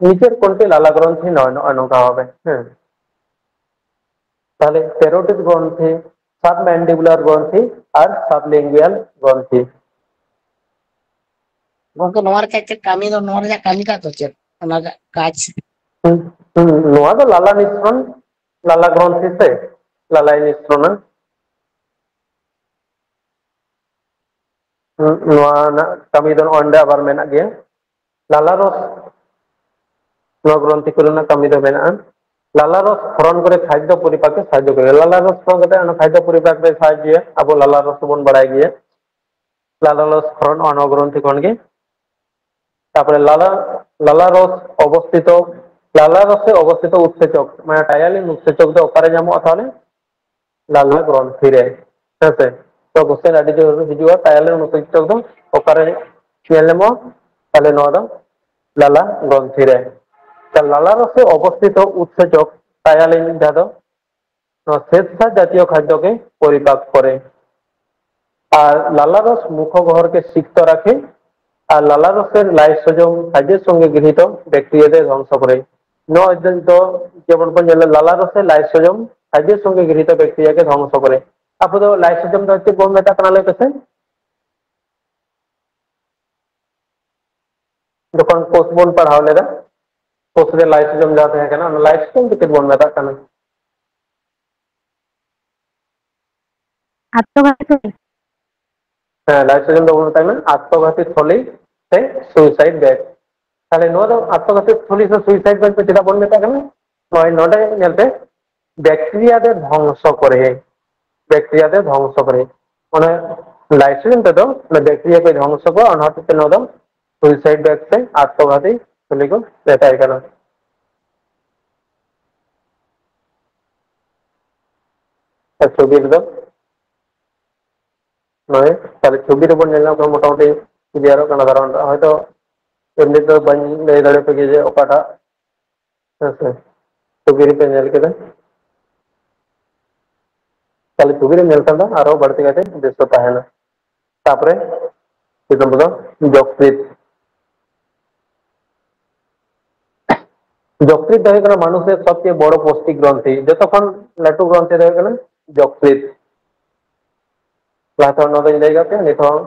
ᱱᱤᱪᱮᱨ ᱠᱳᱱᱴᱤ ᱞᱟᱞᱟ ᱜᱨᱚᱱᱛᱷᱤ ᱱᱚᱭ, ᱱᱚᱜᱼᱚᱭ ᱱᱚᱝᱠᱟ ᱵᱷᱟᱵᱮ, ᱦᱮᱸ᱾ ᱛᱟᱦᱞᱮ ᱯᱮᱨᱳᱴᱤᱰ ᱜᱨᱚᱱᱛᱷᱤ, ᱥᱟᱵᱢᱮᱱᱰᱤᱵᱩᱞᱟᱨ ᱜᱨᱚᱱᱛᱷᱤ ᱟᱨ ᱥᱟᱵᱞᱤᱝᱜᱩᱭᱟᱞ ᱜᱨᱚᱱᱛᱷᱤ᱾ ᱜᱚᱝᱠᱮ, ᱱᱚᱣᱟ ᱨᱮᱭᱟᱜ ᱪᱮᱫ ᱠᱟᱹᱢᱤ ᱫᱚ, ᱱᱚᱣᱟ ᱨᱮᱭᱟᱜ ᱠᱟᱹᱢᱤ ᱠᱟᱜ ᱫᱚ ᱪᱮᱫ? ᱚᱱᱟ ᱨᱮᱭᱟᱜ ᱠᱟᱡᱽ? ᱦᱩᱸ, ᱦᱩᱸ, ᱱᱚᱣᱟ ᱫᱚ ᱞᱟᱞᱟ ᱱᱤᱥᱨᱚᱱ, ᱞᱟᱞᱟ ᱜᱨᱚᱱᱛᱷᱤ ᱥᱮ ᱞᱟᱞᱟᱭ ᱱᱤᱥᱨᱚᱱᱟ᱾ ᱱᱚᱣᱟ ᱨᱮᱱᱟᱜ ᱠᱟᱹᱢᱤ ᱫᱚ ᱱᱚᱜᱼᱚᱭ ᱱᱚᱰᱮ ᱟᱵᱟᱨ ᱢᱮᱱᱟᱜ ᱜᱮᱭᱟ᱾ ᱞᱟᱞᱟᱨᱚᱥ, ᱱᱚᱣᱟ ᱜᱨᱚᱱᱛᱷᱤ ᱠᱚᱨᱮᱱᱟᱜ ᱠᱟᱹᱢᱤ ᱫᱚ ᱢᱮᱱᱟᱜᱼᱟ᱾ ᱞᱟᱞᱟᱨᱚᱥ ᱯᱷᱚᱨᱚᱱ ᱠᱚᱨᱮ ᱠᱷᱟᱫᱽᱭᱚ ᱯᱚᱨᱤᱯᱟᱠ ᱮ ᱥᱟᱦᱟᱡᱽᱡᱚ ᱠᱚᱨᱮ᱾ ᱞᱟᱞᱟᱨᱚᱥ ᱯᱷᱚᱨᱚᱱ ᱠᱟᱛᱮ ᱚᱱᱟ ᱠᱷᱟᱫᱽᱭᱚ ᱯᱚᱨᱤᱯᱟᱠ ᱨᱮ ᱥᱟᱦᱟᱡᱽᱡᱚᱭᱟ᱾ ᱟᱵᱚ ᱞᱟᱞᱟᱨᱚᱥ ᱫᱚᱵᱚᱱ ᱵᱟᱲᱟᱭ ᱜᱮᱭᱟ᱾ ᱞᱟᱞᱟᱨᱚᱥ ᱯᱷᱚᱨᱚᱱ ᱚᱱᱟ ᱜᱨᱚᱱᱛᱷᱤ ᱠᱷᱚᱱ ᱜᱮ᱾ ᱛᱟᱯᱚᱨᱮ ᱞᱟᱞᱟ, ᱞᱟᱞᱟᱨᱚᱥ ᱚᱵᱚᱥᱛᱷᱤᱛᱚ, ᱞᱟᱞᱟᱨᱚᱥ ᱮ ᱚᱵᱚᱥᱛᱷᱤᱛᱚ ᱩᱛᱥᱮᱪᱚᱠ, ᱢᱟᱱᱮ ᱴᱟᱭᱟᱞᱤᱱ ᱩᱛᱥᱮᱪᱚᱠ ᱫᱚ ᱚᱠᱟᱨᱮ ᱧᱟᱢᱚᱜᱼᱟ ᱛᱟᱦᱚᱞᱮ? ᱞᱟᱞᱟ ᱜᱨᱚᱱᱛᱷᱤ ᱨᱮ᱾ ᱦᱮᱸ ᱥᱮ? ᱛᱚ question ᱟᱹᱰᱤ ᱡᱳᱨ ᱦᱤᱡᱩᱜᱼᱟ, ᱴᱟᱭᱟᱞᱤᱱ ᱩᱛᱥᱮᱪᱚᱠ ᱫᱚ ᱚᱠᱟᱨᱮ ᱧᱮᱞ ᱧᱟᱢᱚᱜᱼᱟ? ᱛᱟᱦᱞᱮ ᱱᱚᱣᱟ ᱫᱚ ᱞᱟᱞᱟ ᱜᱨᱚᱱᱛᱷᱤ ᱨᱮ᱾ ᱛᱟᱦᱞᱮ ᱞᱟᱞᱟᱨᱚᱥ ᱮ ᱚᱵᱚᱥᱛᱷᱤᱛᱚ ᱩᱛᱥᱮᱪᱚᱠ ᱴᱟᱭᱟᱞᱤᱱ, ᱡᱟᱦᱟᱸ ᱫᱚ ᱱᱚᱣᱟ ᱥᱮᱫᱥᱟ ᱡᱟᱛᱤᱭᱚ ᱠᱷᱟᱫᱽᱭᱚ ᱜᱮ ᱯᱚᱨᱤᱯᱟᱠ ᱠᱚᱨᱮ᱾ ᱟᱨ ᱞᱟᱞᱟᱨᱚᱥ ᱢᱩᱠᱷᱚ ᱜᱚᱦᱚᱨ ᱜᱮ ᱥᱤᱠᱛᱚ ᱨᱟᱠᱷᱮ, ᱟᱨ ᱞᱟᱞᱟᱨᱚᱥᱮᱨ ᱞᱟᱭᱥᱳᱡᱚᱢ ᱠᱷᱟᱫᱽᱭᱚ ᱥᱚᱸᱜᱮ ᱜᱨᱦᱤᱛᱚ ᱵᱮᱠᱴᱮᱨᱤᱭᱟ ᱫᱮ ᱫᱷᱚᱝᱥᱚ ᱠᱚᱨᱮ᱾ ᱱᱚᱜᱼᱚᱭ ᱫᱚ ᱡᱮᱢᱚᱱ ᱵᱚᱱ ᱧᱮᱞᱟ, ᱞᱟᱞᱟᱨᱚᱥᱮᱨ ᱞᱟᱭᱥᱳᱡᱚᱢ ᱠᱷᱟᱫᱽᱭᱚ ᱥᱚᱸᱜᱮ ᱜᱨᱦᱤᱛᱚ ᱵᱮᱠᱴᱮᱨᱤᱭᱟ ᱜᱮ ᱫᱷᱚᱝᱥᱚ ᱠᱚᱨᱮ᱾ ᱟᱵᱚ ᱫᱚ ᱞᱟᱭᱥᱳᱡᱚᱢ ᱫᱚ ᱪᱮᱫ ᱵᱚᱱ ᱢᱮᱛᱟᱜ ᱠᱟᱱᱟ ᱞᱟᱹᱭ ᱯᱮᱥᱮ? ᱡᱚᱠᱷᱚᱱ ᱠᱳᱥ ᱵᱚᱱ ᱯᱟᱲᱦᱟᱣ ᱞᱮᱫᱟ, ᱠᱳᱥ ᱨᱮ ᱞᱟᱭᱥᱳᱡᱚᱢ ᱡᱟᱦᱟᱸ ᱛᱟᱦᱮᱸ ᱠᱟᱱᱟ, ᱚᱱᱟ ᱞᱟᱭᱥᱳᱡᱚᱢ ᱫᱚ ᱪᱮᱫ ᱵᱚᱱ ᱢᱮᱛᱟᱜ ᱠᱟᱱᱟ? ᱟᱛᱛᱚᱜᱷᱟᱛᱤ ᱛᱷᱚᱞᱤ᱾ ᱦᱮᱸ, ᱞᱟᱭᱥᱳᱡᱚᱢ ᱫᱚ ᱵᱚᱱ ᱢᱮᱛᱟᱜ ᱠᱟᱱᱟ ᱟᱛᱛᱚᱜᱷᱟᱛᱤ ᱛᱷᱚᱞᱤ ᱥᱮ suicide bag᱾ ᱛᱟᱦᱞᱮ ᱱᱚᱣᱟ ᱫᱚ ᱟᱛᱛᱚᱜᱷᱟᱛᱤ ᱛᱷᱚᱞᱤ ᱥᱮ suicide bag ᱫᱚ ᱪᱮᱫᱟᱜ ᱵᱚᱱ ᱢᱮᱛᱟᱜ ᱠᱟᱱᱟ? ᱱᱚᱜᱼᱚᱭ ᱱᱚᱰᱮ ᱧᱮᱞ ᱯᱮ, ᱵᱮᱠᱴᱮᱨᱤᱭᱟ ᱫᱮ ᱫᱷᱚᱝᱥᱚ ᱠᱚᱨᱮ, ᱵᱮᱠᱴᱮᱨᱤᱭᱟ ᱫᱮ ᱫᱷᱚᱝᱥᱚ ᱠᱚᱨᱮ᱾ ᱚᱱᱟ ᱞᱟᱭᱥᱳᱡᱚᱢ ᱛᱮᱫᱚ ᱚᱱᱟ ᱵᱮᱠᱴᱮᱨᱤᱭᱟ ᱠᱚᱭ ᱫᱷᱚᱝᱥᱚ ᱠᱚᱣᱟ, ᱚᱱᱟ ᱦᱚᱛᱮᱡ ᱛᱮ ᱱᱚᱣᱟ ᱫᱚ suicide bag ᱥᱮ ᱟᱛᱛᱚᱜᱷᱟᱛᱤ ᱛᱷᱚᱞᱤ ᱠᱚ ᱢᱮᱛᱟᱭ ᱠᱟᱱᱟ᱾ ᱟᱨ ᱪᱷᱚᱵᱤ ᱨᱮᱫᱚ ᱱᱚᱜᱼᱚᱭ ᱛᱟᱦᱞᱮ ᱪᱷᱚᱵᱤ ᱨᱮᱵᱚᱱ ᱧᱮᱞ ᱧᱟᱢ ᱠᱟᱱᱟ, ᱢᱚᱴᱟᱢᱩᱴᱤ ᱠᱞᱤᱭᱟᱨᱚᱜ ᱠᱟᱱᱟ ᱫᱷᱟᱨᱚᱱ ᱴᱟᱜ᱾ ᱦᱚᱭᱛᱚ ᱮᱢᱱᱤ ᱫᱚ ᱵᱟᱹᱧ ᱞᱟᱹᱭ ᱫᱟᱲᱮᱭᱟᱯᱮ ᱜᱮᱭᱟ ᱡᱮ ᱚᱠᱟᱴᱟᱜ, ᱦᱮᱸ ᱥᱮ? ᱪᱷᱚᱵᱤ ᱨᱮᱯᱮ ᱧᱮᱞ ᱠᱮᱫᱟ, ᱛᱟᱦᱞᱮ ᱪᱷᱚᱵᱤ ᱨᱮ ᱧᱮᱞ ᱠᱷᱟᱱ ᱫᱚ ᱟᱨᱚ ᱵᱟᱹᱲᱛᱤ ᱠᱟᱭᱛᱮ ᱵᱮᱥ ᱠᱚ ᱛᱟᱦᱮᱱᱟ᱾ ᱛᱟᱯᱚᱨᱮ ᱪᱮᱛᱟᱱ ᱨᱮᱫᱚ ᱡᱚᱠᱨᱤᱛ᱾ ᱡᱚᱠᱨᱤᱛ ᱫᱚ ᱦᱩᱭᱩᱜ ᱠᱟᱱᱟ ᱢᱟᱱᱩᱥ ᱨᱮ ᱥᱚᱵᱪᱮᱭᱮ ᱵᱚᱲᱚ ᱯᱳᱥᱴᱤ ᱜᱨᱚᱱᱛᱷᱤ, ᱡᱚᱛᱚ ᱠᱷᱚᱱ ᱞᱟᱹᱴᱩ ᱜᱨᱚᱱᱛᱷᱤ ᱫᱚ ᱦᱩᱭᱩᱜ ᱠᱟᱱᱟ ᱡᱚᱠᱨᱤᱛ᱾ ᱞᱟᱦᱟ ᱛᱮᱦᱚᱸ ᱱᱚᱣᱟ ᱫᱚᱧ ᱞᱟᱹᱭ ᱠᱟᱜ ᱯᱮᱭᱟ, ᱱᱤᱛ ᱦᱚᱸ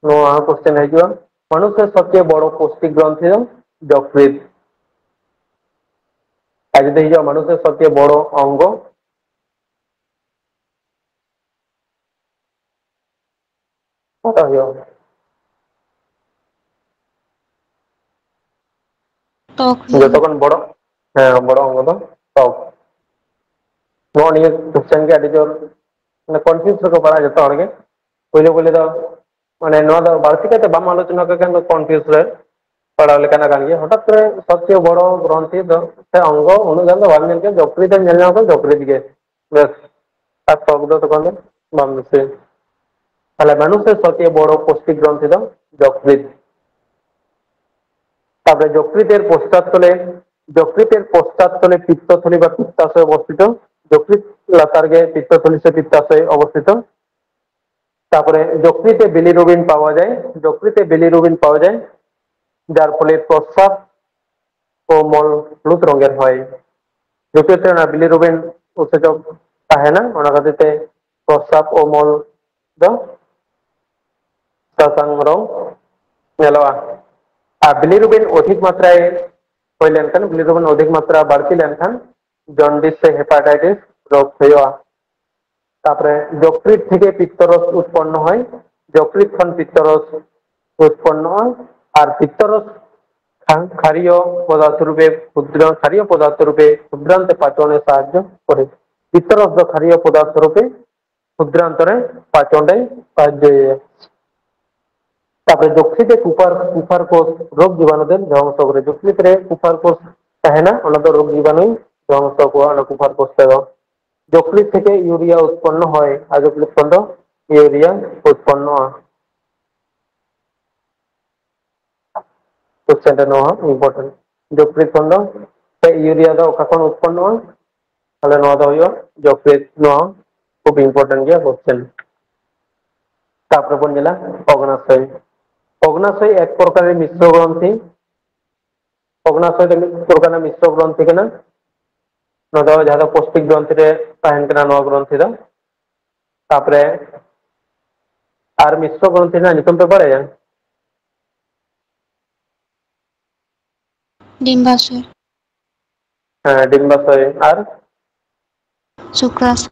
ᱱᱚᱣᱟ question ᱦᱤᱡᱩᱜᱼᱟ, ᱢᱟᱱᱩᱥ ᱨᱮ ᱥᱚᱵᱪᱮᱭᱮ ᱵᱚᱲᱚ ᱯᱳᱥᱴᱤ ᱜᱨᱚᱱᱛᱷᱤ ᱫᱚ ᱡᱚᱠᱨᱤᱛ᱾ ᱟᱨ ᱡᱩᱫᱤ ᱦᱤᱡᱩᱜᱼᱟ ᱢᱟᱱᱩᱥ ᱨᱮ ᱥᱚᱵᱪᱮᱭᱮ ᱵᱚᱲᱚ ᱚᱝᱜᱚ, ᱚᱠᱟᱴᱟᱜ ᱦᱩᱭᱩᱜᱼᱟ? ᱛᱚᱠ ᱡᱚᱛᱚ ᱦᱩᱭᱩᱜᱼᱟ᱾ ᱠᱷᱚᱱ ᱵᱚᱲᱚ, ᱦᱮᱸ, ᱵᱚᱲᱚ ᱚᱝᱜᱚ ᱫᱚ ᱛᱚᱠ᱾ ᱱᱚᱜᱼᱚ ᱱᱤᱭᱟᱹ question ᱜᱮ ᱟᱹᱰᱤ ᱡᱳᱨ, ᱢᱟᱱᱮ, confuse ᱨᱮᱠᱚ ᱯᱟᱲᱟᱜᱼᱟ ᱡᱚᱛᱚ ᱦᱚᱲ ᱜᱮ᱾ ᱯᱳᱭᱞᱳ ᱯᱳᱭᱞᱳ ᱫᱚ, ᱢᱟᱱᱮ, ᱱᱚᱣᱟ ᱫᱚ ᱵᱟᱹᱲᱛᱤ ᱠᱟᱭᱛᱮ ᱵᱟᱢ ᱟᱞᱳᱪᱚᱱᱟ ᱠᱟᱜ ᱠᱷᱟᱱ ᱫᱚ confuse ᱨᱮ ᱯᱟᱲᱟᱣ ᱞᱮᱠᱟᱱᱟᱜ ᱠᱟᱱ ᱜᱮᱭᱟ᱾ ᱦᱚᱴᱟᱛ ᱠᱚᱨᱮ ᱥᱚᱵᱪᱮᱭᱮ ᱵᱚᱲᱚ ᱜᱨᱚᱱᱛᱷᱤ ᱫᱚ, ᱥᱮ ᱚᱝᱜᱚ ᱩᱱᱟᱹᱜ ᱜᱟᱱ ᱫᱚ ᱵᱟᱢ ᱧᱮᱞ ᱠᱮᱫᱟ, ᱡᱚᱠᱨᱤᱛ ᱮᱢ ᱧᱮᱞ ᱧᱟᱢ ᱠᱮᱫᱟ, ᱡᱚᱠᱨᱤᱛ ᱜᱮ᱾ ᱵᱮᱥ, ᱟᱨ ᱛᱚᱠ ᱫᱚ ᱛᱚᱠᱷᱚᱱ ᱫᱚ ᱵᱟᱢ ᱫᱤᱥᱟᱹᱭᱟ᱾ ᱛᱟᱦᱞᱮ ᱢᱟᱱᱩᱥᱮᱨ ᱥᱚᱵᱪᱮᱭᱮ ᱵᱚᱲᱚ ᱯᱳᱥᱴᱤ ᱜᱨᱚᱱᱛᱷᱤ ᱫᱚ ᱡᱚᱠᱨᱤᱛ। ᱛᱟᱯᱚᱨᱮ ᱡᱚᱠᱨᱤᱛᱮᱨ ᱯᱚশ্চাৎ তলে, ᱡᱚᱠᱨᱤᱛᱮর পশ্চাৎ তলে পিত্তথলি বা পিত্তাশয় অবস্থিত। যকৃত ᱞᱟᱛᱟᱨ ᱜᱮ ᱯᱤত্তথলি ᱥᱮ ᱯᱤত্তাশয় ᱚᱵᱚᱥᱛᱷᱤᱛᱚ। ᱛᱟᱯᱚᱨᱮ ᱡᱚᱠᱨᱤᱛᱮ ᱵᱤᱞᱤᱨᱩᱵᱤᱱ ᱯᱟᱣᱟ ᱡᱟᱭ, ᱡᱚᱠᱨᱤᱛᱮ ᱵᱤᱞᱤᱨᱩᱵᱤᱱ ᱯᱟᱣᱟ ᱡᱟᱭ, ᱡᱟᱨ ᱯᱷᱚᱞᱮ ᱯᱨᱚᱥᱨᱟᱵ ᱠᱚ ᱢᱚᱞ ᱦᱞᱩᱫ ᱨᱚᱝᱜᱮᱨ ᱦᱚᱭ। ᱡᱚᱠᱨᱤᱛ ᱨᱮ ᱚᱱᱟ ᱵᱤᱞᱤᱨᱩᱵᱤᱱ ᱩᱛᱥᱮᱪᱚᱠ ᱛᱟᱦᱮᱱᱟ, ᱚᱱᱟ ᱠᱷᱟᱹᱛᱤᱨ ᱛᱮ ᱯᱨᱚᱥᱨᱟᱵ ᱠᱚ ᱢᱚᱞ ᱫᱚ ᱥᱟᱥᱟᱝ ᱨᱚᱝ ᱧᱮᱞᱚᱜᱼᱟ᱾ ᱟᱨ ᱵᱤᱞᱤᱨᱩᱵᱤᱱ ᱚᱫᱷᱤᱠ ᱢᱟᱛᱨᱟᱭ ᱦᱩᱭ ᱞᱮᱱᱠᱷᱟᱱ, ᱵᱤᱞᱤᱨᱩᱵᱤᱱ ᱚᱫᱷᱤᱠ ᱢᱟᱛᱨᱟ ᱵᱟᱹᱲᱛᱤ ᱞᱮᱱᱠᱷᱟᱱ ᱡᱚᱱᱰᱤᱥ ᱥᱮ ᱦᱮᱯᱟᱴᱟᱭᱴᱤᱥ ᱨᱳᱜᱽ ᱦᱩᱭᱩᱜᱼᱟ᱾ ᱛᱟᱯᱚᱨᱮ ᱡᱚᱠᱨᱤᱛ ᱛᱷᱮᱠᱮ ᱯᱤᱛᱛᱚᱨᱚᱥ ᱩᱛᱯᱚᱱᱱᱚ ᱦᱚᱭ, ᱡᱚᱠᱨᱤᱛ ᱠᱷᱚᱱ ᱯᱤᱛᱛᱚᱨᱚᱥ ᱩᱛᱯᱚᱱᱱᱚᱜᱼᱟ᱾ ᱟᱨ ᱯᱤᱛᱛᱚᱨᱚᱥ ᱠᱷᱟ-, ᱠᱷᱟᱨᱤᱭᱚ ᱯᱚᱫᱟᱨᱛᱷᱚ ᱨᱩᱯᱮ ᱠᱷᱩᱫᱽᱨᱟᱱ, ᱠᱷᱟᱨᱤᱭᱚ ᱯᱚᱫᱟᱨᱛᱷᱚ ᱨᱩᱯᱮ ᱠᱷᱩᱫᱽᱨᱟᱱᱛᱮ ᱯᱟᱪᱚᱱᱮ ᱥᱟᱦᱟᱡᱽᱡᱚ ᱠᱚᱨᱮ। ᱯᱤᱛᱛᱚᱨᱚᱥ ᱫᱚ ᱠᱷᱟᱨᱤᱭᱚ ᱯᱚᱫᱟᱨᱛᱷᱚ ᱨᱩᱯᱮ ᱠᱷᱩᱫᱽᱨᱟᱱᱛᱚ ᱨᱮ ᱯᱟᱪᱚᱱ ᱨᱮ ᱥᱟᱦᱟᱡᱽᱡᱚᱭᱟ᱾ ᱛᱟᱯᱚᱨᱮ ᱡᱚᱠᱨᱤᱛ ᱨᱮ ᱠᱩᱯᱟᱨ, ᱠᱩᱯᱷᱟᱨ ᱠᱳᱥ ᱨᱳᱜᱽ ᱡᱤᱵᱟᱱᱩ ᱫᱮᱱ ᱫᱷᱚᱝᱥᱚ ᱠᱚᱨᱮ, ᱡᱚᱠᱨᱤᱛ ᱨᱮ ᱠᱩᱯᱷᱟᱨ ᱠᱳᱥ ᱛᱟᱦᱮᱱᱟ, ᱚᱱᱟ ᱫᱚ ᱨᱳᱜᱽ ᱡᱤᱵᱟᱱᱩᱭ ᱫᱷᱚᱝᱥᱚ ᱠᱚᱣᱟ, ᱚᱱᱟ ᱠᱩᱯᱷᱟᱨ ᱠᱳᱥ ᱛᱮᱫᱚ᱾ ᱡᱚᱠᱨᱤᱛ ᱛᱷᱮᱠᱮ ᱤᱭᱩᱨᱤᱭᱟ ᱩᱛᱯᱚᱱᱱᱚ ᱦᱚᱭ, ᱟᱨ ᱡᱚᱠᱨᱤᱛ ᱠᱷᱚᱱ ᱫᱚ ᱤᱭᱩᱨᱤᱭᱟ ᱩᱛᱯᱚᱱᱱᱚᱜᱼᱟ᱾ ᱠᱳᱥᱪᱮᱱ ᱨᱮ ᱱᱚᱣᱟ ᱦᱚᱸ ᱤᱢᱯᱚᱨᱴᱮᱱᱴ᱾ ᱡᱚᱠᱨᱤᱛ ᱠᱷᱚᱱ ᱫᱚ ᱥᱮ ᱤᱭᱩᱨᱤᱭᱟ ᱫᱚ ᱚᱠᱟ ᱠᱷᱚᱱ ᱩᱛᱯᱚᱱᱱᱚᱜᱼᱟ? ᱛᱟᱦᱞᱮ ᱱᱚᱣᱟ ᱫᱚ ᱦᱩᱭᱩᱜᱼᱟ ᱡᱚᱠᱨᱤᱛ᱾ ᱱᱚᱣᱟ ᱦᱚᱸ ᱠᱷᱩᱵ ᱤᱢᱯᱚᱨᱴᱮᱱᱴ ᱜᱮᱭᱟ ᱠᱳᱥᱪᱮᱱ᱾ ᱛᱟᱯᱚᱨᱮ ᱵᱚᱱ ᱧᱮᱞᱟ ᱚᱜᱽᱱᱟᱥᱚᱭ᱾ ᱚᱜᱽᱱᱟᱥᱚᱭ ᱮᱠ ᱯᱨᱚᱠᱟᱨᱮᱨ ᱢᱤᱥᱨᱚ ᱜᱨᱚᱱᱛᱷᱤ᱾ ᱚᱜᱽᱱᱟᱥᱚᱭ ᱫᱚ ᱢᱤᱫ ᱯᱨᱚᱠᱟᱨ ᱨᱮᱱᱟᱜ ᱢᱤᱥᱨᱚ ᱜᱨᱚᱱᱛᱷᱤ ᱠᱟᱱᱟ᱾ ᱱᱚᱣᱟ ᱫᱚ ᱡᱟᱦᱟᱸ ᱫᱚ ᱯᱳᱥᱴᱤᱠ ᱜᱨᱚᱱᱛᱷᱤ ᱨᱮ ᱛᱟᱦᱮᱱ ᱠᱟᱱᱟ ᱱᱚᱣᱟ ᱜᱨᱚᱱᱛᱷᱤ ᱫᱚ᱾ ᱛᱟᱯᱚᱨᱮ ᱟᱨ ᱢᱤᱥᱨᱚ ᱜᱨᱚᱱᱛᱷᱤ ᱨᱮᱱᱟᱜ ᱧᱩᱛᱩᱢ ᱯᱮ ᱵᱟᱲᱟᱭᱟ? ᱰᱤᱢᱵᱟᱥᱚᱭ᱾ ᱦᱮᱸ, ᱰᱤᱢᱵᱟᱥᱚᱭ ᱟᱨ ᱥᱩᱠᱨᱟᱥᱚᱭ᱾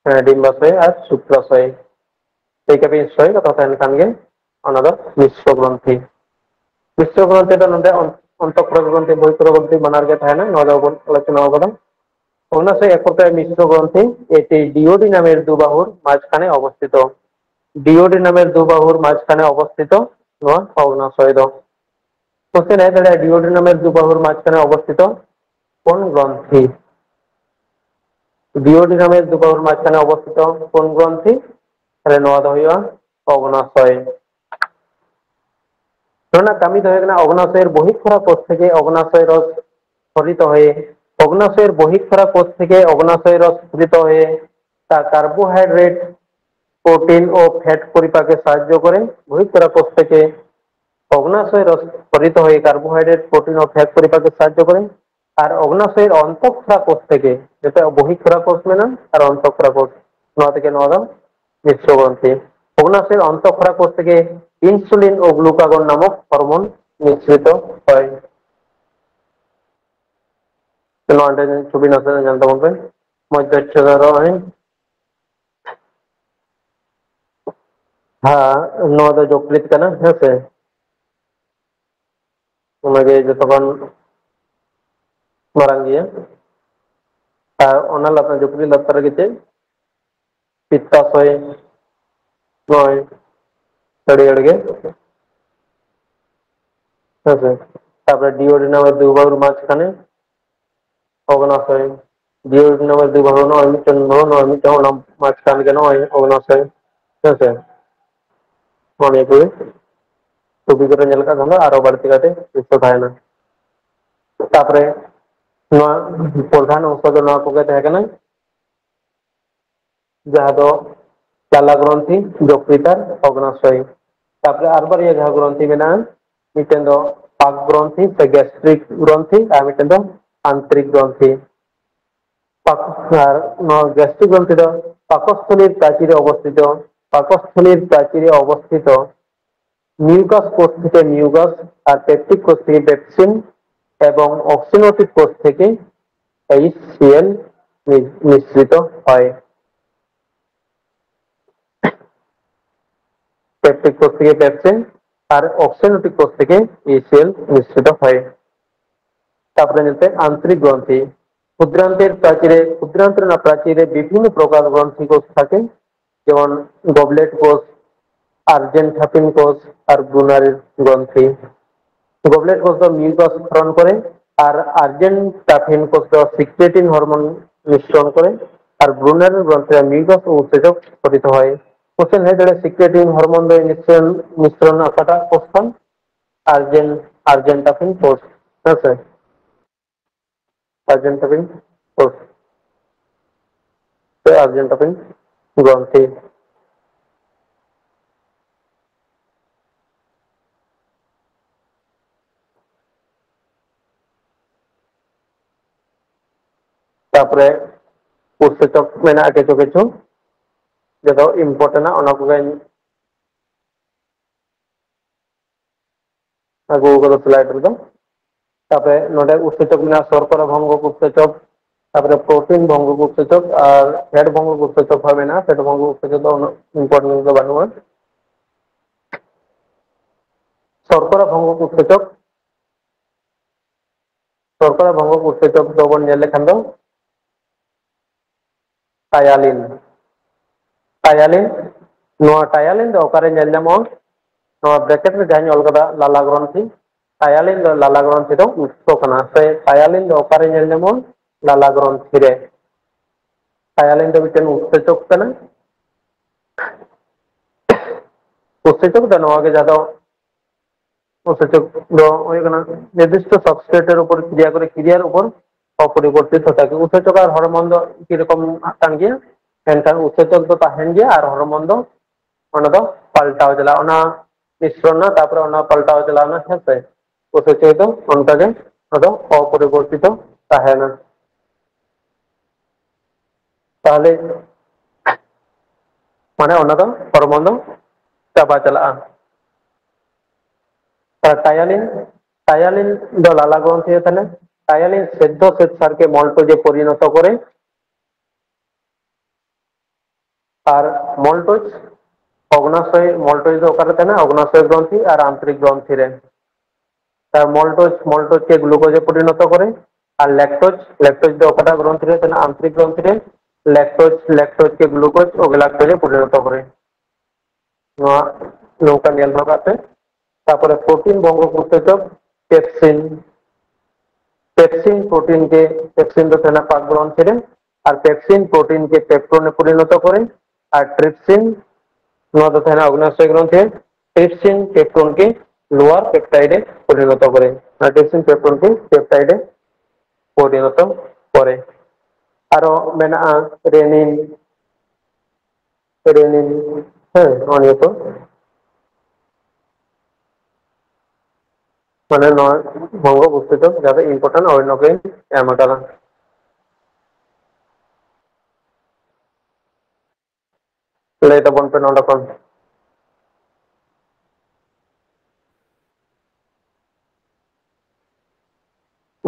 ᱦᱮᱸ, ᱰᱤᱢᱵᱟᱥᱚᱭ ᱟᱨ ᱥᱩᱠᱨᱟᱥᱚᱭ᱾ ᱞᱟᱹᱭ ᱠᱟᱜ ᱵᱤᱱ ᱥᱚᱭ ᱠᱟᱛᱷᱟ ᱛᱟᱦᱮᱱ ᱠᱷᱟᱱ ᱜᱮ ᱚᱱᱟ ᱫᱚ ᱢᱤᱥᱨᱚ ᱜᱨᱚᱱᱛᱷᱤ᱾ ᱢᱤᱥᱨᱚ ᱜᱨᱚᱱᱛᱷᱤ ᱫᱚ ᱱᱚᱰᱮ ᱚᱱ-, ᱚᱱᱛᱚᱠᱨᱚᱥ ᱜᱨᱚᱱᱛᱷᱤ, ᱵᱚᱦᱤᱠᱨᱚᱥ ᱜᱨᱚᱱᱛᱷᱤ ᱵᱟᱱᱟᱨ ᱜᱮ ᱛᱟᱦᱮᱱᱟ, ᱱᱚᱣᱟ ᱫᱚ ᱵᱚᱱ ᱟᱞᱳᱪᱚᱱᱟ ᱟᱠᱟᱫᱟ᱾ ᱚᱜᱽনাশয় ᱮᱠ প্রকার মিশ্র গ্রন্থি, এটি ডিওডি নামের দুবাহুর মাঝখানে অবস্থিত। ডিওডি নামের দুবাহুর মাঝখানে অবস্থিত ᱱᱚᱣᱟ ᱚᱜᱽনাশয় ᱫᱚ᱾ ᱠᱚᱥᱪᱮᱱ ᱦᱮᱡ ᱫᱟᱲᱮᱭᱟᱜᱼᱟ, ᱰᱤᱣᱳᱰᱤᱱᱟᱢᱮᱨ ᱫᱩᱵᱟᱦᱩᱨ ᱢᱟᱡᱽᱠᱷᱟᱱᱮ ᱚᱵᱚᱥᱛᱷᱤᱛᱚ ᱠᱳᱱ ᱜᱨᱚᱱᱛᱷᱤ? ᱰᱤᱣᱳᱰᱤᱱᱟᱢᱮᱨ ᱫᱩᱵᱟᱦᱩᱨ ᱢᱟᱡᱽᱠᱷᱟᱱᱮ ᱚᱵᱚᱥᱛᱷᱤᱛᱚ ᱠᱳᱱ ᱜᱨᱚᱱᱛᱷᱤ? ᱛᱟᱦᱞᱮ ᱱᱚᱣᱟ ᱫᱚ ᱦᱩᱭᱩᱜᱼᱟ ᱚᱜᱽᱱᱟᱥᱚᱭ᱾ ᱱᱚᱣᱟ ᱨᱮᱱᱟᱜ ᱠᱟᱹᱢᱤ ᱫᱚ ᱦᱩᱭᱩᱜ ᱠᱟᱱᱟ ᱚᱜᱽᱱᱟᱥᱚᱭᱮᱨ ᱵᱚᱦᱤᱠᱷᱚᱨᱟ ᱠᱳᱥ ᱛᱷᱮᱠᱮ ᱚᱜᱽᱱᱟᱥᱚᱭ ᱨᱚᱥ ᱯᱷᱚᱞᱤᱛᱚ ᱦᱚᱭᱮ, ᱚᱜᱽᱱᱟᱥᱚᱭᱮᱨ ᱵᱚᱦᱤᱠᱷᱚᱨᱟ ᱠᱳᱥ ᱛᱷᱮᱠᱮ ᱚᱜᱽᱱᱟᱥᱚᱭ ᱨᱚᱥ ᱯᱷᱚᱞᱤᱛᱚ ᱦᱚᱭᱮ তা কার্বোহাইড্রেট, প্রোটিন ও ফ্যাট পরিপাকে সাহায্য করে। বহিঃক্ষরা কোষ থেকে অগ্নাশয় রস পরিত হয়ে কার্বোহাইড্রেট, প্রোটিন ও ফ্যাট পরিপাকে সাহায্য করে। আর অগ্নাশয়ের অন্তঃক্ষরা কোষ থেকে, যেটা বহিঃক্ষরা কোষ মেনা আর অন্তঃক্ষরা কোষ, ᱱᱚᱣᱟ ᱛᱮᱜᱮ ᱱᱚᱣᱟ ᱫᱚ ᱢᱤᱥᱨᱚ ᱜᱨᱚᱱᱛᱷᱤ᱾ ᱚᱜᱽᱱᱟᱥᱚᱭᱮᱨ ᱚᱱᱛᱚᱠᱷᱚᱨᱟ ᱠᱳᱥ ᱛᱷᱮᱠᱮ ইনসুলিন ও গ্লুকাগন নামক হরমোন নিঃসৃত হয়। ᱱᱚᱣᱟ ᱚᱸᱰᱮ ᱪᱷᱚᱵᱤ ᱱᱟᱥᱮ ᱧᱮᱞ ᱛᱟᱵᱚᱱ ᱯᱮ, ᱢᱚᱡᱽ ᱛᱮ ᱪᱷᱚᱵᱤ ᱨᱚᱦᱚᱭ᱾ ᱦᱮᱸ, ᱱᱚᱣᱟ ᱫᱚ ᱡᱚᱠᱨᱤᱛ ᱠᱟᱱᱟ, ᱦᱮᱸ ᱥᱮ? ᱚᱱᱟᱜᱮ ᱡᱚᱛᱚ ᱠᱷᱚᱱ ᱢᱟᱨᱟᱝ ᱜᱮᱭᱟ᱾ ᱟᱨ ᱚᱱᱟ ᱞᱟᱛᱟᱨ, ᱡᱚᱠᱨᱤᱛ ᱞᱟᱛᱟᱨ ᱨᱮᱜᱮ ᱪᱮᱫ? ᱯᱤᱛᱛᱟᱥᱚᱭ, ᱱᱚᱜᱼᱚᱭ ᱦᱟᱹᱨᱭᱟᱹᱲ ᱜᱮ, ᱦᱮᱸ ᱥᱮ? ᱛᱟᱨᱯᱚᱨᱮ ᱰᱤᱭᱳᱰᱤᱱᱟᱢ ᱫᱩᱵᱟᱦᱩᱨ ᱢᱟᱡᱽᱠᱷᱟᱱᱮ ᱚᱜᱽᱱᱟᱥᱚᱭ, ᱰᱤᱭᱳᱰᱤᱱᱟᱢ ᱫᱩᱵᱟᱦᱩᱨ ᱱᱚᱜᱼᱚᱭ ᱢᱤᱫᱴᱮᱱ, ᱱᱚᱜᱼᱚᱭ ᱢᱤᱫᱴᱮᱱ, ᱚᱱᱟ ᱢᱟᱡᱽᱠᱷᱟᱱ ᱜᱮ ᱱᱚᱜᱼᱚᱭ ᱚᱜᱽᱱᱟᱥᱚᱭ, ᱦᱮᱸ ᱥᱮ? ᱱᱚᱜᱼᱚ ᱱᱤᱭᱟᱹ ᱠᱚ ᱪᱷᱚᱵᱤ ᱠᱚᱨᱮ ᱧᱮᱞ ᱠᱟᱜ ᱠᱷᱟᱱ ᱫᱚ ᱟᱨᱚ ᱵᱟᱹᱲᱛᱤ ᱠᱟᱛᱮ ᱫᱤᱥᱟᱹ ᱛᱟᱦᱮᱱᱟ᱾ ᱛᱟᱯᱚᱨᱮ ᱱᱚᱣᱟ ᱯᱨᱚᱫᱷᱟᱱ ᱚᱝᱥᱚ ᱫᱚ ᱱᱚᱣᱟ ᱠᱚᱜᱮ ᱛᱟᱦᱮᱸ ᱠᱟᱱᱟ, ᱡᱟᱦᱟᱸ ᱫᱚ ᱞᱟᱞᱟ ᱜᱨᱚᱱᱛᱷᱤ, ᱡᱚᱠᱨᱤᱛ ᱟᱨ ᱚᱜᱽᱱᱟᱥᱚᱭ᱾ ᱛᱟᱯᱚᱨᱮ ᱟᱨ ᱵᱟᱨᱭᱟ ᱡᱟᱦᱟᱸ ᱜᱨᱚᱱᱛᱷᱤ ᱢᱮᱱᱟᱜᱼᱟ, ᱢᱤᱫᱴᱮᱱ ᱫᱚ ᱯᱟᱠ ᱜᱨᱚᱱᱛᱷᱤ ᱥᱮ ᱜᱮᱥᱴᱨᱤᱠ ᱜᱨᱚᱱᱛᱷᱤ ᱟᱨ ᱢᱤᱫᱴᱮᱱ ᱫᱚ ᱟᱱᱛᱨᱤᱠ ᱜᱨᱚᱱᱛᱷᱤ᱾ ᱯᱟᱠ-, ᱟᱨ ᱱᱚᱣᱟ ᱜᱮᱥᱴᱨᱤᱠ ᱜᱨᱚᱱᱛᱷᱤ ᱫᱚ ᱯᱟᱠᱚᱥᱛᱷᱚᱞᱤᱨ ᱯᱨᱟᱪᱤᱨᱮ ᱚᱵᱚᱥᱛᱷᱤᱛᱚ, ᱯᱟᱠᱚᱥᱛᱷᱚᱞᱤᱨ ᱯᱨᱟᱪᱤᱨᱮ ᱚᱵᱚᱥᱛᱷᱤᱛᱚ ᱢᱤᱭᱩᱠᱟᱥ ᱠᱳᱥ ᱛᱷᱮᱠᱮ ᱢᱤᱭᱩᱠᱟᱥ ᱟᱨ ᱯᱮᱯᱴᱤᱠ ᱠᱳᱥ ᱛᱷᱮᱠᱮ ᱯᱮᱯᱥᱤᱱ ᱮᱵᱚᱝ ᱚᱠᱥᱤᱱᱳᱴᱤᱠ ᱠᱳᱥ ᱛᱷᱮᱠᱮ ᱮᱭᱤᱪ ᱥᱤ ᱮᱞ ᱢᱤ-, ᱢᱤᱥᱨᱤᱛᱚ ᱦᱚᱭ᱾ ᱯᱮᱯᱴᱤক কোষ থেকে পেপসিন, আর অক্সিনোটিক কোষ থেকে ইউসিএল নিঃসৃত হয়। তারপরে নিতে আন্তরিক গ্রন্থি। ক্ষুদ্রান্ত্রের প্রাচীরে, ক্ষুদ্রান্ত্র না প্রাচীরে বিভিন্ন প্রকার গ্রন্থি কোষ থাকে, যেমন গবলেট কোষ, আর্জেন্টাফিন কোষ আর ব্রুনারের গ্রন্থি। গবলেট কোষ মিউকাস ক্ষরণ করে, আর আর্জেন্টাফিন কোষ সিক্রেটিন হরমোন নিঃসরণ করে, আর ব্রুনারের গ্রন্থিরা মিউকাস ও উৎসেচক স্ফটিত হয়। কোশ্চেন হয়ে দাঁড়ায়, সিক্রেটিন হরমোন নিঃসরণ, নিঃসরণ আকাটা কোষ খান? আর্জেন আর্জেন্টাফিন কোষ। ঠিক আছে, আর্জেন্টাফিন কোষ। তো আর্জেন্টাফিন গ্রন্থি। ᱛᱟᱯᱚᱨᱮ ᱩᱛᱥᱮᱪᱚᱠ ᱢᱮᱱᱟᱜᱼᱟ ᱠᱤᱪᱷᱩ ᱠᱤᱪᱷᱩ, ᱡᱮᱴᱟ ᱤᱢᱯᱚᱨᱴᱮᱱᱴ ᱚᱱᱟ ᱠᱚᱜᱮ ᱟᱹᱜᱩ ᱠᱟᱫᱟ ᱥᱞᱟᱭᱤᱰ ᱨᱮᱫᱚ᱾ ᱛᱟᱯᱚᱨᱮ ᱱᱚᱰᱮ ᱩᱛᱥᱮᱪᱚᱠ ᱢᱮᱱᱟᱜᱼᱟ, ᱥᱚᱨᱠᱚᱨᱟ ᱵᱷᱚᱝᱜᱚᱠ ᱩᱛᱥᱮᱪᱚᱠ, ᱛᱟᱯᱚᱨᱮ ᱯᱨᱳᱴᱤᱱ ᱵᱷᱚᱝᱜᱚᱠ ᱩᱛᱥᱮᱪᱚᱠ ᱟᱨ ᱯᱷᱮᱴ ᱵᱷᱚᱝᱜᱚᱠ ᱩᱛᱥᱮᱪᱚᱠ ᱦᱚᱸ ᱢᱮᱱᱟᱜᱼᱟ᱾ ᱯᱷᱮᱴ ᱵᱷᱚᱝᱜᱚᱠ ᱩᱛᱥᱮᱪᱚᱠ ᱫᱚ ᱩᱱᱟᱹᱜ ᱤᱢᱯᱚᱨᱴᱮᱱᱴ ᱫᱚ ᱵᱟᱹᱱᱩᱜᱼᱟ᱾ ᱥᱚᱨᱠᱚᱨᱟ ᱵᱷᱚᱝᱜᱚᱠ ᱩᱛᱥᱮᱪᱚᱠ, ᱥᱚᱨᱠᱚᱨᱟ ᱵᱷᱚᱝᱜᱚᱠ ᱩᱛᱥᱮᱪᱚᱠ ᱫᱚᱵᱚᱱ ᱧᱮᱞ ᱞᱮᱠᱷᱟᱱ ᱫᱚ ᱴᱟᱭᱟᱞᱤᱱ᱾ ᱴᱟᱭᱟᱞᱤᱱ, ᱱᱚᱣᱟ ᱴᱟᱭᱟᱞᱤᱱ ᱫᱚ ᱚᱠᱟᱨᱮ ᱧᱮᱞ ᱧᱟᱢᱚᱜᱼᱟ? ᱱᱚᱣᱟ ᱵᱨᱮᱠᱮᱴ ᱨᱮ ᱡᱟᱦᱟᱸᱧ ᱚᱞ ᱠᱟᱫᱟ, ᱞᱟᱞᱟ ᱜᱨᱚᱱᱛᱷᱤ᱾ ᱴᱟᱭᱟᱞᱤᱱ ᱫᱚ ᱞᱟᱞᱟ ᱜᱨᱚᱱᱛᱷᱤ ᱫᱚ ᱩᱛᱥᱚ ᱠᱟᱱᱟ᱾ ᱥᱮ ᱴᱟᱭᱟᱞᱤᱱ ᱫᱚ ᱚᱠᱟᱨᱮ ᱧᱮᱞ ᱧᱟᱢᱚᱜᱼᱟ? ᱞᱟᱞᱟ ᱜᱨᱚᱱᱛᱷᱤ ᱨᱮ᱾ ᱴᱟᱭᱟᱞᱤᱱ ᱫᱚ ᱢᱤᱫᱴᱮᱱ ᱩᱛᱥᱮᱪᱚᱠ ᱠᱟᱱᱟ᱾ ᱩᱛᱥᱮᱪᱚᱠ ᱫᱚ ᱱᱚᱣᱟ ᱜᱮ, ᱡᱟᱦᱟᱸ ᱫᱚ ᱩᱛᱥᱮᱪᱚᱠ ᱫᱚ ᱦᱩᱭᱩᱜ ᱠᱟᱱᱟ ᱱᱤᱨᱫᱤᱥᱴᱚ ᱥᱟᱵᱥᱴᱨᱮᱴ ᱮᱨ ᱩᱯᱚᱨ ᱠᱨᱤᱭᱟ ᱠᱚᱨᱮ, ᱠᱨᱤᱭᱟᱨ ᱩᱯᱚᱨ ᱚᱯᱚᱨᱤᱵᱚᱨᱛᱤᱛ ᱦᱚᱛᱟ ᱠᱮ᱾ ᱩᱛᱥᱮᱪᱚᱠ ᱟᱨ ᱦᱚᱨᱢᱚᱱ ᱫᱚ ᱮᱠᱤ ᱨᱚᱠᱚᱢ ᱠᱟᱱ ᱜᱮᱭᱟ, ᱢᱮᱱᱠᱷᱟᱱ ᱩᱛᱥᱮᱪᱚᱠ ᱫᱚ ᱛᱟᱦᱮᱱ ᱜᱮᱭᱟ ᱟᱨ ᱦᱚᱨᱢᱚᱱ ᱫᱚ ᱚᱱᱟ ᱫᱚ ᱯᱟᱞᱴᱟᱣ ᱪᱟᱞᱟᱜᱼᱟ, ᱚᱱᱟ ᱢᱤᱥᱨᱚᱱ ᱱᱟ, ᱛᱟᱨᱯᱚᱨᱮ ᱚᱱᱟ ᱯᱟᱞᱴᱟᱣ ᱪᱟᱞᱟᱣ ᱱᱟ, ᱦᱮᱸ ᱥᱮ? ᱩᱛᱥᱮᱪᱚᱠ ᱫᱚ ᱚᱱᱠᱟ ᱜᱮ ᱚᱱᱟ ᱫᱚ ᱚᱯᱚᱨᱤᱵᱚᱨᱛᱤᱛᱚ ᱛᱟᱦᱮᱱᱟ᱾ ᱛᱟᱦᱚᱞᱮ ᱢᱟᱱᱮ ᱚᱱᱟ ᱫᱚ ᱦᱚᱨᱢᱚᱱ ᱫᱚ ᱪᱟᱵᱟ ᱪᱟᱞᱟᱜᱼᱟ᱾ ᱟᱨ ᱴᱟᱭᱟᱞᱤᱱ, ᱴᱟᱭᱟᱞᱤᱱ ᱫᱚ ᱞᱟᱞᱟ ᱜᱨᱚᱱᱛᱷᱤ ᱨᱮ ᱛᱟᱦᱮᱱᱟ᱾ ᱴᱟᱭᱟᱞᱤᱱ ᱥᱮᱫᱽᱫᱷᱚ ᱥᱮᱫᱽ ᱥᱟᱨ ᱠᱮ ᱢᱚᱞᱴᱳᱡ ᱮ ᱯᱚᱨᱤᱱᱚᱛᱚ ᱠᱚᱨᱮ᱾ ᱟᱨ ᱢᱚᱞᱴᱳᱡ ᱚᱜᱽᱱᱟᱥᱚᱭ, ᱢᱚᱞᱴᱚᱡ ᱫᱚ ᱚᱠᱟᱨᱮ ᱛᱟᱦᱮᱱᱟ? ᱚᱜᱽᱱᱟᱥᱚᱭ ᱜᱨᱚᱱᱛᱷᱤ ᱟᱨ ᱟᱱᱛᱨᱤᱠ ᱜᱨᱚᱱᱛᱷᱤ ᱨᱮ᱾ ᱛᱟᱦᱞᱮ ᱢᱚᱞᱴᱚᱡ, ᱢᱚᱞᱴᱚᱡ ᱜᱮ ᱜᱞᱩᱠᱳᱡ ᱮ ᱯᱚᱨᱤᱱᱚᱛᱚ ᱠᱚᱨᱮ, ᱟᱨ ᱞᱮᱠᱴᱳᱡ, ᱞᱮᱠᱴᱳᱡ ᱫᱚ ᱚᱠᱟᱴᱟᱜ ᱜᱨᱚᱱᱛᱷᱤ ᱨᱮ ᱛᱟᱦᱮᱱᱟ? ᱟᱱᱛᱨᱤᱠ ᱜᱨᱚᱱᱛᱷᱤ ᱨᱮ᱾ ᱞᱮᱠᱴᱳᱡ, ᱞᱮᱠᱴᱳᱡ ᱜᱮ ᱜᱞᱩᱠᱳᱡ ᱚᱜᱽᱞᱟᱠᱴᱳᱡ ᱮ ᱯᱚᱨᱤᱱᱚᱛᱚ ᱠᱚᱨᱮ᱾ ᱱᱚᱣᱟ ᱱᱚᱝᱠᱟ ᱧᱮᱞ ᱫᱚᱦᱚ ᱠᱟᱜ ᱯᱮ᱾ ᱛᱟᱯᱚᱨᱮ ᱯᱨᱳᱴᱤᱱ ᱵᱷᱚᱝᱜᱚ ᱩᱛᱥᱮᱪᱚᱠ ᱯᱮᱯᱥᱤᱱ, ᱯᱮᱯᱥᱤᱱ ᱯᱨᱳᱴᱤᱱ ᱜᱮ, ᱯᱮᱯᱥᱤᱱ ᱫᱚ ᱛᱟᱦᱮᱱᱟ ᱯᱟᱠ ᱜᱨᱚᱱᱛᱷᱤ ᱨᱮ, ᱟᱨ ᱯᱮᱯᱥᱤᱱ ᱯᱨᱳᱴᱤᱱ ᱜᱮ ᱯᱮᱯᱴᱳᱱ ᱮ ᱯᱚᱨᱤᱱᱚᱛᱚ ᱠᱚᱨᱮ, ᱟᱨ ᱴᱨᱤᱯᱥᱤᱱ, ᱱᱚᱣᱟ ᱫᱚ ᱛᱟᱦᱮᱱᱟ ᱚᱜᱽᱱᱟᱥᱚᱭ ᱜᱨᱚᱱᱛᱷᱤ ᱨᱮ, ᱴᱨᱤᱯᱥᱤᱱ ᱯᱮᱯᱴᱳᱱ ᱜᱮ ᱞᱳᱣᱟᱨ ᱯᱮᱯᱴᱟᱭᱤᱰ ᱮ ᱯᱚᱨᱤᱱᱚᱛᱚ ᱠᱚᱨᱮ, ᱟᱨ ᱴᱨᱤᱯᱥᱤᱱ ᱯᱮᱯᱴᱳᱱ ᱜᱮ ᱯᱮᱯᱴᱟᱭᱤᱰ ᱮ ᱯᱚᱨᱤᱱᱚᱛᱚ ᱠᱚᱨᱮ᱾ ᱟᱨᱚ ᱢᱮᱱᱟᱜᱼᱟ ᱨᱮᱱᱤᱱ, ᱨᱮᱱᱤᱱ, ᱦᱮᱸ, ᱱᱚᱜᱼᱚ ᱱᱤᱭᱟᱹ ᱠᱚ᱾ ᱢᱟᱱᱮ ᱱᱚᱣᱟ ᱵᱷᱚᱝᱜᱚ ᱜᱩᱥᱴᱤ ᱫᱚ ᱡᱟᱦᱟᱸ ᱫᱚ important ᱚᱱᱟ ᱜᱮᱧ ᱮᱢ ᱟᱠᱟᱫᱟ᱾ ᱞᱟᱹᱭ ᱛᱟᱵᱚᱱ ᱯᱮ ᱱᱚᱰᱮ ᱠᱷᱚᱱ᱾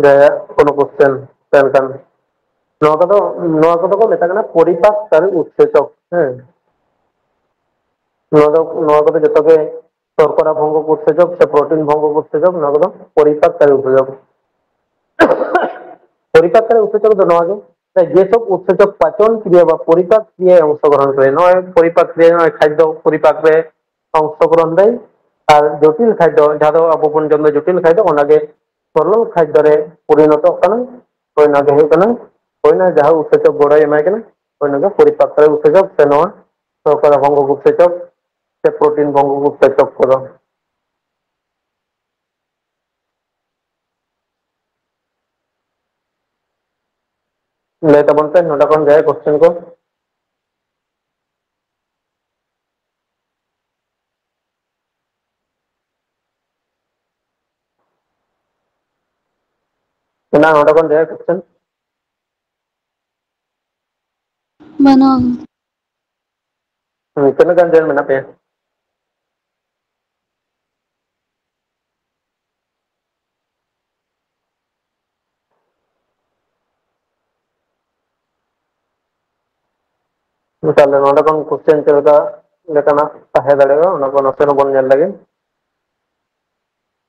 ᱡᱟᱦᱟᱸᱭᱟᱜ ᱠᱳᱱᱳ question ᱛᱟᱦᱮᱱ ᱠᱷᱟᱱ, ᱱᱚᱣᱟ ᱠᱚᱫᱚ, ᱱᱚᱣᱟ ᱠᱚᱫᱚ ᱠᱚ ᱢᱮᱛᱟᱜ ᱠᱟᱱᱟ ᱯᱚᱨᱤᱯᱟᱠ ᱠᱟᱨᱤ ᱩᱛᱥᱮᱪᱚᱠ, ᱦᱮᱸ᱾ ᱱᱚᱣᱟ ᱫᱚ, ᱱᱚᱣᱟ ᱠᱚᱫᱚ ᱡᱚᱛᱚ ᱜᱮ ᱥᱚᱨᱠᱚᱨᱟ ᱵᱷᱚᱝᱜᱚ ᱩᱛᱥᱮᱪᱚᱠ ᱥᱮ ᱯᱨᱳᱴᱤᱱ ᱵᱷᱚᱝᱜᱚ ᱩᱛᱥᱮᱪᱚᱠ, ᱱᱚᱣᱟ ᱠᱚᱫᱚ ᱯᱚᱨᱤᱯᱟᱠ ᱠᱟᱨᱤ ᱩᱛᱥᱮᱪᱚᱠ᱾ ᱯᱚᱨᱤᱯᱟᱠ ᱠᱟᱨᱤ ᱩᱛᱥᱮᱪᱚᱠ ᱫᱚ ᱱᱚᱣᱟ ᱜᱮ, ᱡᱮᱥᱚᱵ ᱩᱛᱥᱮᱪᱚᱠ ᱯᱟᱪᱚᱱ ᱠᱨᱤᱭᱟ ᱵᱟ ᱯᱚᱨᱤᱯᱟᱠ ᱠᱨᱤᱭᱟᱭ ᱚᱝᱥᱚᱜᱨᱚᱦᱚᱱ ᱠᱚᱨᱮ, ᱱᱚᱜᱼᱚᱭ ᱯᱚᱨᱤᱯᱟᱠ ᱠᱨᱤᱭᱟ, ᱱᱚᱜᱼᱚᱭ ᱠᱷᱟᱫᱽᱫᱚ ᱯᱚᱨᱤᱯᱟᱠ ᱨᱮ ᱚᱝᱥᱚᱜᱨᱚᱦᱚᱱ ᱫᱟᱭ, ᱟᱨ ᱡᱚᱴᱤᱞ ᱠᱷᱟᱫᱽᱫᱚ, ᱡᱟᱦᱟᱸ ᱫᱚ ᱟᱵᱚ ᱵᱚᱱ ᱡᱚᱢ ᱮᱫᱟ ᱡᱚᱴᱤᱞ ᱠᱷᱟᱫᱽᱫᱚ, ᱚᱱᱟᱜᱮ ᱥᱚᱨᱚᱞ ᱠᱷᱟᱫᱽᱫᱚ ᱨᱮ ᱯᱚᱨᱤᱱᱚᱛᱚᱜ ᱠᱟᱱᱟ᱾ ᱦᱳᱭ, ᱚᱱᱟ ᱜᱮ ᱦᱩᱭᱩᱜ ᱠᱟᱱᱟ, ᱦᱳᱭ, ᱚᱱᱟ ᱡᱟᱦᱟᱸ ᱩᱛᱥᱮᱪᱚᱠ ᱜᱚᱲᱚᱭ ᱮᱢᱟᱭ ᱠᱟᱱᱟ, ᱦᱳᱭ, ᱚᱱᱟ ᱜᱮ ᱯᱚᱨᱤᱯᱟᱠ ᱠᱟᱨᱤ ᱩᱛᱥᱮᱪᱚᱠ ᱥᱮ ᱱᱚᱣᱟ ᱥᱚᱨᱠᱚᱨᱟ ᱵᱷᱚᱝᱜᱚ ᱩᱛᱥᱮᱪᱚᱠ ᱥᱮ ᱯᱨᱳᱴᱤᱱ ᱵᱷᱚᱝᱜᱚ ᱩᱛᱥᱮᱪᱚᱠ ᱠᱚᱫᱚ᱾ ᱞᱟᱹᱭ ᱛᱟᱵᱚᱱ ᱯᱮ ᱱᱚᱰᱮ ᱠᱷᱚᱱ ᱡᱟᱦᱟᱸᱭ question ᱠᱚ᱾ ᱢᱮᱱᱟᱜᱼᱟ ᱱᱚᱰᱮ ᱠᱷᱚᱱ ᱡᱟᱦᱟᱸᱭ question? ᱵᱟᱹᱱᱩᱜᱼᱟ᱾ ᱦᱩᱸ, ᱛᱤᱱᱟᱹᱜ ᱜᱟᱱ ᱡᱚᱭᱮᱱ ᱢᱮᱱᱟᱜ ᱯᱮᱭᱟ? ᱛᱟᱦᱞᱮ ᱱᱚᱰᱮ ᱠᱷᱚᱱ question ᱪᱮᱫ ᱞᱮᱠᱟ ᱞᱮᱠᱟᱱᱟᱜ ᱛᱟᱦᱮᱸ ᱫᱟᱲᱮᱭᱟᱜᱼᱟ, ᱚᱱᱟ ᱠᱚ ᱱᱟᱥᱮ ᱵᱚᱱ ᱧᱮᱞ ᱞᱮᱜᱮ᱾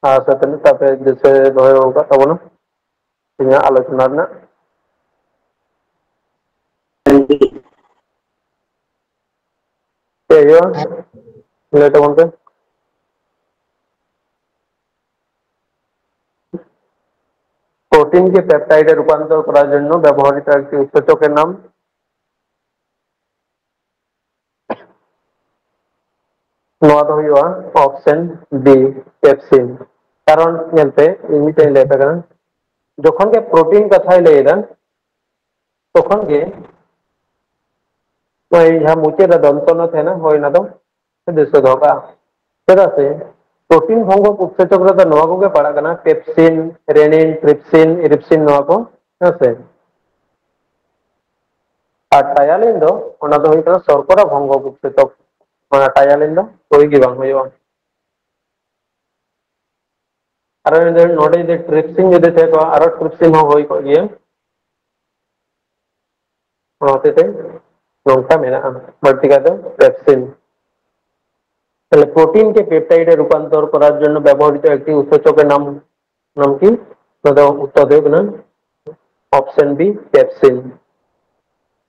ᱟᱨ ᱥᱮ ᱛᱤᱱᱟᱹᱜ ᱛᱟᱯᱮ ᱫᱤᱥᱟᱹ ᱫᱚᱦᱚ ᱟᱠᱟᱫ ᱛᱟᱵᱚᱱᱟ ᱛᱮᱦᱮᱧᱟᱜ ᱟᱞᱳᱪᱚᱱᱟ ᱨᱮᱱᱟᱜ? ᱪᱮᱫ ᱦᱩᱭᱩᱜᱼᱟ? ᱞᱟᱹᱭ ᱛᱟᱵᱚᱱ ᱯᱮ᱾ প্রোটিনকে পেপটাইডে রূপান্তর করার জন্য ব্যবহৃত একটি উৎসেচকের নাম। ᱱᱚᱣᱟ ᱫᱚ ᱦᱩᱭᱩᱜᱼᱟ option B, pepsin᱾ ᱠᱟᱨᱚᱱ ᱧᱮᱞ ᱯᱮ, ᱤᱧ ᱢᱤᱫᱴᱮᱱ ᱞᱟᱹᱭ ᱟᱯᱮ ᱠᱟᱱᱟ, ᱡᱚᱠᱷᱚᱱ ᱜᱮ ᱯᱨᱳᱴᱤᱱ ᱠᱟᱛᱷᱟᱭ ᱞᱟᱹᱭ ᱮᱫᱟ, ᱛᱚᱠᱷᱚᱱ ᱜᱮ ᱱᱚᱜᱼᱚᱭ ᱡᱟᱦᱟᱸ ᱢᱩᱪᱟᱹᱫ ᱨᱮ ᱫᱚᱱᱛᱚ ᱱᱚ ᱛᱟᱦᱮᱱᱟ, ᱦᱳᱭ, ᱚᱱᱟ ᱫᱚ ᱫᱤᱥᱟᱹ ᱫᱚᱦᱚ ᱠᱟᱜᱼᱟ᱾ ᱪᱮᱫᱟᱜ ᱥᱮ ᱯᱨᱳᱴᱤᱱ ᱵᱷᱚᱝᱜᱚᱠ ᱩᱛᱥᱮᱪᱚᱠ ᱨᱮᱫᱚ ᱱᱚᱣᱟ ᱠᱚᱜᱮ ᱯᱟᱲᱟᱜ ᱠᱟᱱᱟ, ᱯᱮᱯᱥᱤᱱ, ᱨᱮᱱᱤᱱ, ᱴᱨᱤᱯᱥᱤᱱ, ᱤᱨᱤᱯᱥᱤᱱ, ᱱᱚᱣᱟ ᱠᱚ, ᱦᱮᱸ ᱥᱮ? ᱟᱨ ᱴᱟᱭᱟᱞᱤᱱ ᱫᱚ, ᱚᱱᱟ ᱫᱚ ᱦᱩᱭᱩᱜ ᱠᱟᱱᱟ ᱥᱚᱨᱠᱚᱨᱟ ᱵᱷᱚᱝᱜᱚᱠ ᱩᱛᱥᱮᱪᱚᱠ, ᱚᱱᱟ ᱴᱟᱭᱟᱞᱤᱱ ᱫᱚ ᱦᱩᱭ ᱜᱮ ᱵᱟᱝ ᱦᱩᱭᱩᱜᱼᱟ᱾ ᱟᱨᱚ ᱡᱩᱫᱤ ᱱᱚᱰᱮ ᱡᱩᱫᱤ ᱴᱨᱤᱯᱥᱤᱱ ᱡᱩᱫᱤ ᱛᱟᱦᱮᱸ ᱠᱚᱜᱼᱟ, ᱟᱨᱚ ᱴᱨᱤᱯᱥᱤᱱ ᱦᱚᱸ ᱦᱩᱭ ᱠᱚᱜ ᱜᱮᱭᱟ᱾ ᱚᱱᱟ ᱦᱚᱛᱮᱡ ᱛᱮ ᱱᱚᱝᱠᱟ ᱢᱮᱱᱟᱜᱼᱟ, ᱵᱟᱹᱲᱛᱤ ᱠᱟᱭᱛᱮ ᱯᱮᱯᱥᱤᱱ᱾ ᱛᱟᱦᱞᱮ ᱯᱨᱳᱴᱤᱱ ᱠᱮ ᱯᱮᱯᱴᱟᱭᱤᱰ ᱨᱮ ᱨᱩᱯᱟᱱᱛᱚᱨ ᱠᱚᱨᱟᱨ ᱡᱚᱱᱱᱚ ᱵᱮᱵᱚᱦᱨᱤᱛ ᱮᱠᱴᱤ ᱩᱛᱥᱮᱪᱚᱠ ᱮ ᱱᱟᱢ, ᱱᱟᱢ ᱠᱤ? ᱱᱚᱣᱟ ᱫᱚ ᱩᱛᱛᱚᱨ ᱫᱚ ᱦᱩᱭᱩᱜ ᱠᱟᱱᱟ option B, pepsin᱾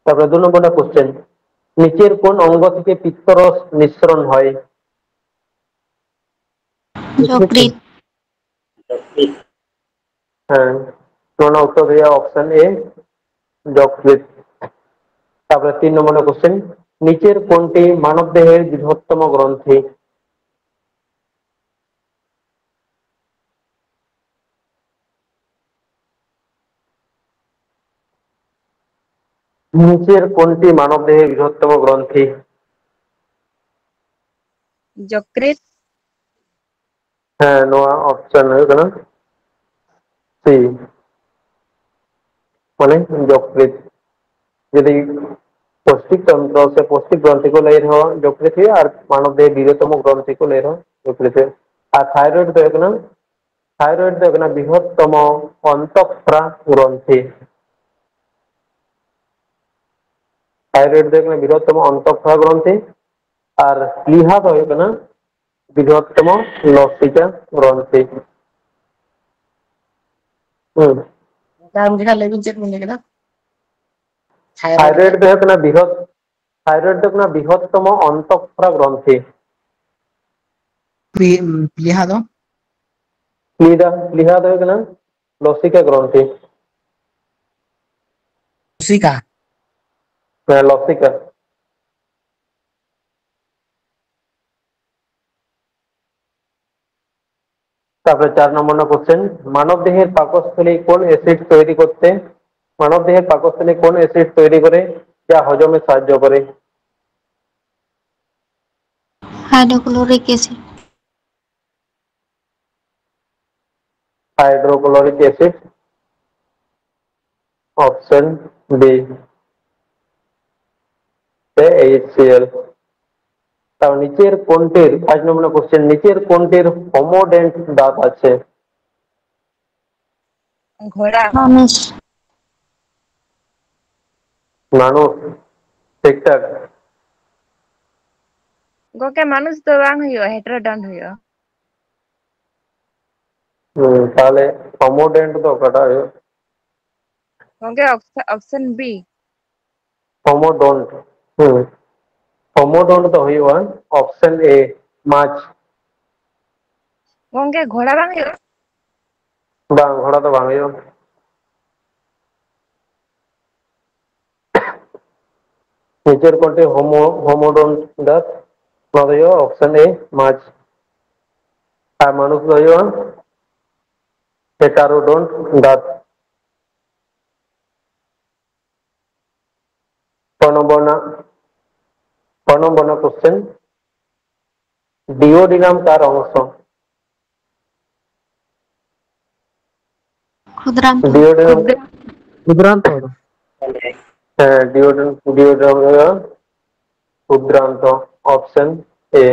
তারপরে দু নম্বর কোশ্চেন, নিচের কোন অঙ্গ থেকে পিত্তরস নিঃসরণ হয়? যকৃৎ। হ্যাঁ, ᱱᱚᱣᱟ ᱨᱮᱱᱟᱜ ᱩᱛᱛᱚᱨ ᱫᱚ ᱦᱩᱭᱩᱜᱼᱟ option A, যকৃৎ। তারপরে তিন নম্বর কোশ্চেন, নিচের কোনটি মানব দেহের বৃহত্তম গ্রন্থি? নিচের কোনটি মানব দেহের বৃহত্তম গ্রন্থি? যকৃৎ। ᱦᱮᱸ, ᱱᱚᱣᱟ option ᱦᱩᱭᱩᱜ ᱠᱟᱱᱟ C, ᱢᱟᱱᱮ ᱡᱚᱠᱨᱤᱛ᱾ ᱡᱩᱫᱤ ᱯᱳᱥᱴᱤᱠ ᱛᱚᱱᱛᱨᱚ ᱥᱮ ᱯᱳᱥᱴᱤᱠ ᱜᱨᱚᱱᱛᱷᱤ ᱠᱚ ᱞᱟᱹᱭ ᱨᱮᱦᱚᱸ ᱡᱚᱠᱨᱤᱛ ᱦᱩᱭᱩᱜᱼᱟ, ᱟᱨ ᱢᱟᱱᱚᱵ ᱫᱮᱦ ᱵᱤᱨᱚᱛᱚᱢ ᱜᱨᱚᱱᱛᱷᱤ ᱠᱚ ᱞᱟᱹᱭ ᱨᱮᱦᱚᱸ ᱡᱚᱠᱨᱤᱛ ᱦᱩᱭᱩᱜᱼᱟ᱾ ᱟᱨ ᱛᱷᱟᱭᱨᱚᱭᱮᱰ ᱫᱚ ᱦᱩᱭᱩᱜ ᱠᱟᱱᱟ, ᱛᱷᱟᱭᱨᱚᱭᱮᱰ ᱫᱚ ᱦᱩᱭᱩᱜ ᱠᱟᱱᱟ ᱵᱨᱤᱦᱚᱛᱛᱚᱢᱚ ᱚᱱᱛᱚᱠᱷᱨᱟ ᱜᱨᱚᱱᱛᱷᱤ᱾ ᱛᱷᱟᱭᱨᱚᱭᱮᱰ ᱫᱚ ᱦᱩᱭᱩᱜ ᱠᱟᱱᱟ ᱵᱨᱤᱦᱚᱛᱛᱚᱢᱚ ᱚᱱᱛᱚᱠᱷᱨᱟ ᱜᱨᱚᱱᱛᱷᱤ᱾ ᱟᱨ ᱯᱞᱤᱦᱟ ᱫᱚ ᱦᱩᱭᱩᱜ ᱠᱟᱱᱟ ᱵᱨᱤᱦᱚᱛᱛᱚᱢᱚ ᱞᱚᱥᱤᱠᱟ ᱜᱨᱚᱱᱛᱷᱤ᱾ ᱦᱩᱸ᱾ ᱟᱨ ᱢᱤᱫ ᱡᱚᱠᱷᱟ ᱞᱟᱹᱭ ᱵᱤᱱ, ᱪᱮᱫ ᱵᱤᱱ ᱞᱟᱹᱭ ᱠᱮᱫᱟ? ᱛᱷᱟᱭᱨᱚᱭᱮᱰ ᱫᱚ ᱦᱩᱭᱩᱜ ᱠᱟᱱᱟ ᱵᱨᱤᱦᱚᱛ, ᱛᱷᱟᱭᱨᱚᱭᱮᱰ ᱫᱚ ᱦᱩᱭᱩᱜ ᱠᱟᱱᱟ ᱵᱨᱤᱦᱚᱛᱛᱚᱢᱚ ᱚᱱᱛᱚᱠᱠᱷᱚᱨᱟ ᱜᱨᱚᱱᱛᱷᱤ᱾ ᱯᱞᱤ-, ᱯᱞᱤᱦᱟ ᱫᱚ? ᱯᱞᱤᱦᱟ, ᱯᱞᱤᱦᱟ ᱫᱚ ᱦᱩᱭᱩᱜ ᱠᱟᱱᱟ ᱞᱚᱥᱤᱠᱟ ᱜᱨᱚᱱᱛᱷᱤ᱾ ᱞᱚᱥᱤᱠᱟ? ᱦᱮᱸ, ᱞᱚᱥᱤᱠᱟ᱾ ᱛᱟᱨᱯᱚᱨᱮ ᱪᱟᱨ নম্বর ᱨᱮᱱᱟᱜ question, মানব দেহের পাকস্থলী কোন অ্যাসিড তৈরি করতে, মানব দেহের পাকস্থলী কোন অ্যাসিড তৈরি করে যা হজমে সাহায্য করে? Hydrochloric acid. Hydrochloric acid, option B, HCl. তাও নিচের কোনটির, পাঁচ নম্বর কোশ্চেন, নিচের কোনটির হোমোডেন্ট দাঁত আছে? ঘোড়া। মানুষ। মানুষ। ঠিকঠাক। ᱜᱚᱝᱠᱮ, ᱢᱟᱱᱩᱥ ᱫᱚ ᱵᱟᱝ ᱦᱩᱭᱩᱜᱼᱟ, ᱦᱮᱴᱨᱳᱰᱚᱱᱴ ᱦᱩᱭᱩᱜᱼᱟ᱾ ᱦᱩᱸ, ᱛᱟᱦᱞᱮ ᱦᱳᱢᱳᱰᱮᱱᱴ ᱫᱚ ᱚᱠᱟᱴᱟᱜ ᱦᱩᱭᱩᱜᱼᱟ? ᱜᱚᱝᱠᱮ, ᱚᱯᱥᱚᱱ ᱵᱤ᱾ ᱦᱳᱢᱳᱰᱚᱱᱴ᱾ ᱦᱩᱸ, ᱦᱳᱢᱳᱰᱚᱱᱴ ᱫᱚ ᱦᱩᱭᱩᱜᱼᱟ ᱚᱯᱥᱚᱱ ᱮ, ᱢᱟᱪᱷ᱾ ᱜᱚᱝᱠᱮ, ᱜᱷᱚᱲᱟ ᱵᱟᱝ ᱦᱩᱭᱩᱜᱼᱟ? ᱵᱟᱝ, ᱜᱷᱚᱲᱟ ᱫᱚ ᱵᱟᱝ ᱦᱩᱭᱩᱜᱼᱟ᱾ ᱱᱤᱪᱮᱨ ᱠᱚᱱᱴᱮ ᱦᱳᱢᱳ, ᱦᱳᱢᱳᱰᱚᱱᱴ ᱫᱟᱸᱛ, ᱱᱚᱣᱟ ᱫᱚ ᱦᱩᱭᱩᱜᱼᱟ ᱚᱯᱥᱚᱱ ᱮ, ᱢᱟᱪᱷ᱾ ᱟᱨ ᱢᱟᱱᱩᱥ ᱫᱚ ᱦᱩᱭᱩᱜᱼᱟ ᱦᱮᱴᱟᱨᱳᱰᱚᱱᱴ ᱫᱟᱸᱛ᱾ ᱯᱚᱱᱚᱵᱚᱱᱟ, ᱯᱚᱱᱚᱵᱚᱱᱟ ᱠᱚᱥᱪᱮᱱ, ᱰᱤᱭᱳᱰᱤᱱᱟᱢ ᱠᱟᱨ ᱚᱝᱥᱚ? ᱠᱷᱩᱫᱨᱟᱱᱛᱚ᱾ ᱰᱤᱭᱳᱰᱤᱱᱟᱢ, ᱠᱷᱩᱫᱨᱟᱱᱛᱚ᱾ ᱦᱮᱸ, ᱰᱤᱭᱳᱰᱤᱱ, ᱰᱤᱭᱳᱰᱤᱱᱟᱢ ᱦᱩᱭᱩᱜᱼᱟ ᱠᱷᱩᱫᱨᱟᱱᱛᱚ, ᱚᱯᱥᱮᱱ ᱮ᱾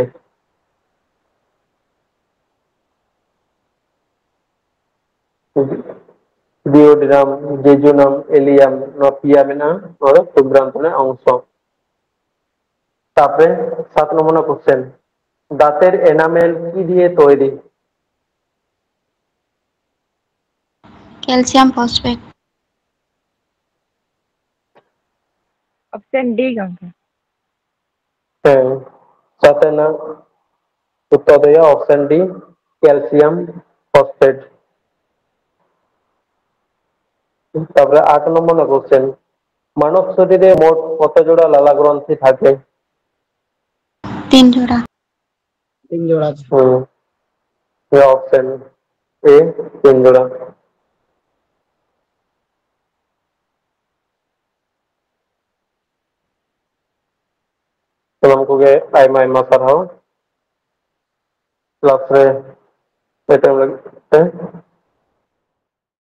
ᱰᱤᱭᱳᱰᱤᱱᱟᱢ, ᱡᱮᱡᱩᱱᱟᱢ, ᱮᱞᱤᱭᱟᱢ, ᱱᱚᱣᱟ ᱯᱮᱭᱟ ᱢᱮᱱᱟᱜᱼᱟ, ᱱᱚᱣᱟ ᱫᱚ ᱠᱷᱩᱫᱨᱟᱱᱛᱚ ᱨᱮᱱᱟᱜ ᱚᱝᱥᱚ᱾ তারপরে সাত নম্বর কোশ্চেন, দাঁতের এনামেল কি দিয়ে তৈরি? Calcium phosphate. ᱚᱯᱥᱮᱱ ᱰᱤ ᱜᱚᱝᱠᱮ᱾ ᱦᱮᱸ, ᱥᱟᱛ ᱨᱮᱱᱟᱜ ᱩᱛᱛᱚᱨ ᱫᱚ ᱦᱩᱭᱩᱜᱼᱟ ᱚᱯᱥᱮᱱ ᱰᱤ, ᱠᱮᱞᱥᱤᱭᱟᱢ ᱯᱷᱚᱥᱯᱷᱮᱴ᱾ ᱛᱟᱯᱚᱨᱮ ᱟᱴ নম্বর কোশ্চেন, মানব শরীরে মোট কত জোড়া লালা গ্রন্থি থাকে? তিন জোড়া। তিন জোড়া আছে। হুম, অপশন এ, তিন জোড়া। ᱥᱟᱱᱟᱢ ᱠᱚᱜᱮ ᱟᱭᱢᱟ ᱟᱭᱢᱟ ᱥᱟᱨᱦᱟᱣ ᱠᱞᱟᱥ ᱨᱮ ᱮᱴᱮᱢ ᱞᱟᱹᱜᱤᱫ ᱛᱮ᱾